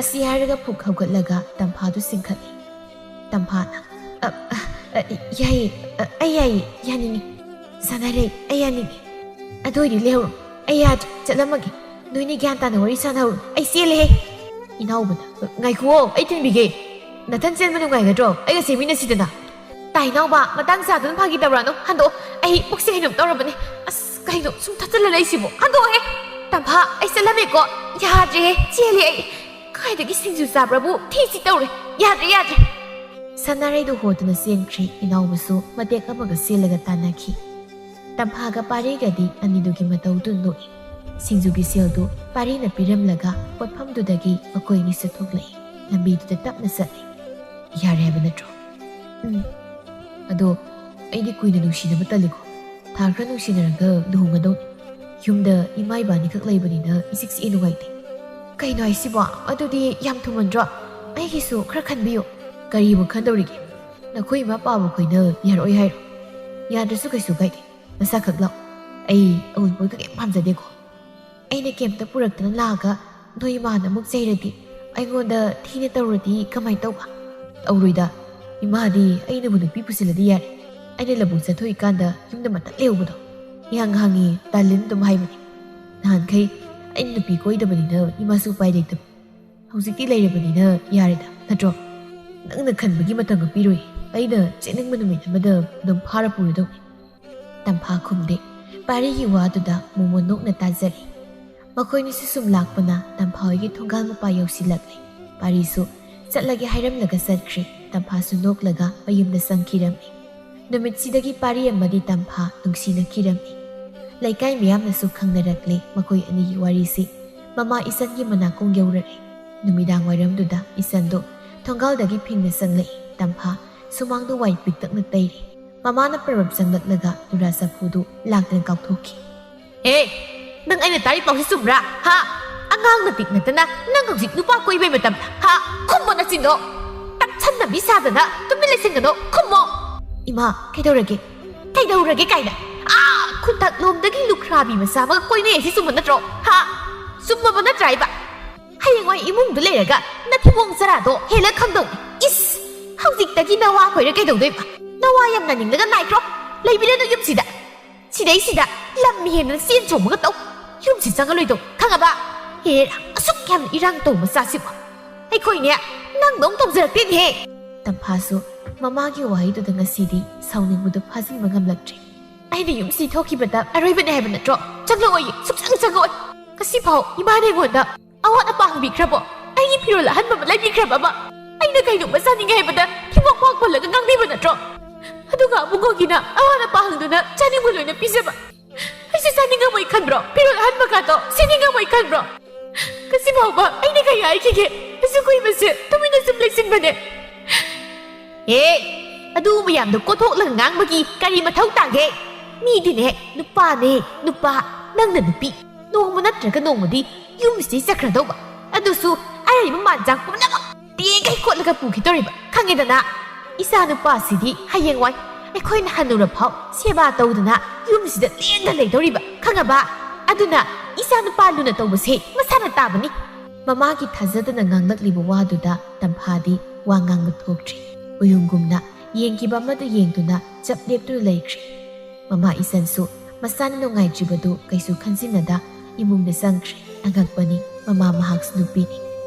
ꯑꯁꯤ ꯍꯥꯏꯔꯒ ꯐꯨꯛ ꯍꯧꯒꯠꯂꯒ ꯇꯝꯐꯥꯗꯨ ꯆꯤꯡꯈꯠꯂꯤ꯫ ꯇꯝꯐꯥꯅ, "ꯑ, ꯑ, ꯑ, ꯌꯥꯏꯌꯦ, ꯑ, ꯑꯩ ꯌꯥꯏꯌꯦ, ꯌꯥꯅꯤꯡꯉꯤ꯫ ꯁꯥꯟꯅꯔꯦ, ꯑꯩ ꯌꯥꯅꯤꯡꯉꯤ꯫ ꯑꯗꯨ ꯑꯣꯏꯗꯤ ꯂꯩꯍꯧꯔꯣ, ꯑꯩ ꯌꯥꯗ꯭ꯔꯦ, ꯆꯠꯂꯝꯃꯒꯦ꯫ ꯅꯣꯏꯅꯤ ꯒ꯭ꯌꯥꯟ ꯇꯥꯅ ꯋꯥꯔꯤ ꯁꯥꯟꯅꯍꯧꯔꯣ, ꯑꯩ ꯆꯦꯜꯂꯦꯍꯦ꯫" ꯏꯅꯥꯎꯕꯅ, "ꯉꯥꯏꯈꯨꯑꯣ, ꯑꯩ ꯊꯤꯟꯕꯤꯒꯦ꯫ ꯅꯊꯟ ꯆꯦꯟꯕ ꯅꯨꯡꯉꯥꯏꯒꯗ꯭ꯔꯣ? ꯑꯩꯒ ꯆꯦꯟꯃꯤꯟꯅꯁꯤꯗꯅ꯫" ꯇꯥꯏꯅꯥꯎꯕ, ꯃꯇꯥꯡ ꯆꯥꯗꯅ ꯐꯥꯒꯤ ꯇꯧꯔꯛꯑꯅꯨ꯫ ꯍꯟꯗꯣꯛꯑꯣ, ꯑꯩ ꯄꯨꯛꯁꯦ ꯀꯩꯅꯣꯝ ꯇꯧꯔꯕꯅꯦ꯫ ꯑꯁ, ꯀꯩꯅꯣ ꯁꯨꯝ ꯊꯛꯆꯜꯂ ꯂꯩꯁꯤꯕꯣ? ꯍꯟꯗꯣꯛꯑꯣꯍꯦ꯫ ꯇꯝꯐꯥ, ꯑꯩ ꯆꯠꯂꯝꯃꯦꯀꯣ꯫ ꯌꯥꯗ꯭ꯔꯦꯍꯦ, ꯆꯦꯜꯂꯦ ꯑꯩ꯫ ꯀꯥꯏꯗꯒꯤ ꯁꯤꯡꯖꯨ ꯆꯥꯕ꯭ꯔꯕꯨ ꯊꯤꯁꯤ ꯇꯧꯔꯦ꯫ ꯌꯥꯗ꯭ꯔꯦ, ꯌꯥꯗ꯭ꯔꯦ꯫ ꯁꯅꯥꯔꯩꯗꯨ ꯍꯣꯗꯨꯅ ꯆꯦꯟꯈ꯭ꯔꯦ꯫ ꯏꯅꯥꯎꯕꯁꯨ ꯃꯇꯦꯛ ꯑꯃꯒ ꯆꯦꯜꯂꯒ ꯇꯥꯟꯅꯈꯤ꯫ ꯇꯝꯐꯥꯒ ꯄꯥꯔꯤꯒꯗꯤ ꯑꯅꯤꯗꯨꯒꯤ ꯃꯇꯧꯗꯨ ꯅꯣꯛꯏ꯫ ꯁꯤꯡꯖꯨꯒꯤ ꯁꯦꯜꯗꯨ ꯄꯥꯔꯤꯅ ꯄꯤꯔꯝꯂꯒ ꯄꯣꯠꯐꯝꯗꯨꯗꯒꯤ ꯃꯈꯣꯏ ꯑꯅꯤꯁꯨ ꯊꯣꯛꯂꯛꯏ꯫ ꯂꯝꯕꯤꯗꯨꯗ ꯇꯞꯅ ꯆꯠꯂꯤ꯫ ꯌꯥꯔꯦ ꯍꯥꯏꯕ ꯅꯠꯇ꯭ꯔꯣ? ꯎꯝ꯫ ꯑꯗꯣ ꯑꯩꯗꯤ ꯀꯨꯏꯅ ꯅꯨꯡꯁꯤꯅꯕ ꯇꯜꯂꯤꯀꯣ꯫ ꯊꯥ ꯈꯔ ꯅꯨꯡꯁꯤꯅꯔꯒ ꯂꯨꯍꯣꯡꯒꯗꯧꯅꯤ꯫ ꯌꯨꯝꯗ ꯏꯃꯥ ꯏꯕꯥꯅꯤꯈꯛ ꯂꯩꯕꯅꯤꯅ ꯏꯆꯤꯛ ꯆꯤꯛꯑꯦ, ꯅꯨꯡꯉꯥꯏꯇꯦ꯫ ꯀꯩꯅꯣ ꯍꯥꯏꯁꯤꯕꯣ? ꯑꯗꯨꯗꯤ ꯌꯥꯝ ꯊꯨꯃꯟꯗ꯭ꯔꯣ? ꯑꯩꯒꯤꯁꯨ ꯈꯔ ꯈꯟꯕꯤꯌꯨ꯫ ꯀꯔꯤꯕꯨ ꯈꯟꯗꯧꯔꯤꯒꯦ? ꯅꯈꯣꯏ ꯏꯃꯥ ꯄꯥꯕꯈꯣꯏꯅ ꯌꯥꯔꯛꯑꯣꯏ ꯍꯥꯏꯔꯣ? ꯌꯥꯗ꯭ꯔꯁꯨ ꯀꯩꯁꯨ ꯀꯥꯏꯗꯦ꯫ ꯅꯁꯥꯈꯛ ꯂꯥꯛꯑꯣ꯫ ꯑꯩ ꯑꯎꯟꯄꯣꯠꯀ ꯀꯩꯝ ꯄꯥꯝꯖꯗꯦꯀꯣ꯫ ꯑꯩꯅ ꯀꯩꯝꯇ ꯄꯨꯔꯛꯇꯅ ꯂꯥꯛꯑꯒ ꯅꯣꯏ ꯏꯃꯥꯅ ꯑꯃꯨꯛ ꯆꯩꯔꯗꯤ, ꯑꯩꯉꯣꯟꯗ ꯊꯤꯅ ꯇꯧꯔꯗꯤ ꯀꯃꯥꯏꯅ ꯇꯧꯕ? ꯇꯧꯔꯣꯏꯗ꯫ ꯏꯃꯥꯗꯤ ꯑꯩꯅꯕꯨ ꯅꯨꯄꯤ ꯄꯨꯁꯤꯜꯂꯗꯤ ꯌꯥꯔꯦ꯫ ꯑꯩꯅ ꯂꯧꯕꯨꯛ ꯆꯠꯊꯣꯛꯏꯀꯥꯟꯗ ꯌꯨꯝꯗ ꯃꯇꯠ ꯂꯩꯍꯧꯕꯗꯣ꯫ ꯏꯍꯥꯡ ꯍꯥꯡꯉꯤ, ꯇꯜꯂꯤꯅ ꯑꯗꯨꯝ ꯍꯥꯏꯕꯅꯦ꯫ ꯅꯍꯥꯟꯈꯩ ꯑꯩꯅ ꯅꯨꯄꯤ ꯀꯣꯏꯗꯕꯅꯤꯅ ꯏꯃꯥꯁꯨ ꯎꯄꯥꯏ ꯂꯩꯇꯕ꯫ ꯍꯧꯖꯤꯛꯇꯤ ꯂꯩꯔꯕꯅꯤꯅ ꯌꯥꯔꯦꯗ, ꯅꯠꯇ꯭ꯔꯣ? ꯅꯪꯅ ꯈꯟꯕꯒꯤ ꯃꯇꯝꯒ ꯄꯤꯔꯣꯏ꯫ ꯑꯩꯅ ꯆꯦꯟꯅꯤꯡꯕ ꯅꯨꯃꯤꯠ ꯑꯃꯗ ꯑꯗꯨꯝ ꯐꯥꯔ ꯄꯨꯔꯗꯧꯅꯤ꯫ ꯇꯝꯐꯥ ꯈꯨꯝꯗꯦ꯫ ꯄꯥꯔꯤꯒꯤ ꯋꯥꯗꯨꯗ ꯃꯣꯃꯣꯟ ꯅꯣꯛꯅ ꯇꯥꯖꯔꯤ꯫ ꯃꯈꯣꯏꯅꯤꯁꯨ ꯁꯨꯝ ꯂꯥꯛꯄꯅ ꯇꯝꯐꯥ ꯍꯣꯏꯒꯤ ꯊꯣꯡꯒꯥꯜ ꯃꯄꯥ ꯌꯧꯁꯤꯜꯂꯛꯂꯦ꯫ ꯄꯥꯔꯤꯁꯨ ꯆꯠꯂꯒꯦ ꯍꯥꯏꯔꯝꯂꯒ ꯆꯠꯈ꯭ꯔꯦ꯫ ꯇꯝꯐꯥꯁꯨ ꯅꯣꯛꯂꯒ ꯃꯌꯨꯝꯗ ꯆꯪꯈꯤꯔꯝꯃꯤ꯫ ꯅꯨꯃꯤꯠꯁꯤꯗꯒꯤ ꯄꯥꯔꯤ ꯑꯃꯗꯤ ꯇꯝꯐꯥ ꯅꯨꯡꯁꯤꯅꯈꯤꯔꯝꯃꯤ꯫ ꯂꯩꯀꯥꯏ ꯃꯤꯌꯥꯝꯅꯁꯨ ꯈꯪꯅꯔꯛꯂꯦ ꯃꯈꯣꯏ ꯑꯅꯤꯒꯤ ꯋꯥꯔꯤꯁꯤ꯫ ꯃꯃꯥ ꯏꯆꯟꯒꯤ ꯃꯅꯥꯀꯣꯡ ꯌꯧꯔꯛꯂꯦ꯫ ꯅꯨꯃꯤꯗꯥꯡ ꯋꯥꯏꯔꯝꯗꯨꯗ ꯏꯆꯟꯗꯨ ꯊꯣꯡꯒꯥꯜꯗꯒꯤ ꯐꯤꯡꯅ ꯆꯪꯂꯛꯏ꯫ ꯇꯝꯐꯥ ꯁꯨꯃꯥꯡꯗꯨ ꯋꯥꯏ ꯄꯤꯛꯇꯛꯅ ꯇꯩꯔꯤ꯫ ꯃꯃꯥꯅ ꯄꯔꯞ ꯆꯪꯂꯛꯂꯒ ꯅꯨꯔꯥ ꯆꯐꯨꯗꯨ ꯂꯥꯛꯇꯅ ꯀꯥꯎꯊꯣꯛꯈꯤ꯫ "ꯑꯦ, ꯅꯪ ꯑꯩꯅ ꯇꯥꯔꯤ ꯄꯥꯎꯁꯤ ꯆꯨꯝꯕ꯭ꯔꯥ? ꯍꯥ? ꯑꯉꯥꯡ ꯅꯄꯤꯛ ꯅꯠꯇꯅ ꯅꯪ ꯍꯧꯖꯤꯛ ꯅꯨꯄꯥ ꯀꯣꯏꯕꯩ ꯃꯇꯝ? ꯍꯥ? ꯈꯨꯝꯃꯣ ꯅꯆꯤꯟꯗꯣ! ꯇꯞꯁꯟꯅꯕꯤ ꯁꯥꯗꯅ ꯇꯨꯃꯤꯟ ꯂꯩꯁꯤꯟꯒꯅꯣ, ꯈꯨꯝꯃꯣ!" "ꯏꯃꯥ, ꯀꯩꯗꯧꯔꯒꯦ? ꯀꯩꯗꯧꯔꯒꯦ ꯀꯥꯏꯅ? ꯑꯥ, ꯈꯨꯟꯇꯥꯛꯂꯣꯝꯗꯒꯤ ꯂꯨꯈ꯭ꯔꯥꯕꯤ ꯃꯆꯥ ꯑꯃꯒ ꯀꯣꯏꯅꯩ ꯍꯥꯏꯁꯤ ꯆꯨꯝꯕ ꯅꯠꯇ꯭ꯔꯣ? ꯍꯥ? ꯆꯨꯝꯃꯕ ꯅꯠꯇ꯭ꯔꯥ ꯍꯥꯏꯕ? ꯍꯌꯦꯡꯋꯥꯏ ꯏꯃꯨꯡꯗ ꯂꯩꯔꯒ ꯅꯊꯤꯕꯣꯡ ꯆꯔꯥꯗꯣ ꯍꯦꯜꯂ ꯈꯪꯗꯧꯅꯤ꯫ ꯏꯁ! ꯍꯧꯖꯤꯛꯇꯒꯤ ꯅꯋꯥ ꯈꯣꯏꯔ ꯀꯩꯗꯧꯗꯣꯏꯕ? ꯅꯋꯥ ꯌꯥꯝ ꯅꯥꯅꯤꯡꯂꯒ ꯅꯥꯏꯈ꯭ꯔꯣ꯫ ꯂꯩꯕꯤꯔꯅꯨ ꯌꯨꯝꯁꯤꯗ꯫ ꯁꯤꯗꯩꯁꯤꯗ ꯂꯝ ꯍꯦꯟꯗꯅ ꯆꯦꯟ ꯆꯣꯡꯕꯒ ꯇꯧ꯫ ꯌꯨꯝꯁꯤ ꯆꯪꯍꯜꯂꯣꯏꯗꯧ, ꯈꯪꯉꯕ? ꯍꯦꯔꯥ, ꯑꯁꯨꯛ ꯌꯥꯝꯅ ꯏꯔꯥꯡ ꯇꯧꯕ ꯃꯆꯥꯁꯤꯕꯨ꯫ ꯑꯩꯈꯣꯏꯅꯦ, ꯅꯪꯗꯧ ꯇꯧꯖꯔꯛꯇꯦꯅꯦꯍꯦ꯫ ꯇꯝꯐꯥꯁꯨ ꯃꯃꯥꯒꯤ ꯋꯥꯍꯩꯗꯨꯗ ꯉꯁꯤꯗꯤ ꯁꯥꯎꯅꯤꯡꯕꯗꯨ ꯐꯥꯖꯤꯟꯕ ꯉꯝꯂꯛꯇ꯭ꯔꯦ꯫ "ꯑꯩꯅ ꯌꯨꯝꯁꯤ ꯊꯣꯛꯈꯤꯕꯗ ꯑꯔꯣꯏꯕꯅꯤ ꯍꯥꯏꯕ ꯅꯠꯇ꯭ꯔꯣ? ꯆꯪꯂꯛꯑꯣꯏ, ꯁꯨꯛꯆꯪ ꯆꯪꯉꯛꯑꯣꯏ꯫ ꯉꯁꯤꯐꯥꯎ ꯏꯃꯥꯅ ꯑꯩꯉꯣꯟꯗ ꯑꯋꯥꯠ ꯑꯄꯥ ꯍꯪꯕꯤꯈ꯭ꯔꯕꯣ? ꯑꯩꯒꯤ ꯐꯤꯔꯣꯜ ꯑꯍꯟꯕ ꯑꯃ ꯂꯩꯕꯤꯈ꯭ꯔꯕ ꯑꯃ? ꯑꯩꯅ ꯀꯩꯅꯣꯝꯃ ꯆꯥꯅꯤꯡꯉꯦ ꯍꯥꯏꯕꯗ ꯊꯤꯕꯣꯡ ꯄꯥꯛ ꯄꯜꯂꯒ ꯉꯥꯡꯕꯤꯕ ꯅꯠꯇ꯭ꯔꯣ? ꯑꯗꯨꯒ ꯑꯕꯨꯡꯉꯣꯒꯤꯅ ꯑꯋꯥꯠ ꯑꯄꯥ ꯍꯪꯗꯨꯅ ꯆꯥꯅꯤꯡꯕ ꯂꯣꯏꯅ ꯄꯤꯖꯕ꯫ ꯑꯩꯁꯨ ꯆꯥꯅꯤꯡꯉꯝꯃꯣꯏ ꯈꯟꯕ꯭ꯔꯣ? ꯐꯤꯔꯣꯜ ꯑꯍꯟꯕ ꯀꯥꯗꯣ ꯁꯦꯠꯅꯤꯡꯉꯝꯃꯣꯏ ꯈꯟꯕ꯭ꯔꯣ? ꯉꯁꯤ ꯐꯥꯎꯕ ꯑꯩꯅ ꯀꯩ ꯍꯥꯏꯈꯤꯒꯦ? ꯑꯁꯨꯛ ꯀꯨꯏꯕꯁꯦ ꯇꯨꯃꯤꯟꯅ ꯁꯨꯝ ꯂꯩꯁꯤꯟꯕꯅꯦ꯫ ꯑꯦ, ꯑꯗꯨ ꯃꯌꯥꯝꯗꯣ ꯀꯣꯊꯣꯛꯂꯒ ꯉꯥꯡꯕꯒꯤ ꯀꯔꯤ ꯃꯊꯧ ꯇꯥꯒꯦ? ꯃꯤꯗꯤꯅꯦ, ꯅꯨꯄꯥꯅꯦ, ꯅꯨꯄꯥ, ꯅꯪꯅ ꯅꯨꯄꯤ꯫ ꯅꯣꯡꯃ ꯅꯠꯇ꯭ꯔꯒ ꯅꯣꯡꯃꯗꯤ ꯌꯨꯝꯁꯤꯗꯩ ꯆꯠꯈ꯭ꯔꯗꯧꯕ꯫ ꯑꯗꯨꯁꯨ ꯑꯔꯩꯕ ꯃꯥꯟꯖꯥꯡ ꯄꯨꯝꯅꯃꯛ ꯇꯦꯡꯒꯩ ꯀꯣꯠꯂꯒ ꯄꯨꯈꯤꯗꯧꯔꯤꯕ꯫ ꯈꯪꯉꯦꯗꯅ? ꯏꯆꯥ ꯅꯨꯄꯥꯁꯤꯗꯤ ꯍꯌꯦꯡꯋꯥꯏ ꯑꯩꯈꯣꯏꯅ ꯍꯟꯅꯨꯔꯐꯥꯎ ꯁꯦꯕꯥ ꯇꯧꯗꯅ ꯌꯨꯝꯁꯤꯗ ꯂꯦꯡꯗ ꯂꯩꯗꯧꯔꯤꯕ꯫ ꯈꯪꯉꯕ? ꯑꯗꯨꯅ ꯏꯆꯥ ꯅꯨꯄꯥ ꯂꯨꯅ ꯇꯧꯕꯁꯦ ꯃꯁꯥꯅ ꯇꯥꯕꯅꯤ꯫ ꯃꯃꯥꯒꯤ ꯊꯥꯖꯗꯅ ꯉꯥꯡꯂꯛꯂꯤꯕ ꯋꯥꯗꯨꯗ ꯇꯝꯐꯥꯗꯤ ꯋꯥ ꯉꯥꯡꯕ ꯊꯣꯛꯇ꯭ꯔꯦ꯫ ꯎꯌꯨꯡꯒꯨꯝꯅ ꯌꯦꯡꯈꯤꯕ ꯑꯃꯗ ꯌꯦꯡꯗꯨꯅ ꯆꯞ ꯂꯦꯞꯇꯨꯅ ꯂꯩꯈ꯭ꯔꯦ꯫ ꯃꯃꯥ ꯏꯆꯟꯁꯨ ꯃꯁꯥꯅ ꯅꯨꯡꯉꯥꯏꯇ꯭ꯔꯤꯕꯗꯨ ꯀꯩꯁꯨ ꯈꯟꯖꯤꯟꯅꯗ ꯏꯃꯨꯡꯗ ꯆꯪꯈ꯭ꯔꯦ꯫ ꯑꯉꯛꯄꯅꯤ, ꯃꯃꯥ ꯃꯍꯥꯛꯁꯨ ꯅꯨꯄꯤꯅꯤ꯫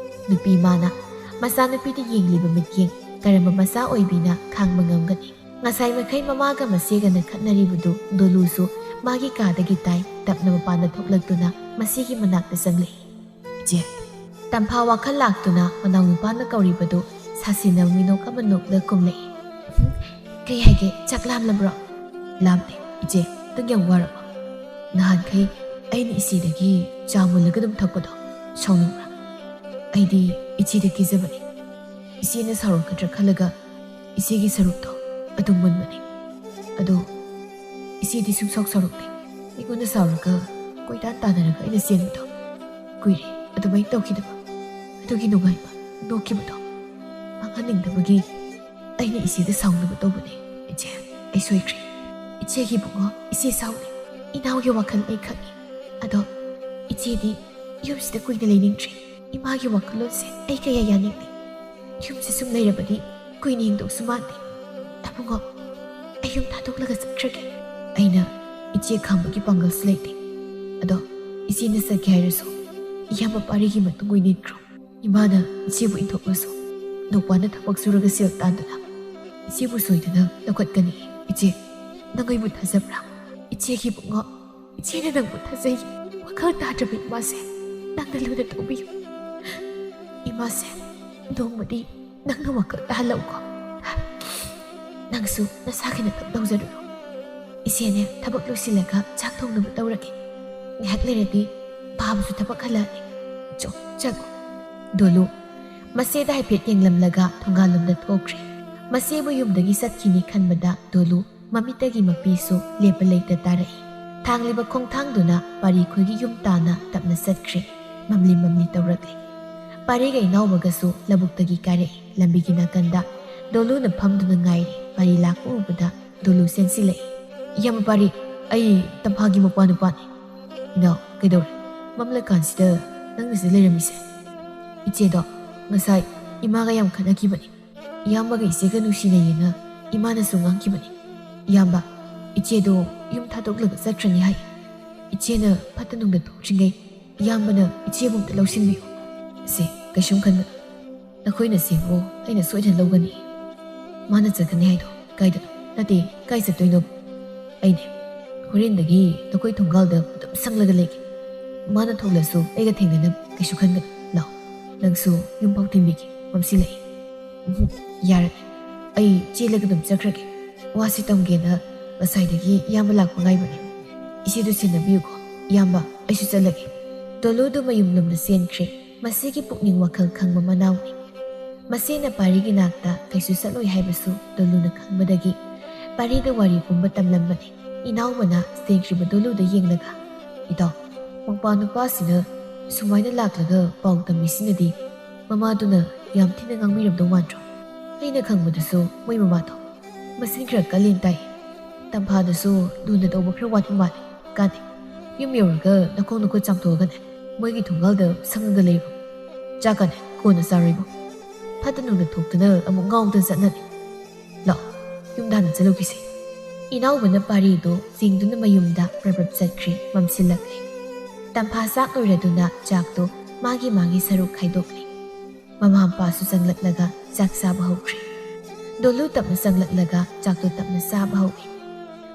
ꯅꯨꯄꯤ ꯃꯥꯅ ꯃꯆꯥꯅꯨꯄꯤꯗ ꯌꯦꯡꯂꯤꯕ ꯃꯤꯠꯌꯦꯡ ꯀꯔꯝꯕ ꯃꯆꯥ ꯑꯣꯏꯕꯤꯅ ꯈꯥꯡꯕ ꯉꯝꯒꯅꯤ? ꯉꯁꯥꯏ ꯃꯈꯩ ꯃꯃꯥꯒ ꯃꯆꯦꯒꯅ ꯈꯠꯅꯔꯤꯕꯗꯨ ꯗꯣꯂꯨꯁꯨ ꯃꯥꯒꯤ ꯀꯥꯗꯒꯤ ꯇꯥꯏ꯫ ꯇꯞꯅ ꯃꯄꯥꯟꯗ ꯊꯣꯛꯂꯛꯇꯨꯅ ꯃꯆꯦꯒꯤ ꯃꯅꯥꯛꯇ ꯆꯪꯂꯛꯏ꯫ "ꯏꯆꯦ꯫" ꯇꯝꯐꯥ ꯋꯥꯈꯜ ꯂꯥꯛꯇꯨꯅ ꯃꯅꯥꯎꯅꯨꯄꯥꯅ ꯀꯧꯔꯤꯕꯗꯨ ꯁꯥꯁꯤꯟꯅꯕ ꯃꯤꯅꯣꯛ ꯑꯃ ꯅꯣꯛꯂ ꯀꯨꯝꯂꯛꯏ꯫ "ꯀꯩ ꯍꯥꯏꯒꯦ? ꯆꯥꯛ ꯂꯥꯝꯂꯕ꯭ꯔꯣ?" "ꯂꯥꯝꯗꯦ, ꯏꯆꯦ꯫ ꯅꯪ ꯌꯥꯝ ꯋꯥꯔꯕꯣ? ꯅꯍꯥꯟꯈꯩ ꯑꯩꯅ ꯏꯆꯦꯗꯒꯤ ꯆꯥ ꯃꯨꯜꯂꯒ ꯑꯗꯨꯝ ꯊꯛꯄꯗꯣ ꯁꯥꯎꯅꯤꯡꯕ꯭ꯔꯥ? ꯑꯩꯗꯤ ꯏꯆꯦꯗ ꯀꯤꯖꯕꯅꯤ꯫ ꯏꯆꯦꯅ ꯁꯥꯎꯔꯛꯀꯗ꯭ꯔꯥ ꯈꯜꯂꯒ ꯏꯆꯦꯒꯤ ꯁꯔꯨꯛꯇꯣ ꯑꯗꯨꯝ ꯃꯨꯟꯕꯅꯤ꯫ ꯑꯗꯣ ꯏꯆꯦꯗꯤ ꯁꯨꯡꯁꯥꯎ ꯁꯥꯎꯔꯛꯇꯦ꯫ ꯑꯩꯉꯣꯟꯗ ꯁꯥꯎꯔꯒ ꯀꯣꯏꯇꯥꯟ ꯇꯥꯟꯅꯔꯒ ꯑꯩꯅ ꯆꯦꯟꯕꯗꯣ ꯀꯨꯏꯔꯦ ꯑꯗꯨꯃꯥꯏꯅ ꯇꯧꯈꯤꯗꯕ꯫ ꯑꯗꯨꯒꯤ ꯅꯨꯡꯉꯥꯏꯕ ꯅꯣꯛꯈꯤꯕꯗꯣ ꯃꯥꯡꯍꯟꯅꯤꯡꯗꯕꯒꯤ ꯑꯩꯅ ꯏꯆꯦꯗ ꯁꯥꯎꯅꯕ ꯇꯧꯕꯅꯦ꯫ ꯏꯆꯦ, ꯑꯩ ꯁꯣꯏꯈ꯭ꯔꯦ꯫ ꯏꯆꯦꯒꯤ ꯏꯕꯨꯡꯉꯣ, ꯏꯆꯦ ꯁꯥꯎꯅꯤ꯫ ꯏꯅꯥꯎꯒꯤ ꯋꯥꯈꯜ ꯑꯩ ꯈꯪꯉꯤ꯫ ꯑꯗꯣ ꯏꯆꯦꯗꯤ ꯌꯨꯝꯁꯤꯗ ꯀꯨꯏꯅ ꯂꯩꯅꯤꯡꯗ꯭ꯔꯦ꯫ ꯏꯃꯥꯒꯤ ꯋꯥꯈꯜꯂꯣꯟꯁꯦ ꯑꯩ ꯀꯌꯥ ꯌꯥꯅꯤꯡꯗꯦ꯫ ꯌꯨꯝꯁꯦ ꯁꯨꯝ ꯂꯩꯔꯕꯗꯤ ꯀꯨꯏꯅ ꯍꯤꯡꯗꯧꯁꯨ ꯃꯥꯟꯗꯦ꯫ ꯑꯕꯨꯡꯉꯣ, ꯑꯩ ꯌꯨꯝ ꯊꯥꯗꯣꯛꯂꯒ ꯆꯠꯈ꯭ꯔꯒꯦ꯫ ꯑꯩꯅ ꯏꯆꯦ ꯈꯥꯝꯕꯒꯤ ꯄꯥꯡꯒꯜꯁꯨ ꯂꯩꯇꯦ꯫ ꯑꯗꯣ ꯏꯆꯦꯅ ꯆꯠꯀꯦ ꯍꯥꯏꯔꯁꯨ ꯏꯌꯥꯝꯕ ꯄꯥꯔꯤꯒꯤ ꯃꯇꯨꯡ ꯑꯣꯏꯅ ꯏꯟꯈ꯭ꯔꯣ꯫ ꯏꯃꯥꯅ ꯏꯆꯦꯕꯨ ꯏꯟꯊꯣꯛꯂꯁꯨ ꯅꯨꯄꯥꯅ ꯊꯕꯛ ꯁꯨꯔꯒ ꯁꯦꯜ ꯇꯥꯟꯗꯨꯅ ꯏꯆꯦꯕꯨ ꯁꯣꯏꯗꯅ ꯂꯧꯈꯠꯀꯅꯤ꯫ ꯏꯆꯦ, ꯅꯪ ꯑꯩꯕꯨ ꯊꯥꯖꯕ꯭ꯔꯥ? ꯏꯆꯦꯒꯤ ꯏꯕꯨꯡꯉꯣ, ꯏꯆꯦꯅ ꯅꯪꯕꯨ ꯊꯥꯖꯩ꯫ ꯋꯥꯈꯜ ꯇꯥꯗ꯭ꯔꯕ ꯏꯃꯥꯁꯦ ꯅꯪꯅ ꯂꯨꯅ ꯇꯧꯕꯤꯌꯨ꯫ ꯏꯃꯥꯁꯦ ꯅꯣꯡꯃꯗꯤ ꯅꯪꯅ ꯋꯥꯈꯜ ꯇꯥꯍꯜꯂꯧꯀꯣ꯫ ꯅꯪꯁꯨ ꯅꯁꯥꯒꯤ ꯅꯊꯧ ꯇꯧꯖꯔꯨꯔꯣ꯫ ꯏꯆꯦꯅꯦ ꯊꯕꯛ ꯂꯣꯏꯁꯤꯜꯂꯒ ꯆꯥꯛ ꯊꯣꯡꯅꯕ ꯇꯧꯔꯒꯦ꯫ ꯉꯥꯏꯍꯥꯛ ꯂꯩꯔꯗꯤ ꯄꯥꯕꯁꯨ ꯊꯕꯛ ꯍꯜꯂꯛꯑꯅꯤ꯫ ꯆꯣ, ꯆꯪꯉꯣ꯫ ꯗꯣꯂꯨ ꯃꯆꯦꯗ ꯍꯥꯏꯐꯦꯠ ꯌꯦꯡꯂꯝꯂꯒ ꯊꯣꯡꯒꯥꯜꯂꯣꯝꯗ ꯊꯣꯛꯈ꯭ꯔꯦ꯫ ꯃꯆꯦꯕꯨ ꯌꯨꯝꯗꯒꯤ ꯆꯠꯈꯤꯅꯤ ꯈꯟꯕꯗ ꯗꯣꯂꯨ ꯃꯃꯤꯠꯇꯒꯤ ꯃꯄꯤꯁꯨ ꯂꯦꯞꯄ ꯂꯩꯇ ꯇꯥꯔꯛꯏ꯫ ꯊꯥꯡꯂꯤꯕ ꯈꯣꯡꯊꯥꯡꯗꯨꯅ ꯄꯥꯔꯤꯈꯣꯏꯒꯤ ꯌꯨꯝ ꯇꯥꯅ ꯇꯞꯅ ꯆꯠꯈ꯭ꯔꯦ꯫ ꯃꯝꯂꯤ ꯃꯝꯂꯤ ꯇꯧꯔꯛꯂꯦ꯫ ꯄꯥꯔꯤꯒ ꯏꯅꯥꯎꯕꯒꯁꯨ ꯂꯧꯕꯨꯛꯇꯒꯤ ꯀꯥꯔꯛꯏ꯫ ꯂꯝꯕꯤꯒꯤ ꯅꯥꯀꯟꯗ ꯗꯣꯂꯨꯅ ꯐꯝꯗꯨꯅ ꯉꯥꯏꯔꯤ꯫ ꯄꯥꯔꯤ ꯂꯥꯛꯄ ꯎꯕꯗ ꯗꯣꯂꯨ ꯆꯦꯟꯁꯤꯜꯂꯛꯏ꯫ "ꯏꯌꯥꯝꯕ ꯄꯥꯔꯤ, ꯑꯩ ꯇꯝꯐꯥꯒꯤ ꯃꯄꯥ ꯅꯨꯄꯥꯅꯤ꯫ ꯏꯅꯥꯎ, ꯀꯩꯗꯧꯔꯦ? ꯃꯝꯂꯀꯥꯟꯁꯤꯗ ꯅꯪꯅ ꯁꯤꯗ ꯂꯩꯔꯝꯃꯤꯁꯦ?" "ꯏꯆꯦꯗꯣ ꯉꯁꯥꯏ ꯏꯃꯥꯒ ꯌꯥꯝ ꯈꯠꯅꯈꯤꯕꯅꯤ꯫ ꯏꯌꯥꯝꯕꯒ ꯏꯆꯦꯒ ꯅꯨꯡꯁꯤꯅꯩꯌꯦꯅ ꯏꯃꯥꯅꯁꯨ ꯉꯥꯡꯈꯤꯕꯅꯤ꯫ ꯏꯌꯥꯝꯕ, ꯏꯆꯦꯗꯣ ꯌꯨꯝ ꯊꯥꯗꯣꯛꯂꯒ ꯆꯠꯈ꯭ꯔꯅꯤ ꯍꯥꯏ꯫ ꯏꯆꯦꯅ ꯐꯠꯇ ꯅꯨꯡꯗ ꯊꯣꯛꯇ꯭ꯔꯤꯉꯩ ꯏꯌꯥꯝꯕꯅ ꯏꯆꯦꯕꯨ ꯑꯝꯇ ꯂꯧꯁꯤꯟꯕꯤꯌꯨ꯫" "ꯁꯦ, ꯀꯩꯁꯨꯝ ꯈꯟꯒꯅꯨ꯫ ꯅꯈꯣꯏꯅ ꯁꯦꯝꯕꯨ ꯑꯩꯅ ꯁꯣꯏꯗꯅ ꯂꯧꯒꯅꯤ꯫ ꯃꯥꯅ ꯆꯠꯀꯅꯤ ꯍꯥꯏꯗꯣ ꯀꯥꯏꯗꯅꯣ? ꯅꯠꯇꯦ, ꯀꯥꯏ ꯆꯠꯇꯣꯏꯅꯣ?" "ꯑꯩꯅꯦ, ꯍꯣꯔꯦꯟꯗꯒꯤ ꯅꯈꯣꯏ ꯊꯣꯡꯒꯥꯜꯗ ꯑꯗꯨꯝ ꯁꯪꯂꯒ ꯂꯩꯒꯦ꯫ ꯃꯥꯅ ꯊꯣꯛꯂꯁꯨ ꯑꯩꯒ ꯊꯦꯡꯅꯅꯕ ꯀꯩꯁꯨ ꯈꯟꯒꯅꯨ꯫ ꯂꯥꯛꯑꯣ, ꯅꯪꯁꯨ ꯌꯨꯝ ꯐꯥꯎ ꯊꯤꯟꯕꯤꯒꯦ, ꯃꯝꯁꯤꯜꯂꯛꯑꯦ꯫" "ꯎꯝ, ꯌꯥꯔꯅꯤ꯫ ꯑꯩ ꯆꯦꯜꯂꯒ ꯑꯗꯨꯝ ꯆꯠꯈ꯭ꯔꯒꯦ꯫ ꯋꯥꯁꯤ ꯇꯝꯒꯦꯅ ꯉꯁꯥꯏꯗꯒꯤ ꯏꯌꯥꯝꯕ ꯂꯥꯛꯄ ꯉꯥꯏꯕꯅꯦ꯫ ꯏꯆꯦꯗꯨ ꯁꯦꯟꯅꯕꯤꯌꯨꯀꯣ꯫ ꯏꯌꯥꯝꯕ, ꯑꯩꯁꯨ ꯆꯠꯂꯒꯦ꯫" ꯗꯣꯂꯨꯗꯨ ꯃꯌꯨꯝꯂꯣꯝꯗ ꯆꯦꯟꯈ꯭ꯔꯦ꯫ ꯃꯁꯤꯒꯤ ꯄꯨꯛꯅꯤꯡ ꯋꯥꯈꯜ ꯈꯪꯕ ꯃꯅꯥꯎꯅꯤ꯫ ꯃꯁꯤꯅ ꯄꯥꯔꯤꯒꯤ ꯅꯥꯛꯇ ꯀꯩꯁꯨ ꯆꯠꯂꯣꯏ ꯍꯥꯏꯕꯁꯨ ꯗꯣꯂꯨꯅ ꯈꯪꯕꯗꯒꯤ ꯄꯥꯔꯤꯗ ꯋꯥꯔꯤ ꯄꯨꯝꯕ ꯇꯝꯂꯝꯕꯅꯤ꯫ ꯏꯅꯥꯎꯕꯅ ꯆꯦꯟꯈ꯭ꯔꯤꯕ ꯗꯣꯂꯨꯗ ꯌꯦꯡꯂꯒ, "ꯏꯇꯥꯎ, ꯃꯄꯥ ꯅꯨꯄꯥꯁꯤꯅ ꯁꯨꯃꯥꯏꯅ ꯂꯥꯛꯂꯒ ꯄꯥꯎ ꯇꯝꯃꯤꯁꯤꯅꯗꯤ ꯃꯃꯥꯗꯨꯅ ꯌꯥꯝ ꯊꯤꯅ ꯉꯥꯡꯕꯤꯔꯝꯗꯧ ꯃꯥꯟꯗ꯭ꯔꯣ? ꯑꯩꯅ ꯈꯪꯕꯗꯁꯨ ꯃꯣꯏ ꯃꯃꯥꯗꯣ ꯃꯆꯤꯟ ꯈꯔ ꯀꯜꯂꯦꯅ ꯇꯥꯏ꯫ ꯇꯝꯐꯥꯗꯁꯨ ꯂꯨꯅ ꯇꯧꯕ ꯈꯔ ꯋꯥꯠꯄ ꯃꯥꯜꯂꯦ꯫ ꯀꯥꯟꯅꯩ, ꯌꯨꯝ ꯌꯧꯔꯒ ꯅꯈꯣꯡ ꯅꯈꯨꯠ ꯆꯥꯝꯊꯣꯛꯑꯒꯅꯦ ꯃꯣꯏꯒꯤ ꯊꯣꯡꯒꯥꯜꯗ ꯁꯪꯉꯒ ꯂꯩꯔꯣ꯫ ꯆꯥꯛꯀꯅꯦ ꯀꯣꯟꯅ ꯆꯥꯔꯣꯏꯕꯣ꯫ ꯐꯠꯇ ꯅꯨꯡꯗ ꯊꯣꯛꯇꯅ ꯑꯃꯨꯛ ꯉꯥꯎꯗꯅ ꯆꯠꯅꯅꯤ꯫ ꯂꯥꯛꯑꯣ, ꯌꯨꯝꯗ ꯍꯥꯟꯅ ꯆꯠꯂꯨꯈꯤꯁꯦ꯫" ꯏꯅꯥꯎꯕꯅ ꯄꯥꯔꯤꯗꯨ ꯆꯤꯡꯗꯨꯅ ꯃꯌꯨꯝꯗ ꯄ꯭ꯔꯞ ꯄ꯭ꯔꯞ ꯆꯠꯈ꯭ꯔꯦ꯫ ꯃꯝꯁꯤꯜꯂꯛꯂꯦ꯫ ꯇꯝꯐꯥ ꯆꯥꯛ ꯂꯣꯏꯔꯗꯨꯅ ꯆꯥꯛꯇꯨ ꯃꯥꯒꯤ ꯃꯥꯒꯤ ꯁꯔꯨꯛ ꯈꯥꯏꯗꯣꯛꯂꯦ꯫ ꯃꯃꯥ ꯃꯄꯥꯁꯨ ꯆꯪꯂꯛꯂꯒ ꯆꯥꯛ ꯆꯥꯕ ꯍꯧꯈ꯭ꯔꯦ꯫ ꯗꯣꯂꯨ ꯇꯞꯅ ꯆꯪꯂꯛꯂꯒ ꯆꯥꯛꯇꯨ ꯇꯞꯅ ꯆꯥꯕ ꯍꯧꯏ꯫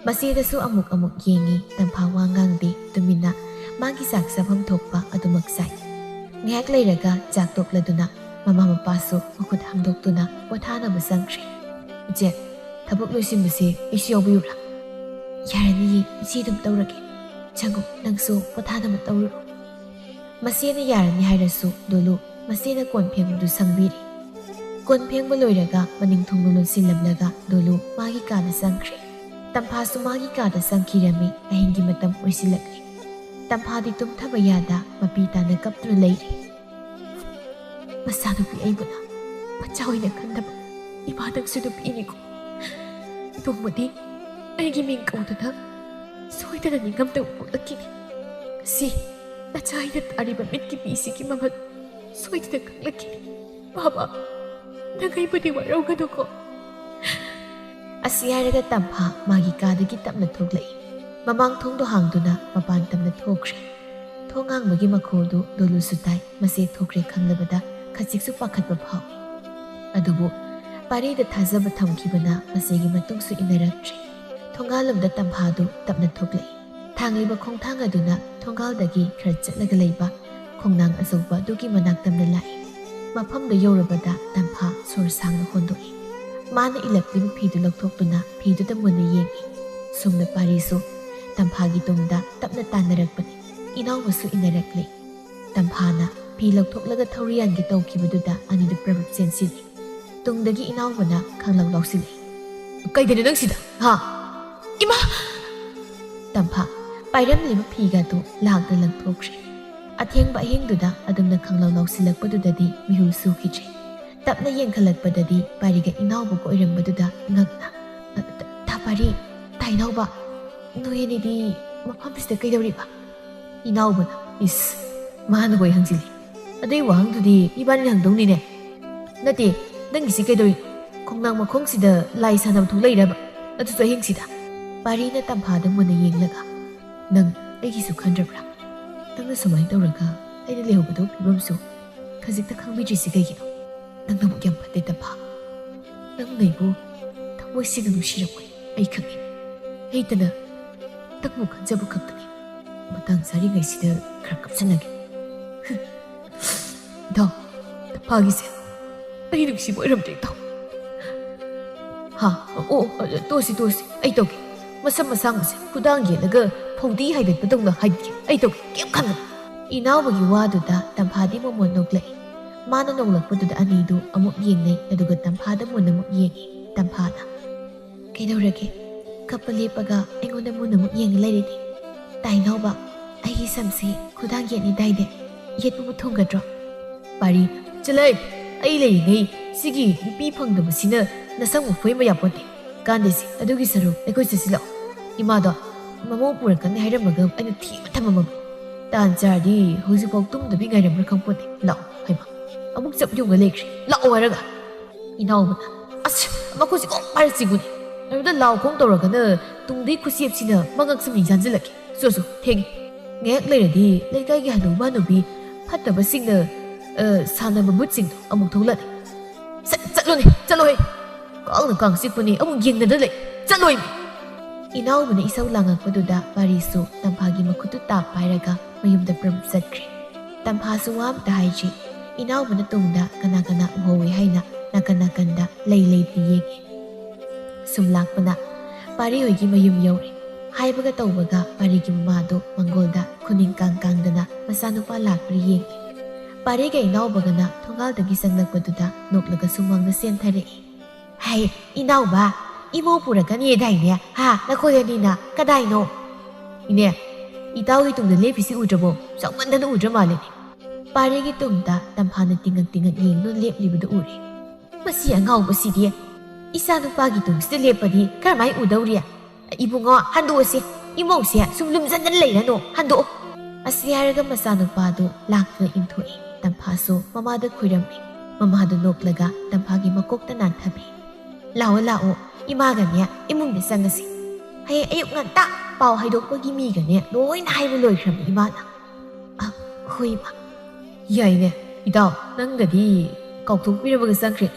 ꯃꯆꯦꯗꯁꯨ ꯑꯃꯨꯛ ꯑꯃꯨꯛ ꯌꯦꯡꯏ꯫ ꯇꯝꯐꯥ ꯋꯥ ꯉꯥꯡꯗꯦ, ꯇꯨꯃꯤꯟꯅ ꯃꯥꯒꯤ ꯆꯥꯛ ꯆꯥꯐꯝ ꯊꯣꯛꯄ ꯑꯗꯨꯃꯛ ꯆꯥꯏ꯫ ꯉꯥꯏꯍꯥꯛ ꯂꯩꯔꯒ ꯆꯥꯛ ꯇꯣꯛꯂꯗꯨꯅ ꯃꯃꯥ ꯃꯄꯥꯁꯨ ꯃꯈꯨꯠ ꯍꯥꯝꯗꯣꯛꯇꯨꯅ ꯄꯣꯊꯥꯅꯕ ꯆꯪꯈ꯭ꯔꯦ꯫ "ꯏꯆꯦ, ꯊꯕꯛ ꯂꯣꯏꯁꯤꯟꯕꯁꯦ ꯑꯩꯁꯨ ꯌꯥꯎꯕꯤꯌꯨꯔꯥ?" "ꯌꯥꯔꯅꯤꯌꯦ, ꯏꯆꯦ ꯑꯗꯨꯝ ꯇꯧꯔꯒꯦ꯫ ꯆꯪꯉꯣ, ꯅꯪꯁꯨ ꯄꯣꯊꯥꯅꯕ ꯇꯧꯔꯨꯔꯣ꯫" ꯃꯆꯦꯅ ꯌꯥꯔꯅꯤ ꯍꯥꯏꯔꯁꯨ ꯗꯣꯂꯨ ꯃꯆꯦꯅ ꯀꯣꯟ ꯐꯦꯡꯕꯗꯨ ꯁꯪꯕꯤꯔꯤ꯫ ꯀꯣꯟ ꯐꯦꯡꯕ ꯂꯣꯏꯔꯒ ꯃꯅꯤꯡ ꯊꯣꯡꯗꯨ ꯂꯣꯟꯁꯤꯜꯂꯝꯂꯒ ꯗꯣꯂꯨ ꯃꯥꯒꯤ ꯀꯥꯗ ꯆꯪꯈ꯭ꯔꯦ꯫ ꯇꯝꯐꯥꯁꯨ ꯃꯥꯒꯤ ꯀꯥꯗ ꯆꯪꯈꯤꯔꯝꯃꯤ꯫ ꯑꯍꯤꯡꯒꯤ ꯃꯇꯝ ꯑꯣꯏꯁꯤꯜꯂꯛꯂꯦ꯫ ꯇꯝꯐꯥꯗꯤ ꯇꯨꯝꯊꯕ ꯌꯥꯗ ꯃꯄꯤ ꯇꯥꯅ ꯀꯞꯇꯨꯅ ꯂꯩꯔꯤ꯫ "ꯃꯆꯥꯅꯨꯄꯤ ꯑꯩꯕꯨꯅ ꯃꯆꯥ ꯑꯣꯏꯅ ꯈꯟꯗꯕ ꯏꯃꯥ ꯅꯪꯁꯨ ꯅꯨꯄꯤꯅꯤꯀꯣ꯫ ꯅꯣꯡꯃꯗꯤ ꯑꯩꯒꯤ ꯃꯤꯡ ꯀꯧꯗꯨꯅ ꯁꯣꯏꯗꯅ ꯅꯤꯡꯉꯝꯗꯕ ꯄꯣꯛꯂꯛꯈꯤꯅꯤ꯫ ꯉꯁꯤ ꯅꯆꯥ ꯑꯩꯅ ꯇꯥꯔꯤꯕ ꯃꯤꯠꯀꯤ ꯄꯤꯁꯤꯒꯤ ꯃꯃꯜ ꯁꯣꯏꯗꯅ ꯈꯪꯂꯛꯈꯤꯅꯤ꯫ ꯕꯥꯕꯥ, ꯅꯪ ꯑꯩꯕꯨꯗꯤ ꯋꯥꯔꯧꯒꯅꯨꯀꯣ꯫" ꯑꯁꯤ ꯍꯥꯏꯔꯒ ꯇꯝꯐꯥ ꯃꯥꯒꯤ ꯀꯥꯗꯒꯤ ꯇꯞꯅ ꯊꯣꯛꯂꯛꯏ꯫ ꯃꯃꯥꯡ ꯊꯣꯡꯗꯣ ꯍꯥꯡꯗꯨꯅ ꯃꯄꯥꯟ ꯇꯝꯅ ꯊꯣꯛꯈ꯭ꯔꯦ꯫ ꯊꯣꯡ ꯍꯥꯡꯕꯒꯤ ꯃꯈꯣꯜꯗꯨ ꯗꯣꯂꯨꯁꯨ ꯇꯥꯏ꯫ ꯃꯆꯦ ꯊꯣꯛꯈ꯭ꯔꯦ ꯈꯪꯂꯕꯗ ꯈꯖꯤꯛꯁꯨ ꯄꯥꯈꯠꯄ ꯐꯥꯎꯏ꯫ ꯑꯗꯨꯕꯨ ꯄꯥꯔꯤꯗ ꯊꯥꯖꯕ ꯊꯝꯈꯤꯕꯅ ꯃꯆꯦꯒꯤ ꯃꯇꯨꯡꯁꯨ ꯏꯟꯅꯔꯛꯇ꯭ꯔꯦ꯫ ꯊꯣꯡꯒꯥꯜꯂꯣꯝꯗ ꯇꯝꯐꯥꯗꯨ ꯇꯞꯅ ꯊꯣꯛꯂꯛꯏ꯫ ꯊꯥꯡꯂꯤꯕ ꯈꯣꯡꯊꯥꯡ ꯑꯗꯨꯅ ꯊꯣꯡꯒꯥꯜꯗꯒꯤ ꯈꯔ ꯆꯠꯂꯒ ꯂꯩꯕ ꯈꯣꯡꯅꯥꯡ ꯑꯆꯧꯕ ꯑꯗꯨꯒꯤ ꯃꯅꯥꯛ ꯇꯝꯅ ꯂꯥꯛꯏ꯫ ꯃꯐꯝꯗ ꯌꯧꯔꯕꯗ ꯇꯝꯐꯥ ꯁꯣꯔ ꯁꯥꯡꯅ ꯍꯣꯟꯗꯣꯛꯏ꯫ ꯃꯥꯅ ꯏꯜꯂꯛꯂꯤꯕ ꯐꯤꯗꯨ ꯂꯧꯊꯣꯛꯇꯨꯅ ꯐꯤꯗꯨꯗ ꯃꯨꯟꯅ ꯌꯦꯡꯏ꯫ ꯁꯣꯝꯗ ꯄꯥꯔꯤꯁꯨ ꯇꯝꯐꯥꯒꯤ ꯇꯨꯡꯗ ꯇꯞꯅ ꯇꯥꯟꯅꯔꯛꯄꯅꯤ꯫ ꯏꯅꯥꯎꯕꯁꯨ ꯏꯟꯅꯔꯛꯂꯦ꯫ ꯇꯝꯐꯥꯅ ꯐꯤ ꯂꯧꯊꯣꯛꯂꯒ ꯊꯧꯔꯤ ꯌꯥꯟꯒꯦ ꯇꯧꯈꯤꯕꯗꯨꯗ ꯑꯅꯤꯗꯨ ꯄ꯭ꯔꯕꯞ ꯆꯦꯟꯁꯤꯜꯂꯤ꯫ ꯇꯨꯡꯗꯒꯤ ꯏꯅꯥꯎꯕꯅ ꯈꯪꯂꯥꯎ ꯂꯥꯎꯁꯤꯜꯂꯛꯏ꯫ "ꯀꯩꯗꯅꯣ ꯅꯪ ꯁꯤꯗ? ꯍꯥ? ꯏꯃꯥ!" ꯇꯝꯐꯥ ꯄꯥꯏꯔꯝꯂꯤꯕ ꯐꯤꯒꯗꯨ ꯂꯥꯛꯅ ꯂꯪꯊꯣꯛꯈ꯭ꯔꯦ꯫ ꯑꯊꯦꯡꯕ ꯑꯍꯤꯡꯗꯨꯗ ꯑꯗꯨꯝꯅ ꯈꯪꯂꯥꯎ ꯂꯥꯎꯁꯤꯜꯂꯛꯄꯗꯨꯗꯗꯤ ꯃꯤꯍꯨꯜ ꯁꯨꯈꯤꯗ꯭ꯔꯦ꯫ ꯇꯞꯅ ꯌꯦꯡꯈꯠꯂꯛꯄꯗꯗꯤ ꯄꯥꯔꯤꯒ ꯏꯅꯥꯎꯕꯒ ꯑꯣꯏꯔꯝꯕꯗꯨꯗ ꯉꯛꯅ, "ꯇꯥ ꯄꯥꯔꯤ, ꯇꯥ ꯏꯅꯥꯎꯕ, ꯅꯣꯏ ꯑꯅꯤꯗꯤ ꯃꯐꯝꯁꯤꯗ ꯀꯩꯗꯧꯔꯤꯕ?" ꯏꯅꯥꯎꯕꯅ, "ꯏꯁ, ꯃꯥꯅ ꯍꯣꯏ ꯍꯪꯖꯤꯜꯂꯤ꯫ ꯑꯗꯨꯏ ꯋꯥꯍꯪꯗꯨꯗꯤ ꯏꯕꯥꯅꯤꯅ ꯍꯪꯗꯧꯅꯤꯅꯦ꯫ ꯅꯠꯇꯦ, ꯅꯪꯒꯤꯁꯤ ꯀꯩꯗꯧꯔꯤꯅꯣ? ꯈꯣꯡꯅꯥꯡ ꯃꯈꯣꯡꯁꯤꯗ ꯂꯥꯏ ꯁꯥꯟꯅꯕ ꯊꯣꯛꯂꯛꯏꯔꯕ? ꯑꯗꯨꯁꯨ ꯑꯍꯤꯡꯁꯤꯗ?" ꯄꯥꯔꯤꯅ ꯇꯝꯐꯥꯗ ꯃꯨꯟꯅ ꯌꯦꯡꯂꯒ, "ꯅꯪ ꯑꯩꯒꯤꯁꯨ ꯈꯟꯗ꯭ꯔꯕ꯭ꯔꯥ? ꯅꯪꯅ ꯁꯨꯃꯥꯏꯅ ꯇꯧꯔꯒ ꯑꯩꯅ ꯂꯩꯍꯧꯒꯗꯧꯕ ꯐꯤꯕꯝꯁꯨ ꯈꯖꯤꯛꯇ ꯈꯪꯕꯤꯗ꯭ꯔꯤꯁꯤ ꯀꯩꯒꯤꯅꯣ?" ꯅꯪꯅꯕꯨ ꯌꯥꯝ ꯐꯠꯇꯦ, ꯇꯝꯐꯥ꯫ ꯅꯪꯅ ꯑꯩꯕꯨ ꯊꯃꯣꯏ ꯁꯦꯡꯅ ꯅꯨꯡꯁꯤꯔꯝꯃꯣꯏ, ꯑꯩ ꯈꯪꯉꯤ꯫ ꯍꯩꯇꯅ ꯅꯪꯕꯨ ꯈꯟꯖꯕ ꯈꯛꯇꯅꯤ꯫ ꯃꯇꯥꯡ ꯆꯥꯔꯤꯉꯩꯁꯤꯗ ꯈꯔ ꯀꯞꯁꯟꯅꯒꯦ꯫ ꯏꯇꯥꯎ, ꯇꯝꯐꯥꯒꯤꯁꯦ ꯑꯩ ꯅꯨꯡꯁꯤꯕ ꯑꯣꯏꯔꯝꯗ꯭ꯔꯦ, ꯏꯇꯥꯎ꯫ ꯍꯥ? ꯑꯣ, ꯑꯣ, ꯇꯣꯛꯁꯤ, ꯇꯣꯛꯁꯤ, ꯑꯩ ꯇꯧꯒꯦ꯫ ꯃꯁꯝ ꯑꯁꯥꯡꯕꯁꯦ ꯈꯨꯗꯥꯡ ꯌꯦꯠꯂꯒ ꯐꯧꯗꯤ ꯍꯥꯏꯗꯠꯄꯗꯧꯅ ꯍꯥꯏꯗꯠꯀꯦ, ꯑꯩ ꯇꯧꯒꯦ, ꯀꯩꯝ ꯈꯟꯒꯅꯨ꯫ ꯏꯅꯥꯎꯕꯒꯤ ꯋꯥꯗꯨꯗ ꯇꯝꯐꯥꯗꯤ ꯃꯣꯃꯣꯟ ꯅꯣꯛꯂꯛꯏ꯫ ꯃꯥꯅ ꯅꯣꯛꯂꯛꯄꯗꯨꯗ ꯑꯅꯤꯗꯨ ꯑꯃꯨꯛ ꯌꯦꯡꯅꯩ, ꯑꯗꯨꯒ ꯇꯝꯐꯥꯗ ꯃꯨꯟꯅ ꯑꯃꯨꯛ ꯌꯦꯡꯉꯤ꯫ ꯇꯝꯐꯥꯅ, "ꯀꯩꯗꯧꯔꯒꯦ? ꯀꯞꯄ ꯂꯦꯞꯄꯒ ꯑꯩꯉꯣꯟꯗ ꯃꯨꯟꯅ ꯑꯃꯨꯛ ꯌꯦꯡꯉ ꯂꯩꯔꯤꯗꯤ? ꯇꯥꯏꯅꯥꯎꯕ, ꯑꯩꯒꯤ ꯁꯝꯁꯤ ꯈꯨꯗꯥꯡ ꯌꯦꯠꯅꯤꯗꯥꯏꯅꯦ? ꯌꯦꯠꯄꯕꯨ ꯊꯨꯡꯒꯗ꯭ꯔꯣ?" ꯄꯥꯔꯤ, "ꯆꯠꯂꯍꯦ! ꯑꯩ ꯂꯩꯔꯤꯉꯩ ꯁꯤꯒꯤ ꯅꯨꯄꯤ ꯐꯪꯗꯕꯁꯤꯅ ꯅꯁꯝ ꯎꯐꯣꯏ ꯃꯌꯥ ꯄꯣꯟꯇꯦ꯫ ꯀꯥꯟꯗꯦꯁꯦ, ꯑꯗꯨꯒꯤ ꯁꯔꯨꯛ ꯑꯩꯈꯣꯏ ꯆꯠꯁꯤ ꯂꯥꯛꯑꯣ꯫ ꯏꯃꯥꯗꯣ ꯃꯃꯧ ꯄꯨꯔꯛꯀꯅꯤ ꯍꯥꯏꯔꯝꯃꯒ ꯑꯩꯅ ꯊꯦꯝꯃ ꯊꯝꯃꯝꯃꯕꯅꯤ꯫ ꯇꯥꯟ ꯆꯥꯔꯗꯤ ꯍꯧꯖꯤꯛꯐꯥꯎ ꯇꯨꯝꯗꯕꯤ ꯉꯥꯏꯔꯝꯕ꯭ꯔꯥ ꯈꯪꯄꯣꯟꯇꯦ꯫ ꯂꯥꯛꯑꯣ, ꯍꯩꯃꯥ, ꯑꯃꯨꯛ ꯆꯞ ꯌꯨꯡꯉ ꯂꯩꯈ꯭ꯔꯦ꯫ ꯂꯥꯛꯑꯣ ꯍꯥꯏꯔꯒ꯫" ꯏꯅꯥꯎꯕꯅ, "ꯑꯁ, ꯃꯈꯨꯠꯁꯤ ꯀꯣꯛ ꯄꯥꯏꯔ ꯆꯤꯡꯉꯨꯅꯦ꯫ ꯑꯗꯨꯗ ꯂꯥꯎ ꯈꯣꯡ ꯇꯧꯔꯒꯅ ꯇꯨꯡꯗꯩ ꯈꯨꯠꯁꯦꯞꯁꯤꯅ ꯃꯉꯛꯁꯝ ꯌꯥꯟꯁꯤꯜꯂꯛꯀꯦ꯫ ꯆꯣ, ꯆꯣ, ꯊꯦꯡꯉꯦ꯫ ꯉꯥꯏꯍꯥꯛ ꯂꯩꯔꯗꯤ ꯂꯩꯀꯥꯏꯒꯤ ꯍꯅꯨꯕ ꯍꯅꯨꯕꯤ ꯐꯠꯇꯕꯁꯤꯡꯅ, ꯑ, ꯁꯥꯟꯅꯕ ꯕꯨꯠꯁꯤꯡꯗꯣ ꯑꯃꯨꯛ ꯊꯣꯛꯂꯛꯑꯅꯤ꯫ ꯆꯠ-, ꯆꯠꯂꯣꯅꯦ, ꯆꯠꯂꯣꯍꯦ꯫ ꯀꯥꯡꯅ ꯀꯥꯡ ꯆꯤꯛꯄꯅꯦ, ꯑꯃꯨꯛ ꯌꯦꯡꯅꯗ ꯂꯩ꯫ ꯆꯠꯂꯣꯏꯃꯤ!" ꯏꯅꯥꯎꯕꯅ ꯏꯁꯧ ꯂꯥꯡꯉꯛꯄꯗꯨꯗ ꯄꯥꯔꯤꯁꯨ ꯇꯝꯐꯥꯒꯤ ꯃꯈꯨꯠꯇꯨ ꯇꯥꯞ ꯄꯥꯏꯔꯒ ꯃꯌꯨꯝꯗ ꯄ꯭ꯔꯝ ꯆꯠꯈ꯭ꯔꯦ꯫ ꯇꯝꯐꯥꯁꯨ ꯋꯥ ꯑꯝꯇ ꯍꯥꯏꯗ꯭ꯔꯤ꯫ ꯏꯅꯥꯎꯕꯅ ꯇꯨꯡꯗ ꯀꯅꯥ ꯀꯅꯥ ꯎꯍꯧꯏ ꯍꯥꯏꯅ ꯅꯥꯀꯟ ꯅꯥꯀꯟꯗ ꯂꯩ ꯂꯩꯗꯨꯅ ꯌꯦꯡꯉꯤ꯫ ꯁꯨꯝ ꯂꯥꯛꯄꯅ ꯄꯥꯔꯤ ꯍꯣꯏꯒꯤ ꯃꯌꯨꯝ ꯌꯧꯔꯦ꯫ ꯍꯥꯏꯕꯒ ꯇꯧꯕꯒ ꯄꯥꯔꯤꯒꯤ ꯃꯃꯥꯗꯨ ꯃꯪꯒꯣꯜꯗ ꯈꯨꯅꯤꯡ ꯀꯥꯡ ꯀꯥꯡꯗꯅ ꯃꯆꯥꯅꯨꯄꯥ ꯂꯥꯛꯄ꯭ꯔꯥ ꯌꯦꯡꯉꯤ꯫ ꯄꯥꯔꯤꯒ ꯏꯅꯥꯎꯕꯒꯅ ꯊꯣꯡꯒꯥꯜꯗꯒꯤ ꯆꯪꯂꯛꯄꯗꯨꯗ ꯅꯣꯛꯂꯒ ꯁꯨꯃꯥꯡꯗ ꯆꯦꯟꯊꯔꯛꯏ꯫ "ꯍꯥꯏ, ꯏꯅꯥꯎꯕ, ꯏꯃꯧ ꯄꯨꯔꯛꯀꯅꯤꯗꯥꯏꯅꯦ? ꯍꯥ, ꯅꯈꯣꯏ ꯑꯅꯤꯅ? ꯀꯗꯥꯏꯅꯣ?" "ꯏꯅꯦ, ꯏꯇꯥꯎꯒꯤ ꯇꯨꯡꯗ ꯂꯦꯞꯄꯤꯁꯤ ꯎꯗ꯭ꯔꯕꯣ? ꯆꯥꯎꯃꯟꯗꯅ ꯎꯗ꯭ꯔ ꯃꯥꯜꯂꯦꯅꯦ꯫" ꯄꯥꯔꯤꯒꯤ ꯇꯨꯡꯗ ꯇꯝꯐꯥꯅ ꯇꯤꯡꯉꯛ ꯇꯤꯡꯉꯛ ꯌꯦꯡꯗꯨꯅ ꯂꯦꯞꯂꯤꯕꯗꯨ ꯎꯔꯦ꯫ "ꯃꯁꯤ ꯑꯉꯥꯎꯕꯁꯤꯗꯤ ꯏꯆꯥ ꯅꯨꯄꯥꯒꯤ ꯇꯨꯡꯁꯤꯗ ꯂꯦꯞꯄꯗꯤ ꯀꯔꯝꯍꯥꯏ ꯎꯗꯧꯔꯤ? ꯏꯕꯨꯡꯉꯣ, ꯍꯟꯗꯣꯛꯑꯁꯤ꯫ ꯏꯃꯧꯁꯦ ꯁꯨꯝ ꯂꯨꯝꯖꯟꯗꯅ ꯂꯩꯔꯅꯨ꯫ ꯍꯟꯗꯣꯛꯑꯣ꯫" ꯑꯁꯤ ꯍꯥꯏꯔꯒ ꯃꯆꯥꯅꯨꯄꯥꯗꯨ ꯂꯥꯛꯇꯨꯅ ꯏꯟꯊꯣꯛꯏ꯫ ꯇꯝꯐꯥꯁꯨ ꯃꯃꯥꯗ ꯈꯨꯔꯝꯃꯤ꯫ ꯃꯃꯥꯗꯨ ꯅꯣꯛꯂꯒ ꯇꯝꯐꯥꯒꯤ ꯃꯀꯣꯛꯇ ꯅꯥꯟꯊꯕꯤ꯫ "ꯂꯥꯛꯑꯣ, ꯂꯥꯛꯑꯣ, ꯏꯃꯥꯒꯅꯦ ꯏꯃꯨꯡꯗ ꯆꯪꯉꯁꯤ꯫ ꯍꯌꯦꯡ ꯑꯌꯨꯛ ꯉꯟꯇꯥ ꯄꯥꯎ ꯍꯥꯏꯗꯣꯛꯄꯒꯤ ꯃꯤꯒꯅꯦ ꯂꯣꯏꯅ ꯍꯥꯏꯕ ꯂꯣꯏꯈ꯭ꯔꯕꯅꯤ ꯏꯃꯥꯅ꯫" "ꯑ, ꯍꯣꯏ, ꯏꯃꯥ꯫" "ꯌꯥꯏꯅꯦ, ꯏꯇꯥꯎ, ꯅꯪꯒꯗꯤ ꯀꯥꯎꯊꯣꯛꯄꯤꯔꯕꯒ ꯆꯪꯈ꯭ꯔꯦ꯫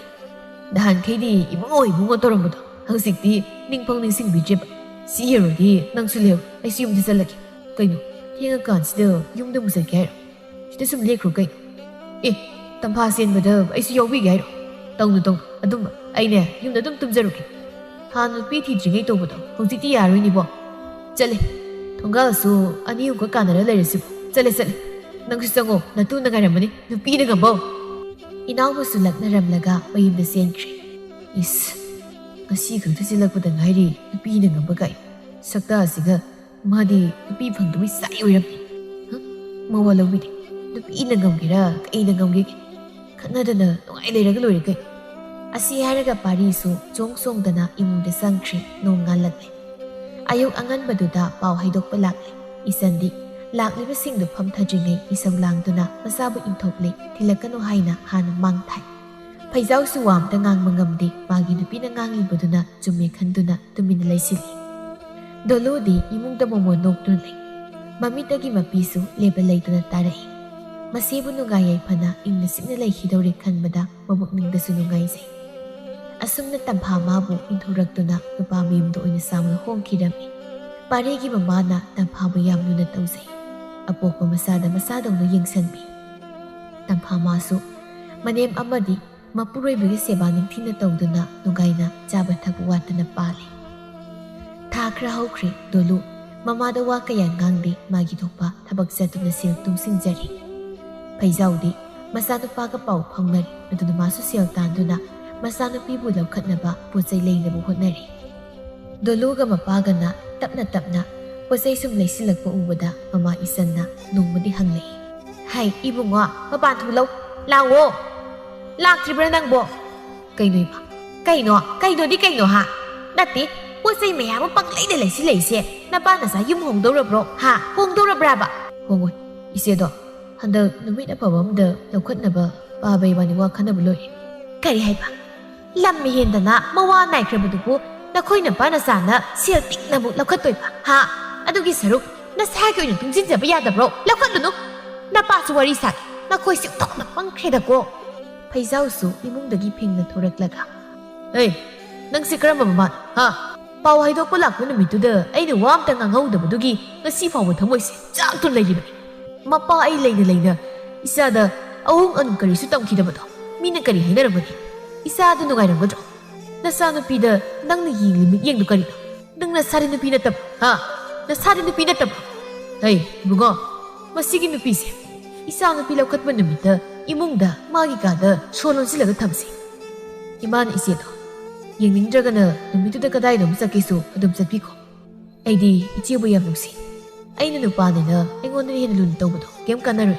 ꯅꯍꯥꯟꯈꯩꯗꯤ ꯏꯕꯨꯡꯉꯣ ꯏꯕꯨꯡꯉꯣ ꯇꯧꯔꯝꯕꯗꯣ ꯍꯧꯖꯤꯛꯇꯤ ꯅꯤꯡꯐꯧ ꯅꯤꯡꯁꯤꯡꯕꯤꯗ꯭ꯔꯦꯕ꯫ ꯁꯤ ꯌꯧꯔꯗꯤ ꯅꯪꯁꯨ ꯂꯩꯍꯧ, ꯑꯩꯁꯨ ꯌꯨꯝꯗ ꯆꯠꯂꯒꯦ꯫ ꯀꯩꯅꯣ, ꯊꯦꯡꯉꯀꯥꯟꯁꯤꯗ ꯌꯨꯝꯗ ꯑꯃꯨꯛ ꯆꯠꯀꯦ ꯍꯥꯏꯔꯣ? ꯁꯤꯗ ꯁꯨꯝ ꯂꯦꯛꯈ꯭ꯔꯣ ꯀꯩꯅꯣ꯫ ꯑꯦ, ꯇꯝꯐꯥ ꯆꯦꯟꯕꯗ ꯑꯩꯁꯨ ꯌꯥꯎꯕꯤꯒꯦ ꯍꯥꯏꯔꯣ? ꯇꯧꯅꯨ ꯇꯧꯅꯨ ꯑꯗꯨꯝꯕ, ꯑꯩꯅꯦ ꯌꯨꯝꯗ ꯑꯗꯨꯝ ꯇꯨꯝꯖꯔꯨꯒꯦ꯫ ꯍꯥꯟꯅ ꯅꯨꯄꯤ ꯊꯤꯗ꯭ꯔꯤꯉꯩ ꯇꯧꯕꯗꯣ ꯍꯧꯖꯤꯛꯇꯤ ꯌꯥꯔꯣꯏꯅꯦꯕꯣ꯫ ꯆꯠꯂꯦ, ꯊꯣꯡꯒꯥꯜꯁꯨ ꯑꯅꯤ ꯑꯍꯨꯝꯈꯛ ꯀꯥꯟꯅꯔ ꯂꯩꯔꯁꯤꯕꯣ꯫ ꯆꯠꯂꯦ ꯆꯠꯂꯦ, ꯅꯪꯁꯨ ꯆꯪꯉꯣ, ꯅꯇꯨꯅ ꯉꯥꯏꯔꯝꯃꯅꯤ, ꯅꯨꯄꯤꯅ ꯉꯝꯕꯧ꯫ ꯏꯅꯥꯎꯕꯨꯁꯨ ꯂꯛꯅꯔꯝꯂꯒ ꯃꯌꯨꯝꯗ ꯆꯦꯟꯈ꯭ꯔꯦ꯫ ꯏꯁ, ꯉꯁꯤ ꯈꯛꯇ ꯆꯦꯜꯂꯛꯄꯗ ꯉꯥꯏꯔꯤ, ꯅꯨꯄꯤꯅ ꯉꯝꯕ ꯀꯥꯏ꯫ ꯁꯛꯇꯥꯁꯤꯒ ꯃꯥꯗꯤ ꯅꯨꯄꯤ ꯐꯪꯗꯕꯩ ꯆꯥꯏ ꯑꯣꯏꯔꯝꯅꯤ꯫ ꯍ? ꯃꯋꯥ ꯂꯧꯕꯤꯗꯦ꯫ ꯅꯨꯄꯤꯅ ꯉꯝꯒꯦꯔꯥ ꯀꯩꯅ ꯉꯝꯒꯦꯒꯦ? ꯈꯠꯅꯗꯅ ꯅꯨꯡꯉꯥꯏ ꯂꯩꯔꯒ ꯂꯣꯏꯔꯦ ꯀꯩꯅꯣ꯫ ꯑꯁꯤ ꯍꯥꯏꯔꯒ ꯄꯥꯔꯤꯁꯨ ꯆꯣꯡ ꯆꯣꯡꯗꯅ ꯏꯃꯨꯡꯗ ꯆꯪꯈ꯭ꯔꯦ꯫ ꯅꯣꯡ ꯉꯥꯜꯂꯛꯂꯦ꯫ ꯑꯌꯨꯛ ꯑꯉꯟꯕꯗꯨꯗ ꯄꯥꯎ ꯍꯥꯏꯗꯣꯛꯄ ꯂꯥꯛꯂꯦ꯫ ꯏꯆꯟꯗꯤ ꯂꯥꯛꯂꯤꯕꯁꯤꯡꯗꯨ ꯐꯝꯊꯗ꯭ꯔꯤꯉꯩ ꯏꯁꯧ ꯂꯥꯡꯗꯨꯅ ꯃꯆꯥꯕꯨ ꯏꯟꯊꯣꯛꯂꯦ, ꯊꯤꯜꯂꯛꯀꯅꯨ ꯍꯥꯏꯅ ꯍꯥꯟꯅ ꯃꯥꯡ ꯊꯥꯏ꯫ ꯐꯩꯖꯥꯎꯁꯨ ꯋꯥ ꯑꯝꯇ ꯉꯥꯡꯕ ꯉꯝꯗꯦ꯫ ꯃꯥꯒꯤ ꯅꯨꯄꯤꯅ ꯉꯥꯡꯂꯤꯕꯗꯨꯅ ꯆꯨꯝꯃꯦ ꯈꯟꯗꯨꯅ ꯇꯨꯃꯤꯟꯅ ꯂꯩꯁꯤꯜꯂꯤ꯫ ꯗꯣꯂꯨꯗꯤ ꯏꯃꯨꯡꯗ ꯃꯣꯃꯣꯟ ꯅꯣꯛꯇꯨꯅ ꯂꯩ꯫ ꯃꯃꯤꯠꯇꯒꯤ ꯃꯄꯤꯁꯨ ꯂꯦꯞꯄ ꯂꯩꯇꯅ ꯇꯥꯔꯛꯏ꯫ ꯃꯁꯤꯕꯨ ꯅꯨꯡꯉꯥꯏ ꯌꯥꯏꯐꯅ ꯏꯪꯅ ꯆꯤꯛꯅ ꯂꯩꯈꯤꯗꯧꯔꯦ ꯈꯟꯕꯗ ꯃꯕꯨꯛꯅꯤꯡꯗꯁꯨ ꯅꯨꯡꯉꯥꯏꯖꯩ꯫ ꯑꯁꯨꯝꯅ ꯇꯝꯐꯥ ꯃꯥꯕꯨ ꯏꯟꯊꯣꯔꯛꯇꯨꯅ ꯅꯨꯄꯥ ꯃꯌꯨꯝꯗ ꯑꯣꯏꯅ ꯁꯥꯡꯅ ꯍꯣꯡꯈꯤꯔꯝꯃꯤ꯫ ꯄꯥꯔꯤꯒꯤ ꯃꯃꯥꯅ ꯇꯝꯐꯥꯕꯨ ꯌꯥꯝ ꯂꯨꯅ ꯇꯧꯖꯩ꯫ ꯑꯄꯣꯛꯄ ꯃꯆꯥꯗ ꯃꯆꯥꯗꯧꯅ ꯌꯦꯡꯁꯤꯟꯕꯤ꯫ ꯇꯝꯐꯥ ꯃꯥꯁꯨ ꯃꯅꯦꯝ ꯑꯃꯗꯤ ꯃꯄꯨꯔꯣꯏꯕꯒꯤ ꯁꯦꯕꯥ ꯅꯤꯡꯊꯤꯅ ꯇꯧꯗꯨꯅ ꯅꯨꯡꯉꯥꯏꯅ ꯆꯥꯕ ꯊꯛꯄ ꯋꯥꯠꯇꯅ ꯄꯥꯜꯂꯤ꯫ ꯊꯥ ꯈꯔ ꯍꯧꯈ꯭ꯔꯦ꯫ ꯗꯣꯂꯨ ꯃꯃꯥꯗ ꯋꯥ ꯀꯌꯥ ꯉꯥꯡꯗꯦ, ꯃꯥꯒꯤ ꯊꯣꯛꯄ ꯊꯕꯛ ꯆꯠꯇꯨꯅ ꯁꯦꯜ ꯇꯨꯡꯁꯤꯟꯖꯔꯤ꯫ ꯐꯩꯖꯥꯎꯗꯤ ꯃꯆꯥꯅꯨꯄꯥꯒ ꯄꯥꯎ ꯐꯥꯎꯅꯔꯤ, ꯑꯗꯨꯅ ꯃꯥꯁꯨ ꯁꯦꯜ ꯇꯥꯟꯗꯨꯅ ꯃꯆꯥꯅꯨꯄꯤꯕꯨ ꯂꯧꯈꯠꯅꯕ ꯄꯣꯠ ꯆꯩ ꯂꯩꯅꯕ ꯍꯣꯠꯅꯔꯤ꯫ ꯗꯣꯂꯨꯒ ꯃꯄꯥꯒꯅ ꯇꯞꯅ ꯇꯞꯅ ꯄꯣꯠ ꯆꯩ ꯁꯨꯝ ꯂꯩꯁꯤꯜꯂꯛꯄ ꯎꯕꯗ ꯃꯃꯥ ꯏꯆꯟꯅ ꯅꯣꯡꯃꯗꯤ ꯍꯪꯂꯛꯏ꯫ "ꯍꯩ, ꯏꯕꯨꯡꯉꯣ, ꯃꯄꯥꯟ ꯊꯣꯛꯂꯛꯎ, ꯂꯥꯛꯑꯣ꯫ ꯂꯥꯛꯇ꯭ꯔꯤꯕ꯭ꯔꯥ ꯅꯪꯕꯣ?" "ꯀꯩꯅꯣ ꯏꯃꯥ? ꯀꯩꯅꯣ? ꯀꯩꯅꯣꯗꯤ ꯀꯩꯅꯣ ꯍꯥ? ꯅꯠꯇꯦ, ꯄꯣꯠ ꯆꯩ ꯃꯌꯥꯝ ꯑꯃ ꯄꯪꯂꯩꯗ ꯂꯩꯁꯤꯜꯂꯛꯏꯁꯦ꯫ ꯅꯄꯥ ꯅꯆꯥ ꯌꯨꯝ ꯍꯣꯡꯗꯧꯔꯕ꯭ꯔꯣ ꯍꯥ? ꯍꯣꯡꯗꯧꯔꯕ꯭ꯔꯥꯕ?" "ꯍꯣꯡꯉꯣꯏ꯫ ꯏꯆꯦꯗꯣ ꯍꯟꯗꯛ ꯅꯨꯃꯤꯠ ꯑꯐꯕ ꯑꯃꯗ ꯂꯧꯈꯠꯅꯕ ꯄꯥꯕ ꯏꯕꯥꯅꯤ ꯋꯥ ꯈꯟꯅꯕ ꯂꯣꯏꯔꯦ꯫" "ꯀꯔꯤ ꯍꯥꯏꯕ? ꯂꯝ ꯍꯦꯟꯗꯅ ꯃꯋꯥ ꯅꯥꯏꯈ꯭ꯔꯕꯗꯨꯕꯨ ꯅꯈꯣꯏ ꯅꯄꯥ ꯅꯆꯥꯅ ꯁꯦꯜ ꯇꯤꯛꯅꯕꯨ ꯂꯧꯈꯠꯇꯣꯏꯕ ꯍꯥ? ꯑꯗꯨꯒꯤ ꯁꯔꯨꯛ ꯅꯁꯥꯒꯤ ꯑꯣꯏꯅ ꯇꯨꯡꯁꯤꯟꯖꯕ ꯌꯥꯗꯕ꯭ꯔꯣ? ꯂꯧꯈꯠꯂꯨꯅꯨ꯫ ꯅꯄꯥꯁꯨ ꯋꯥꯔꯤ ꯁꯥꯒꯦ꯫ ꯅꯈꯣꯏꯁꯤ ꯑꯣꯟꯊꯣꯛꯅ ꯄꯪꯈ꯭ꯔꯦꯗꯀꯣ꯫" ꯍꯩꯖꯥꯎꯁꯨ ꯏꯃꯨꯡꯗꯒꯤ ꯐꯤꯡꯅ ꯊꯣꯔꯛꯂꯒ, "ꯑꯦ, ꯅꯪꯁꯦ ꯀꯔꯝꯕ ꯃꯃꯥꯅꯣ? ꯍꯥ? ꯄꯥꯎ ꯍꯥꯏꯗꯣꯛꯄ ꯂꯥꯛꯄ ꯅꯨꯃꯤꯠꯇꯨꯗ ꯑꯩꯅ ꯋꯥ ꯑꯝꯇ ꯉꯥꯡꯍꯧꯗꯕꯗꯨꯒꯤ ꯉꯁꯤ ꯐꯥꯎꯕ ꯊꯃꯣꯏꯁꯦ ꯆꯥꯛꯇꯨꯅ ꯂꯩꯔꯤꯕꯅꯤ꯫ ꯃꯄꯥ ꯑꯩ ꯂꯩꯅ ꯂꯩꯅ ꯏꯆꯥꯗ ꯑꯍꯣꯡ ꯑꯅꯨ ꯀꯔꯤꯁꯨ ꯇꯝꯈꯤꯗꯕꯗꯣ ꯃꯤꯅ ꯀꯔꯤ ꯍꯥꯏꯅꯔꯝꯒꯅꯤ? ꯏꯆꯥꯗꯨ ꯅꯨꯡꯉꯥꯏꯔꯝꯒꯗ꯭ꯔꯣ? ꯅꯆꯥꯅꯨꯄꯤꯗ ꯅꯪꯅ ꯌꯦꯡꯂꯤ ꯃꯤꯠꯌꯦꯡꯗꯨ ꯀꯔꯤꯅꯣ? ꯅꯪ ꯅꯁꯥꯗꯤ ꯅꯨꯄꯤ ꯅꯠꯇꯕ, ꯍꯥ? ꯅꯁꯥꯗꯤ ꯅꯨꯄꯤ ꯅꯠꯇꯕ?" "ꯍꯩ, ꯏꯕꯨꯡꯉꯣ, ꯃꯁꯤꯒꯤ ꯅꯨꯄꯤꯁꯦ ꯏꯆꯥ ꯅꯨꯄꯤ ꯂꯧꯈꯠꯄ ꯅꯨꯃꯤꯠꯇ ꯏꯃꯨꯡꯗ ꯃꯥꯒꯤ ꯀꯥꯗ ꯁꯣ ꯂꯣꯟꯁꯤꯜꯂꯒ ꯊꯝꯁꯤ꯫ ꯏꯃꯥꯅ ꯏꯆꯦꯗꯣ ꯌꯦꯡꯅꯤꯡꯗ꯭ꯔꯒꯅ ꯅꯨꯃꯤꯠꯇꯨꯗ ꯀꯗꯥꯏꯗ ꯑꯃ ꯆꯠꯀꯦꯁꯨ ꯑꯗꯨꯝ ꯆꯠꯄꯤꯈꯣ꯫ ꯑꯩꯗꯤ ꯏꯆꯦꯕꯨ ꯌꯥꯝ ꯅꯨꯡꯁꯤ꯫ ꯑꯩꯅ ꯅꯨꯄꯥꯅꯤꯅ ꯑꯩꯉꯣꯟꯗ ꯍꯦꯟꯅ ꯂꯨꯅ ꯇꯧꯕꯗꯣ ꯀꯩꯝ ꯀꯥꯟꯅꯔꯣꯏ꯫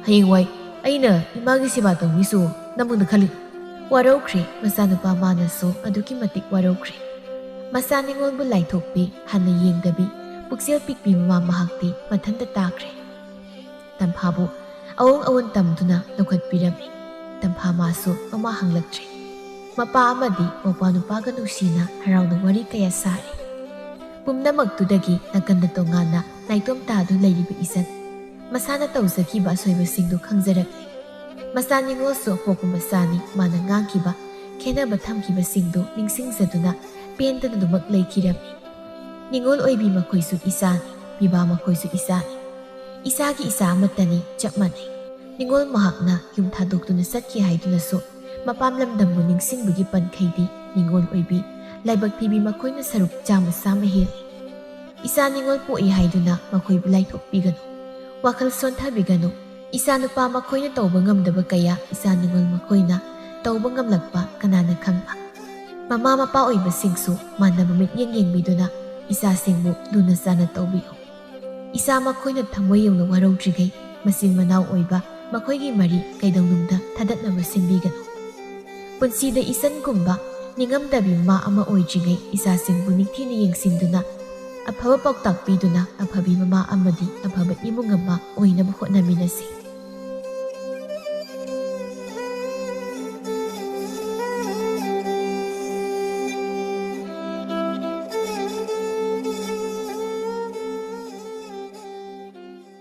ꯍꯌꯦꯡꯋꯥꯏ ꯑꯩꯅ ꯏꯃꯥꯒꯤ ꯁꯦꯕꯥ ꯇꯧꯅꯤꯁꯨ ꯅꯃꯨꯡꯗ ꯈꯜꯂꯤ꯫" ꯋꯥꯔꯧꯈ꯭ꯔꯦ ꯃꯆꯥꯅꯨꯄꯥ ꯃꯥꯅꯁꯨ ꯑꯗꯨꯛꯀꯤ ꯃꯇꯤꯛ ꯋꯥꯔꯧꯈ꯭ꯔꯦ꯫ ꯃꯆꯥ ꯅꯤꯉꯣꯜꯕꯨ ꯂꯥꯏꯊꯣꯛꯄꯤ ꯍꯟꯅ ꯌꯦꯡꯗꯕꯤ ꯄꯨꯛꯆꯦꯜ ꯄꯤꯛꯄꯤ ꯃꯃꯥ ꯃꯍꯥꯛꯇꯤ ꯃꯊꯟꯇ ꯇꯥꯈ꯭ꯔꯦ꯫ ꯇꯝꯐꯥꯕꯨ ꯑꯑꯣꯡ ꯑꯑꯣꯟ ꯇꯝꯗꯨꯅ ꯂꯧꯈꯠꯄꯤꯔꯝꯃꯤ꯫ ꯇꯝꯐꯥ ꯃꯥꯁꯨ ꯃꯃꯥ ꯍꯪꯂꯛꯇ꯭ꯔꯦ꯫ ꯃꯄꯥ ꯑꯃꯗꯤ ꯃꯧꯄ꯭ꯋꯥ ꯅꯨꯄꯥꯒ ꯅꯨꯡꯁꯤꯅ ꯍꯔꯥꯎꯅ ꯋꯥꯔꯤ ꯀꯌꯥ ꯁꯥꯔꯤ꯫ ꯄꯨꯝꯅꯃꯛꯇꯨꯗꯒꯤ ꯅꯥꯀꯟꯗ ꯇꯣꯉꯥꯟꯅ ꯅꯥꯏꯇꯣꯝ ꯇꯥꯗꯨꯅ ꯂꯩꯔꯤꯕ ꯏꯆꯟ ꯃꯁꯥꯅ ꯇꯧꯖꯈꯤꯕ ꯑꯁꯣꯏꯕꯁꯤꯡꯗꯨ ꯈꯪꯖꯔꯛꯂꯤ꯫ ꯃꯆꯥ ꯅꯤꯉꯣꯜꯁꯨ ꯑꯄꯣꯛꯄ ꯃꯆꯥꯅꯤ, ꯃꯥꯅ ꯉꯥꯡꯈꯤꯕ ꯈꯦꯟꯅꯕ ꯊꯝꯈꯤꯕꯁꯤꯡꯗꯨ ꯅꯤꯡꯁꯤꯡꯖꯗꯨꯅ ꯄꯦꯟꯗꯅ ꯑꯗꯨꯃꯛ ꯂꯩꯈꯤꯔꯝꯃꯤ꯫ ꯅꯤꯉꯣꯜ ꯑꯣꯏꯕꯤ ꯃꯈꯣꯏꯁꯨ ꯏꯆꯥꯅꯤ, ꯄꯤꯕꯥ ꯃꯈꯣꯏꯁꯨ ꯏꯆꯥꯅꯤ꯫ ꯏꯆꯥꯒꯤ ꯏꯆꯥ ꯑꯃꯠꯇꯅꯤ, ꯆꯞ ꯃꯥꯟꯅꯩ꯫ ꯅꯤꯉꯣꯜ ꯃꯍꯥꯛꯅ ꯌꯨꯝ ꯊꯥꯗꯣꯛꯇꯨꯅ ꯆꯠꯈꯤ ꯍꯥꯏꯗꯨꯅꯁꯨ ꯃꯄꯥꯝ ꯂꯝꯗꯝꯕꯨ ꯅꯤꯡꯁꯤꯡꯕꯒꯤ ꯄꯟꯈꯩꯗꯤ ꯅꯤꯉꯣꯜ ꯑꯣꯏꯕꯤ ꯂꯥꯏꯕꯛ ꯊꯤꯕꯤ ꯃꯈꯣꯏꯅ ꯁꯔꯨꯛ ꯆꯥꯝꯃ ꯆꯥꯝꯃ ꯍꯦꯜꯂꯤ꯫ ꯏꯆꯥ ꯅꯤꯉꯣꯜ ꯄꯣꯛꯏ ꯍꯥꯏꯗꯨꯅ ꯃꯈꯣꯏꯕꯨ ꯂꯥꯏꯊꯣꯛꯄꯤꯒꯅꯨ, ꯋꯥꯈꯜ ꯁꯣꯟꯊꯕꯤꯒꯅꯨ꯫ ꯏꯆꯥ ꯅꯨꯄꯥ ꯃꯈꯣꯏꯅ ꯇꯧꯕ ꯉꯝꯗꯕ ꯀꯌꯥ ꯏꯆꯥ ꯅꯤꯉꯣꯜ ꯃꯈꯣꯏꯅ ꯇꯧꯕ ꯉꯝꯂꯛꯄ ꯀꯅꯥꯅ ꯈꯪꯕ? ꯃꯃꯥ ꯃꯄꯥ ꯑꯣꯏꯕꯁꯤꯡꯁꯨ ꯃꯥꯟꯅꯕ ꯃꯤꯠꯌꯦꯡ ꯌꯦꯡꯕꯤꯗꯨꯅ ꯏꯆꯥꯁꯤꯡꯕꯨ ꯂꯨꯅ ꯆꯥꯟꯅ ꯇꯧꯕꯤꯌꯨ꯫ ꯏꯆꯥ ꯃꯈꯣꯏꯅ ꯊꯃꯣꯏ ꯌꯧꯅ ꯋꯥꯔꯧꯗ꯭ꯔꯤꯉꯩ ꯃꯆꯤꯟ ꯃꯅꯥꯎ ꯑꯣꯏꯕ ꯃꯈꯣꯏꯒꯤ ꯃꯔꯤ ꯀꯩꯗꯧꯅꯨꯡꯗ ꯊꯥꯗꯠꯅꯕ ꯁꯤꯟꯕꯤꯒꯅꯨ꯫ ꯄꯨꯟꯁꯤꯗ ꯏꯆꯟꯒꯨꯝꯕ ꯅꯤꯡꯉꯝꯗꯕꯤ ꯃꯃꯥ ꯑꯃ ꯑꯣꯏꯗ꯭ꯔꯤꯉꯩ ꯏꯆꯥꯁꯤꯡꯕꯨ ꯅꯤꯡꯊꯤꯅ ꯌꯦꯡꯁꯤꯟꯗꯨꯅ ꯑꯐꯕ ꯄꯥꯎꯇꯥꯛ ꯄꯤꯗꯨꯅ ꯑꯐꯕꯤ ꯃꯃꯥ ꯑꯃꯗꯤ ꯑꯐꯕ ꯏꯃꯨꯡ ꯑꯃ ꯑꯣꯏꯅꯕ ꯍꯣꯠꯅꯃꯤꯟꯅꯁꯤ꯫